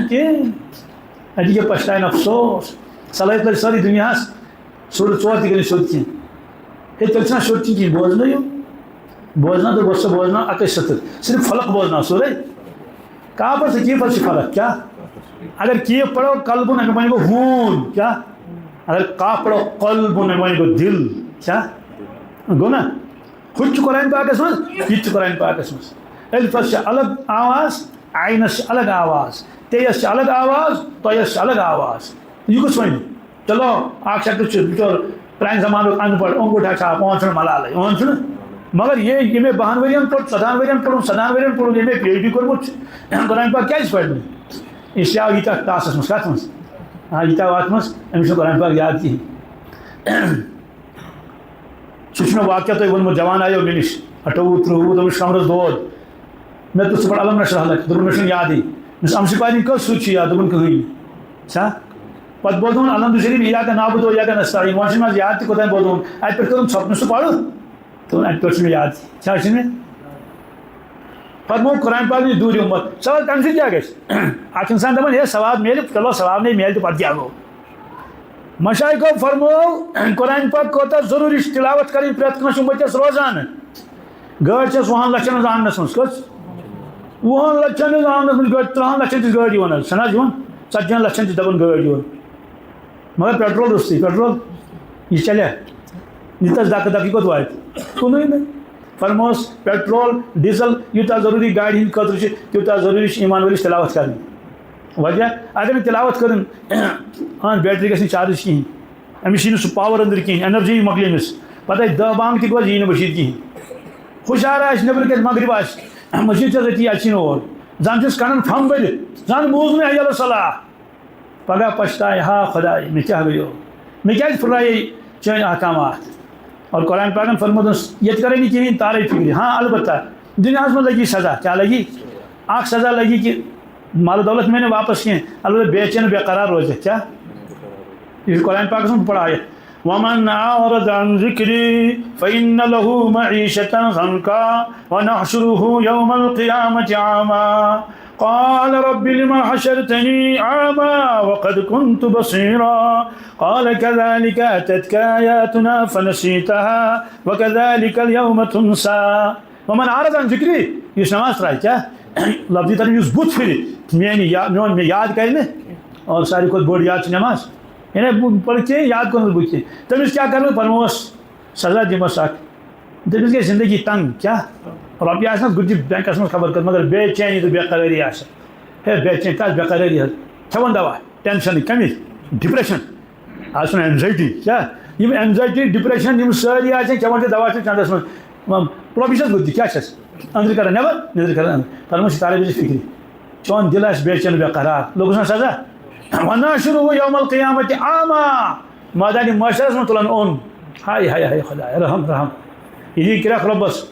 کینٛہہ۔ اَتہِ کیٛاہ پَشتاوِ افسوس، صلٲحیت لَرِ سٲرٕے دُنیاہَس۔ سورہ ژور تہِ گٔے نہٕ سیوٚد کینٛہہ۔ ہے، تیٚلہِ چھُنہ سیوٚد کینٛہہ کِہیٖنۍ، بوزنٲیِو۔ بوزناو تہٕ گۄژھ سا بوزناو اَکٕے سطر، صرف فلق بوزناو سورہ۔ کاف حظ تہٕ کیف حظ چھِ فرق۔ کیٛاہ؟ اگر کیف پَرو قلبُن، اَمہِ وَنہِ گوٚو ہوٗن۔ کیٛاہ؟ اگر قاف پَرو قلبُن، اَمہِ وَنہِ گوٚو دِل۔ کیٛاہ؟ گوٚو نا؟ ہُہ تہِ چھُ قرآن پاکَس منٛز، یہِ تہِ چھُ قرآن پاکَس منٛز۔ الفَس چھِ الگ آواز، عینَس چھِ الگ آواز، تیَس چھِ الگ آواز، طیَس چھِ الگ آواز۔ یہِ کُس وَنہِ؟ چلو، اَکھ شخص چھُ بِچور پرٛانہِ زمانُک اَن پَڑھ، اوٚنٛگوٗٹھا چھاپ، اوٚن چھُنہٕ ملالَے، اوٚن چھُنہٕ۔ مگر یہِ، ییٚمۍ بَہَن ؤرِیَن پوٚر، ژۄدہَن ؤرِیَن پوٚرُن، سَدہَن ؤرِیَن پوٚرُن، ییٚمۍ پی ایچ ڈی کوٚرمُت چھُ، قرآن پاک کیٛازِ پَرِ نہٕ؟ یہِ چھِ آو ییٖتیٛاہ ٹاسَس منٛز، کَتھ منٛز؟ آ، ییٖتیٛاہ وَتھ منٛز، أمِس چھُنہٕ قرآن پاک یاد کِہیٖنۍ۔ سُہ چھُ مےٚ واقعہ تۄہہِ ووٚنمُت، جوان آیو مےٚ نِش، اَٹھووُہ، ترٛۆوُہ، دوٚپمَس، کمرَس دود۔ مےٚ دوٚپ، ژٕ پَر الم نشرح لَک۔ دوٚپُن، مےٚ چھُنہٕ یادٕے۔ مےٚ دوٚپُس، اَمہِ سۭتۍ پَرِ نہٕ کٲنٛسہِ سیوٚد چھُ یاد؟ دوٚپُن، کٕہٕنۍ۔ چھا؟ پَتہٕ بوزنووُن الحمد شریٖف، ایاک نعبد و ایاک نستعین۔ وۄنۍ چھُنہٕ مےٚ یاد تہِ کوٚتام بوزنووُن۔ اَتہِ پٮ۪ٹھ کٔرٕن ژھۄپہٕ، نہٕ سُہ پَرُن۔ دوٚپُن، اَتہِ پٮ۪ٹھ چھُ مےٚ یاد۔ چھا، چھُ مےٚ؟ پَتہٕ موٚو قرآن پاک نِش دوٗرِ اُمت۔ سوال، تَمہِ سۭتۍ کیٛاہ گژھِ؟ اَکھ اِنسان دَپان، ہے، ثواب میلہِ، چلو، ثواب نے میلہِ تہٕ پَتہٕ کیٛاہ گوٚو؟ مشایخو فرموو، قرآن پاک کوتاہ ضروٗری چھُ تلاوت کَرٕنۍ پرٛٮ۪تھ کٲنٛسہِ اُمتِس روزانہٕ۔ گٲڑۍ چھَس وُہَن لَچھَن ہٕنٛز آنٛگنَس منٛز۔ کٔژ؟ وُہَن لَچھَن ہٕنٛز آنٛگنَس منٛز گٲڑۍ، تٕرٛہَن لَچھَن تہِ چھِ گٲڑۍ یِوان حظ، چھَنہٕ حظ یِوان؟ ژَتجِہَن لَچھَن تہِ دَپان گٲڑۍ یِوان۔ مگر پیٹرول روٚستُے، پیٹرول یہِ چَلیا؟ یہِ تَس دَکہٕ دَکہٕ، یہِ کوٚت واتہِ؟ کُنُے نہٕ۔ فرموس، پیٹرول، ڈیٖزل یوٗتاہ ضروٗری گاڑِ ہِنٛدِ خٲطرٕ چھُ، تیوٗتاہ ضروٗری چھُ ایٖمان وٲلِس تِلاوت کَرٕنۍ۔ وجہ، اگر نہٕ تِلاوت کٔرٕن، اہنٛز بیٹری گژھِ نہٕ چارج کِہیٖنۍ۔ أمِس یی نہٕ سُہ پاور أنٛدرٕ کِہیٖنۍ، انرجی مۄکلہِ أمِس۔ پتہٕ آسہِ دَہ بانٛگ تہِ گوٚو، یی نہٕ مٔشیٖد کِہیٖنۍ۔ ہُشار آسہِ نیٚبرٕ کَنہِ مغرب آسہِ، مٔشیٖد چھَس أتی، اَژِ نہٕ اور۔ زَن چھُس کَنَن پھَمب بٔرِتھ، زَن بوٗز نہٕ حی علی الصلاح۔ پگاہ پَشتاوِ، ہا خۄداے، مےٚ کیٛاہ گٔیو؟ مےٚ کیٛازِ پھٕلرایے چٲنۍ احکامات؟ اور قرآن پاکن فرمووُس، ییٚتہِ کَرے نہٕ کِہیٖنۍ، تارے فِکرِ۔ ہاں، البتہ دُنیاہَس منٛز لَگی سزا۔ کیٛاہ لَگی؟ اَکھ سزا لَگی کہِ مال و دولت میلہِ نہٕ واپس کینٛہہ، البتہ بے چین بے قرار روزِ۔ کیٛاہ؟ یہِ چھُ قرآن پاکَس منٛز پَران آیت۔ ومن أعرض عن ذكري فإن له معيشة ضنكا ونحشره يوم القيامة أعمى قال رب لم حشرتني أعمى وقد كنت بصيرا قال كذلك أتتك آياتنا فنسيتها وكذلك اليوم تنسى۔ ومن أعرض عن ذكري، یُس نماز ترٛایہِ، کیٛاہ؟ لفظی طرف یُس بُتھ پھِرِ، میٛانہِ یا-، میون مےٚ یاد کرِ نہٕ، اور ساروی کھۄتہٕ بٔڑ یاد چھِ نماز۔ یعنی بہٕ پَرٕ کینٛہہ، یاد کوٚر نہٕ بہٕ کینٛہہ۔ تٔمِس کیٛاہ کَرٕ بہٕ؟ فرمووَس، سزا دِمَس اَکھ۔ تٔمِس گٔے زندگی تنگ۔ کیٛاہ؟ رۄپیہِ آسہِ نہ گُتجہِ بینکَس منٛز خبر کَتھ، مگر بے چینی تہٕ بے قرٲری آسہِ۔ ہے، بے چینی، کَتھ بے قرٲری حظ؟ کھٮ۪وَن دوا، ٹینشن، کمی، ڈپریشن۔ آز چھُنہٕ اینزایٹی، کیٛاہ؟ یِم اینزایٹی، ڈپریشن، یِم سٲری آسن کھٮ۪وان چھِ دوا چھِ چندس منٛز۔ وۄنۍ رۄپیہِ چھَس گُتجہِ، کیٛاہ چھَس؟ أنٛدرٕ کران، نٮ۪بر؟ نٮ۪برٕ کران أنٛدرٕ۔ پَتہٕ ما چھِ تارے بِچ فِکرِ؟ چون دِل آسہِ بے چین بے قرار۔ لوٚگُس نا سزا؟ وَنَحْشُرُهُ يَوْمَ الْقِيَامَةِ أَعْمَى۔ مٲدانِ محشرس منٛز تُلن اوٚن۔ ہاے، ہاے، ہاے خۄدایا، رحم، رحم۔ یہِ دی کرٛٮ۪کھ رۄبس۔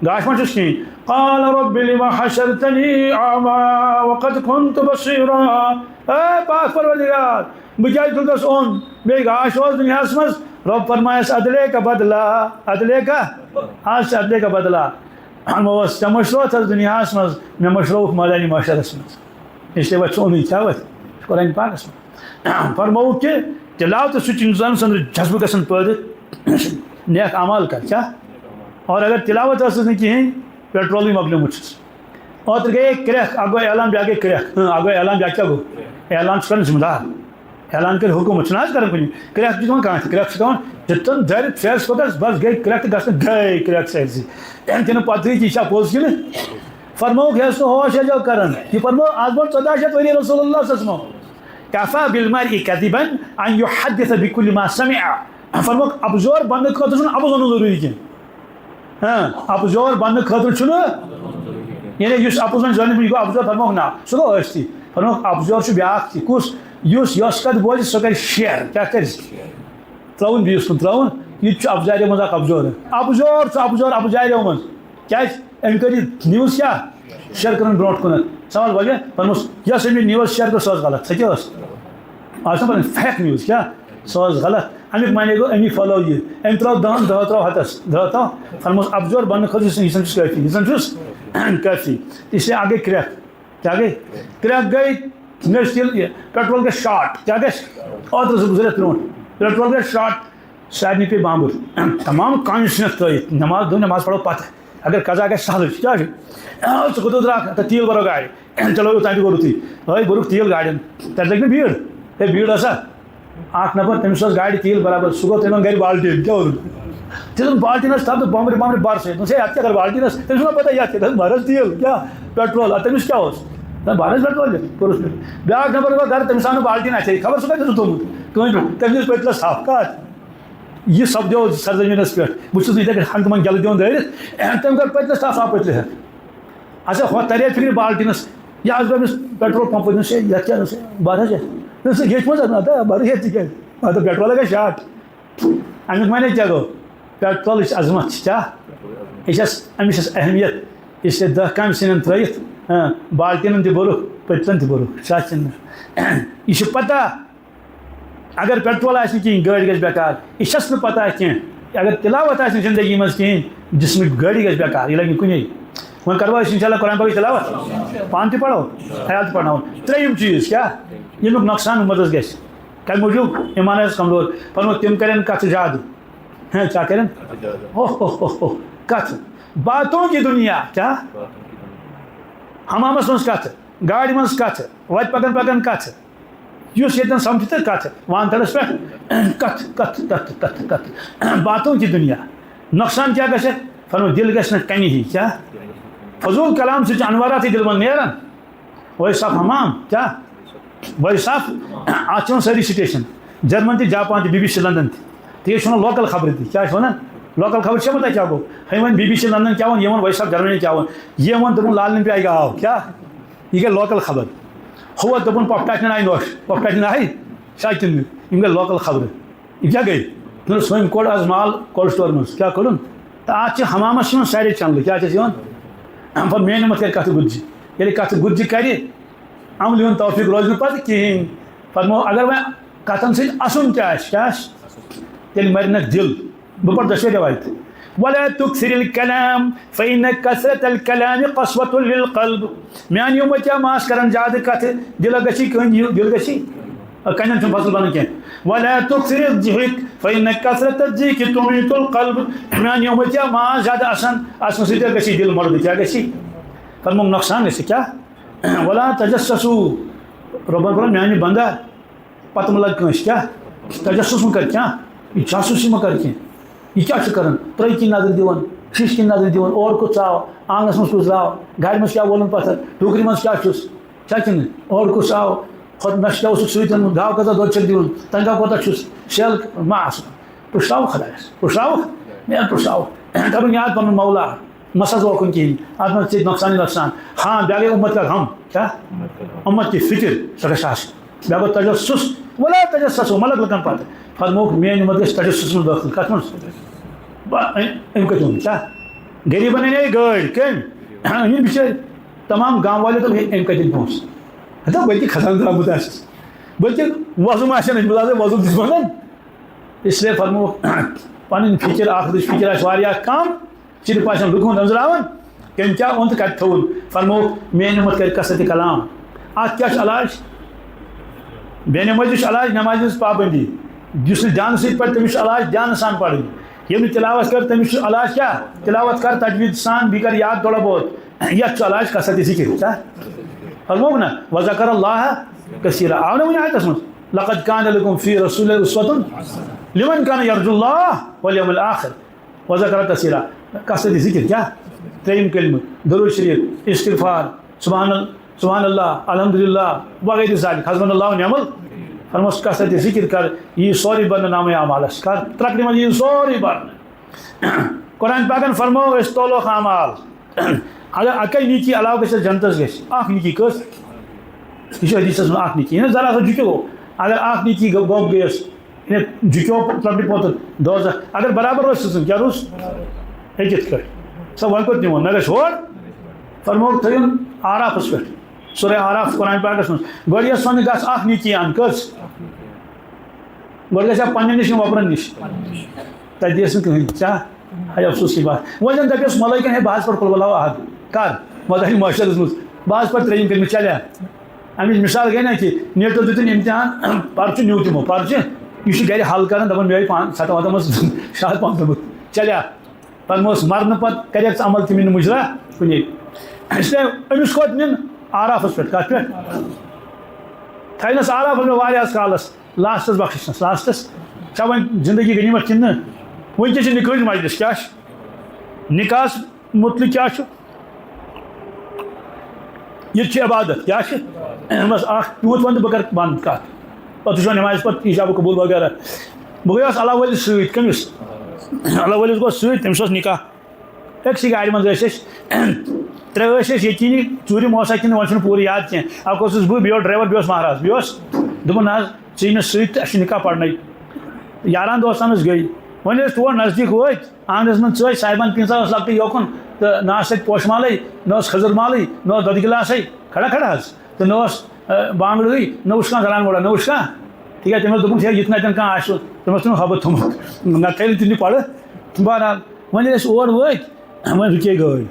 گاش ما چھُس کِہیٖنۍ۔ قال رب لم حشرتني أعمى وقد كنت بصيرا۔ اے پاک پروردگار، بہٕ کیٛازِ تُلنَس اوٚن؟ بیٚیہِ گاش اوس دُنیاہَس منٛز۔ رۄب فرمایَس، عدلے کا بدلہ، عدلے کا، آز چھِ عدلے کا بدلہ۔ وۄنۍ اوس ژےٚ مٔشروتھَس دُنیاہَس منٛز، مےٚ مٔشرووُکھ مٲدانِ محشرَس منٛز۔ اس لیے وۄتھ ژٕ اوٚنُے، کیٛاہ وۄتھ؟ قرآن پاکَس منٛز۔ فرمووُکھ کہِ تِلاوتہٕ سۭتۍ چھِ اِنسان سٕنٛدِس جذبہٕ گژھان پٲدٕ، نیک اعمال کر۔ کیٛاہ؟ اور اگر تِلاوت ٲسٕس نہٕ کِہیٖنۍ، پیٹرولٕے مۄکلیومُت چھُس۔ اوترٕ گٔیے کرٛٮ۪کھ، اَکھ گوٚو اعلان، بیٛاکھ گٔے کرٛٮ۪کھ۔ ہٕں، اَکھ گوٚو اعلان، بیٛاکھ کیٛاہ گوٚو؟ اعلان چھُ کَران ذمہٕ دار۔ اعلان کٔرۍ حکوٗمت، چھُنہٕ حظ کَران کُنہِ؟ کرٛٮ۪کھ چھِ دِوان کانٛہہ تہِ، کرٛٮ۪کھ چھِ دِوان، دِتُن دَرِ پھرٛٮ۪س پھٕکَس، بَس گٔے کرٛٮ۪کھ تہٕ گژھان گٔے کرٛٮ۪کھ سٲرسٕے۔ أمۍ تہِ نہٕ پَتہٕ یہِ چھا پوٚز کِنہٕ؟ فرمووُکھ، یۄس نہٕ ہوش ہیٚژیو کران۔ یہِ فرموو، از برونٛٹھ ژۄداہ شیٚتھ ؤری رسول اللہ صلی اللہ علیہ وسلم۔ کفی بالمرء کذبا ان یحدث بکل ما سمع۔ فرمووُکھ، اپزور بننہٕ خٲطرٕ چھُنہٕ اپُز ونُن ضروٗری کینٛہہ۔ ہاں، اپزور بننہٕ خٲطرٕ چھُنہٕ، یعنی یُس اپُز وۄنۍ زٲنِتھ یہِ گوٚو اپزور، فرمووُکھ نہ، سُہ گوٚو ٲستی۔ فرمووُکھ، اپزور چھُ بیٛاکھ تہِ، کُس؟ یُس یۄس کتھ بوزِ، سۄ کرِ شیئر۔ کیٛاہ کرِ؟ ترٛاوُن بیٚیِس کُن، ترٛاوُن۔ یہِ تہِ چھُ اپزاریو منٛز اکھ اپزور۔ اپزور چھُ اپزور اپزاریو منٛز۔ کیٛازِ؟ أمۍ کٔر یہِ نیوز کیٛاہ؟ شیئر کٔرٕن برونٛٹھ کُنَتھ۔ سوال وجہ، فرموس، یۄس أمۍ یہِ نیوز شیئر کٔر، سۄ ٲس غلط۔ سۄ کیٛاہ ٲس؟ آز چھُنہ پَنٕنۍ فیک نیوز کیٛاہ؟ سۄ ٲس غلط۔ اَمیُک معنی گوٚو، أمی پھٔہلٲو یہِ۔ أمۍ ترٛٲو دَہَن، دَہ ترٛٲو ہَتَس، دَہ ترٛٲو۔ فرموس، اَپزور بَننہٕ خٲطرٕ یُس یہِ چھُس کٲفی، یہِ چھُس کٲفی۔ تہٕ اس لیے اَکھ گٔے کرٛٮ۪کھ۔ کیٛاہ گٔے؟ کرٛٮ۪کھ گٔے، مےٚ چھُ تیٖل، یہِ پیٹرول گژھِ شارٹ۔ کیٛاہ گژھِ؟ اوترٕ زٕ، زٕ رٮ۪تھ برونٛٹھ۔ پیٹرول گژھِ شارٹ۔ سارنٕے پیٚیہِ بامبر۔ تمام کامہِ ژھٕنِتھ ترٲیِتھ۔ نماز دۄہ نماز پرو پتہٕ۔ اگر قضا گژھِ سہلٕے، کیٛاہ چھُ؟ آ، ژٕ کوٚت درٛاکھ؟ تہٕ تیٖل بھرو گاڑِ۔ چلو، اوٚتام تہِ کوٚرُتھ یہِ۔ ہے، بوٚرُکھ تیٖل گاڑٮ۪ن۔ تَتہِ لٔگۍ نہٕ بیٖڑ۔ ہے، بیٖڑ ٲسا؟ اکھ نفر، تٔمِس ٲس گاڑِ تیٖل برابر۔ سُہ گوٚو تٔمۍ اوٚن گرِ بالٹیٖن۔ کیٛاہ اوٚنُکھ؟ تٔمۍ اوٚن بالٹیٖنَس تھپھ تہٕ بامبرِ، بامبرِ بَر سۭتۍ۔ دوٚپُس، ہے، اَتھ کیٛاہ کَرٕ بالٹیٖنَس؟ تٔمِس ما پَتہ یَتھ کیٛاہ؟ تَتھ بَرَس تیٖل۔ کیٛاہ؟ پیٹرول۔ اَدٕ تٔمِس کیٛاہ اوس؟ نہ، بَرَس پیٹرول دِتھ۔ کوٚرُس پیٹرول۔ بیٛاکھ نفر گوٚو گرٕ، تٔمِس آو نہٕ بالٹیٖن اَتھِ۔ خبر سُہ کَتہِ اوس تھوٚمُت۔ کٔمۍ؟ تٔمۍ دیُت پٔتلَس تھپھ۔ کَتھ؟ یہِ سپدیو سرزمینس پٮ۪ٹھ۔ بہٕ چھُس نہٕ یِتھے کٔنۍ ہنٛگہٕ منٛگہٕ گٮ۪لہٕ دِوان دٲرِتھ۔ تٔمۍ کٔر پٔتلِس تَتھ آو پٔتلہِ ہٮ۪تھ۔ اچھا، ہۄتھ تَرِ ہا فِکرِ بالٹیٖنَس۔ یہِ حظ دوٚپمَس پیٹرول پمپ وٲلِس، "ہے، یَتھ کیٛاہ نہ سا، بَر حظ یَتھ۔ نہ سا، ییٚتھۍ منٛز حظ، نہ تہٕ بَر ییٚتہِ تہِ کیٛازِ؟ اَتھ پیٹرول لَگان شاٹ۔" اَمیُک معنی کیٛاہ گوٚو؟ پیٹرولٕچ عظمت چھِ کیٛاہ؟ یہِ چھَس، أمِس چھَس اہمیت۔ یہِ چھِ دَہ کامہِ سِنٮ۪ن ترٛٲیِتھ، ہاں، بالٹیٖنَن تہِ بوٚرُکھ، پٔتلَن تہِ بوٚرُکھ۔ چھا کِنہٕ نہ؟ یہِ چھُ پَتہ۔ اگر پیٹرول آسہِ نہٕ کِہیٖنۍ، گٲڑۍ گژھِ بیکار۔ یہِ چھَس نہٕ پَتہ کینٛہہ۔ اگر تِلاوت آسہِ نہٕ زندگی منٛز کِہیٖنۍ، جسمٕچ گٲڑی گژھِ بیکار، یہِ لَگہِ نہٕ کُنے۔ وۄنۍ کَرو أسۍ اِنشاء اللہ قرآن پاکٕچ تِلاوت، پانہٕ تہِ پَرو، عیال تہِ پَرناوو۔ ترٛیٚیِم چیٖز کیٛاہ؟ ییٚمیُک نۄقصان اُمتَس گژھِ۔ کَمہِ موٗجوٗب؟ ایٖمان آسہِ کمزور۔ فرموو، تِم کَرن کَتھٕ زیادٕ۔ ہاں، کیٛاہ کَرن؟ ہو، ہو، ہو، ہو، کَتھٕ۔ باتوں کی دنیا، کیٛاہ؟ حمامَس منٛز کَتھٕ، گاڑِ منٛز کَتھٕ، وَتہِ پَکان پَکان کَتھٕ۔ یُس ییٚتٮ۪ن سَمکھِ تہٕ کَتھٕ، وانتَڑَس پٮ۪ٹھ کَتھٕ، کَتھٕ، کَتھٕ، کَتھٕ، کَتھٕ۔ باتوں کی دنیا۔ نۄقصان کیٛاہ گژھِ؟ فرموو، دِل گژھِ نہٕ کَنہِ ہی۔ کیٛاہ؟ فضوٗل کلام سۭتۍ چھِ انواراتٕے دِلہِ منٛز نیران۔ وۄنۍ صاف حمام، کیٛاہ؟ وۄنۍ صاف، اَتھ چھِ یِوان سٲری سٹیشن، جرمن تہِ، جاپان تہِ، بی بی سی لندن تہِ۔ تہٕ یہِ چھِ وَنان لوکل خبرٕ تہِ۔ کیٛاہ چھِ وَنان؟ لوکل خبر چھےٚ پَتہ کیٛاہ گوٚو؟ ہے، وۄنۍ بی بی سی لندن کیٛاہ ووٚن، یہِ ووٚن وۄنۍ صاف جرمنی کیٛاہ ووٚن، یہِ ووٚن دوٚپُن لالنہِ پیٚیہِ گاو۔ کیٛاہ؟ یہِ گٔے لوکل خبر۔ ہُہ ووت دوٚپُن پۄپھٹاٹھنہِ آیہِ نوٚش، پۄپھٹاٹھنہِ آیہِ شاکِنہِ۔ یِم گٔے لوکل خبرٕ۔ یہِ کیٛاہ گٔے؟ دوٚپُن، سٲنۍ کوٚڑ آز مال کولڈ سٹور منٛز۔ کیٛاہ کوٚڑُن؟ تہٕ اَتھ چھِ حمامَس چھِ یِوان سارے چنلہٕ۔ کیٛاہ چھِ اَسہِ یِوان؟ پَتہٕ میٛانہِ مَتھ کَرِ کَتھٕ گُتجہِ۔ ییٚلہِ کَتھٕ گُتجہِ کَرِ، عملہِ ہُنٛد توفیٖق روزِ نہٕ پَتہٕ کِہیٖنۍ۔ فرموو، اگر وۄنۍ کَتھَن سۭتۍ اَسُن تہِ آسہِ، کیٛاہ آسہِ؟ تیٚلہِ مَرِ نہٕ دِل۔ بہٕ پَرٕ دۄشوَے رٮ۪وایتہٕ۔ ولا تکثر الکلام فإن کثرة الکلام قسوة للقلب۔ میٛانہِ اُمتی ما آسہِ کَران زیادٕ کَتھٕ، دِلَس گژھی کٔنۍ، یہِ دِل گژھی کَنٮ۪ن چھُنہٕ فصل بَنان کینٛہہ۔ ولا تکثر الضحک فإن کثرة الضحک تمیت القلب۔ میٛانہِ اُمتی ما آسہِ زیادٕ اَسان، اَسنہٕ سۭتۍ گژھی دِل مۄردٕ، کیٛاہ گژھی؟ فرمووُکھ نۄقصان گژھِ کیٛاہ؟ ولا تجسسوا۔ رۄبَن فرموو، میٛانہِ بندا، پتہٕ مہ لگ کٲنٛسہِ۔ کیٛاہ؟ تجسس مہ کر۔ کیٛاہ؟ یہِ جاسوٗسی مہ کر کینٛہہ۔ یہِ کیٛاہ چھُ کران؟ ترٛٲے کِنۍ نظر دِوان، شیٖشہٕ کِنۍ نظر دِوان، اورٕ کوٚت ژاو، آنٛگنس منٛز کُس درٛاو، گاڑِ منٛز کیٛاہ وولُن پتھر، ٹوٗکرِ منٛز کیٛاہ چھُس، چھا کِنہٕ؟ اورٕ کُس آو، ہۄتھ نۄشہِ کیٛاہ اوسُکھ سۭتۍ اوٚنمُت، گاو کۭژاہ دۄد چھکھ دِوان، تنگا کوتاہ چھُس، سیل ما آسُن۔ پُشراوُکھ خۄدایس، پُشراوُکھ، مےٚ پُشراوُکھ۔ کَرُن یاد پَنُن مولا، مہ سوزٕ اوکُن کِہیٖنۍ، اَتھ منٛز ژےٚ نۄقصانٕے نۄقصان۔ ہاں، بیٛاکھ گٔے اُمت کا غم۔ کیٛاہ؟ اُمت کی فِکر، سۄ گژھِ آسٕنۍ۔ بیٛاکھ گوٚو تجسس، ولا تجسسوا، مہ لگ لُکَن پَتہٕ۔ فرمووُکھ، میٛٲنۍ اُمت گژھِ تجسسس منٛز دٲخل۔ کَتھ منٛز؟ با-، أمۍ، أمۍ کَتہِ اوٚن؟ کیٛاہ؟ غریٖبَن اَنے گٲڑۍ، کٔمۍ؟ أنِن بِچٲرۍ۔ تمام گام والٮ۪و دوٚپ، ہے، أمۍ کَتہِ أنۍ پونٛسہٕ؟ ہَتہٕ بٔلکہِ خزانہٕ درٛامُت آسٮ۪س، بٔلکہِ وۄزُم آسٮ۪ن أنۍمٕژ، آز ہے وۄزُم تہِ چھِ وَنان۔ اس لیے فرمووُکھ، پنٕنۍ فکر، آخرتٕچ فکر آسہِ واریاہ کم، صرف آسن لُکن ہُنٛد أنٛزراوُن، کٔمۍ کیٛاہ اوٚن تہٕ کتہِ تھوٚوُن۔ فرمووُکھ، میٛانہِ اُمت کرِ کثرت کلام۔ اتھ کیٛاہ چھُ علاج؟ بے نمٲزی چھُ علاج نمازِ ہٕنٛز پابندی۔ یُس نہٕ دھیانہٕ سۭتۍ پرِ، تٔمِس چھُ علاج دھیانہٕ سان پرٕنۍ۔ ییٚمۍ نہٕ تلاوت کٔر، تٔمِس چھُ علاج کیٛاہ؟ تلاوت کر تجوید سان، بیٚیہِ کر یاد تھوڑا بہت۔ یتھ چھُ علاج کثرت ذکر۔ کیٛاہ؟ فرمووُکھ نا، وذکر اللہ کثیرا۔ آو نا وُنہِ آیتس منٛز؟ لقد کان لکم فی رسول اللہ اسوۃ لمن کان یرجو اللہ والیوم الآخر وذکر کثیرا۔ کثرت ذکر۔ کیٛاہ؟ ترٛیٚیِم کلمہٕ، درود شریف، استغفار، سبحان ال-، سبحان اللہ، الحمدللہ، وغیرہ ذالک، حسبنا اللہ و نعم ال-، فرموس کثرت ذکر کر، یہِ سورُے بننہٕ نامہ اعمالس کر، ترکڑِ منٛز یہِ سورُے بننہٕ۔ قرآن پاکن فرموو أسۍ تولوکھ اعمال۔ اگر اکے نیکی علاوٕ گژھِ جنتس گژھِ، اکھ نیکی کٔژ؟ یہِ چھُ حدیثس منٛز اکھ نیکی۔ یعنی ذرا سا جُکیو، اگر اکھ نیکی گوٚو، گوٚو گٔیس، یعنی جُکیو لۄکٹہِ پوتُن دوزخ۔ اگر برابر روزِ سٕژن، کیٛاہ روٗز؟ ہیٚکِتھ کٔٹھۍ۔ سا وۄنۍ کوٚت نِمون؟ نہ گژھِ ہور۔ فرمووُکھ تھٲیُن آرافس پٮ۪ٹھ۔ سورہ آراف قرآن پاکس منٛز۔ گۄڈٕ یۄس وۄنۍ گژھ اکھ نیکی اَن، کٔژ؟ گۄڈٕ گژھِ ہا پننٮ۪ن نِش کِنہٕ وۄپرن نِش؟ تَتہِ دِیَس نہٕ کٕہٕنۍ۔ کیٛاہ؟ ہے افسوس کی بات۔ وۄنۍ زن دَپٮ۪س ملٲیکن، ہے بہٕ حظ پرٕ قل ہو اللہ احد۔ کر؟ مۄغل محشرس منٛز۔ بہٕ حظ پرٕ ترٛیٚیِم کلمہٕ، چلیا؟ اَمِچ مثال گٔے نا کہِ نیٹو دیُتُن امتحان، پرچہٕ نیوٗ تِمو، پرچہٕ۔ یہِ چھُ گرِ حل کران، دپان مےٚ آیہِ پان-، ستوَن ہتن منٛز شاید پانٛژھ نمبر۔ چلیا؟ پتہٕ اوس مرنہٕ پتہٕ کریکھ ژٕ عمل تہِ مِنہٕ مُجرا کُنے۔ اس لیے أمِس کوٚت نِن؟ آرافس پٮ۪ٹھ۔ کتھ پٮ۪ٹھ؟ تھاینس آرافس پٮ۪ٹھ واریاہس کالس، لاسٹس بخشس، لاسٹس۔ ژےٚ وۄنۍ زندگی غنیمت کِنہٕ نہٕ؟ وٕنکیٚس چھِ نکاحٕچ مجلس، کیٛاہ چھِ؟ نکاحس متعلق کیٛاہ چھُ؟ یہِ تہِ چھِ عبادت، کیٛاہ چھِ؟ بس اکھ تیوٗت وَنہٕ تہٕ بہٕ کَرٕ بنٛد کَتھ۔ پَتہٕ وٕچھو نٮ۪مازِ پَتہٕ ایٖجاب قبوٗل وغیرہ۔ بہٕ گٔیوس اللہ وٲلِس سۭتۍ، کٔمِس؟ اللہ وٲلِس گوٚو سۭتۍ، تٔمِس اوس نکاح۔ أکسٕے گاڑِ منٛز ٲسۍ أسۍ۔ ترٛےٚ ٲسۍ أسۍ ییٚتہِ کِنی، ژوٗرِم اوسا کِنہٕ وۄنۍ چھُنہٕ پوٗرٕ یاد کینٛہہ۔ اَکھ اوسُس بہٕ، بیٚیہِ اوس ڈرایور، بیٚیہِ اوس مہراز، بیٚیہِ اوس، دوٚپُن، "نہ حظ، ژٕ یہِ مےٚ سۭتۍ تہٕ اَسہِ چھُ نکاح پَرنَے۔" یاران دوستان حظ گٔے۔ وۄنۍ ٲسۍ تور نزدیٖک وٲتۍ، آنٛگنَس منٛز ژٲج، صاحبَن پیٖنٛژاہ ٲس لۄکٹٕے یوکُن، تہٕ نہ ٲس تَتہِ پوشہٕ مالٕے، نہ اوس کھٔزٕر مالٕے، نہ اوس دۄدٕ گِلاسَے، کھڑا کھڑا حظ، تہٕ نہ اوس، آ، بانٛگڑٕے، نہ وُچھ کانٛہہ زنان موڑا، نہ وُچھ کانٛہہ۔ تِکیٛازِ تٔمۍ اوس دوٚپمُت، "ہے، یہِ تہِ نَتٮ۪ن کانٛہہ آسہِ، تٔمۍ اوس تِمَن حبہٕ تھوٚمُت، نَتہٕ تھٲیِو نہٕ تِم یہِ پَرٕ۔" بہرحال، وۄنۍ ییٚلہِ أسۍ اور وٲتۍ، وۄنۍ رُکے گٲڑۍ۔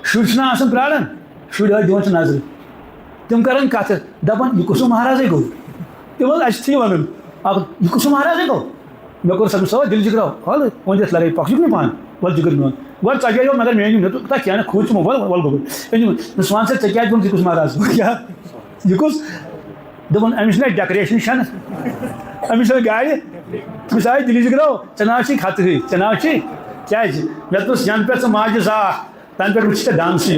شُرۍ چھِنہ آسان پرٛاران، شُرۍ ٲسۍ دِوان چھِ نظرِ۔ تِم کَران کَتھٕ، دَپان، "یہِ کُس ہیوٗ مہرازٕے گوٚو؟" تِم حظ، اَسہِ چھِ یہِ وَنُن، اَکھ، "یہِ کُس ہیوٗ مہرازٕے گوٚو؟" مےٚ کوٚر سَمجھ، سا دِل جِگراو، وَلہٕ، وۄنۍ دِتھ لَرٲے، پَکھ چھُکھ نہٕ پانہٕ، وَلہٕ جِگر میون، گۄڈٕ ژَجے یوت، مگر میٛٲنۍ نہٕ، تہٕ تَتھ کیٛاہ نہٕ کھوٗژ تِمو، وَلہٕ، وَلہٕ گوٚبُر۔ أمۍ دوٚپُن، "نہ، ژٕ وَن سا، ژےٚ کیٛازِ ووٚنُتھ یہِ کُس مہراز گوٚو؟" کیٛاہ؟ یہِ کُس؟ دوٚپُن، "أمِس چھِنہ ڈیکوریشن چھَنہٕ، أمِس چھَنہٕ گاڑِ، أمِس آیہِ دِلِچ گرٛو، ژےٚ نہ حظ چھِی خطرٕے، ژےٚ نہ حظ چھِی۔" کیٛازِ؟ مےٚ دوٚپُس، "یَنہٕ پٮ۪ٹھ ژٕ ماجہِ زاکھ، تَنہٕ پٮ۪ٹھ وٕچھِ ژےٚ ڈانسٕے یوت۔"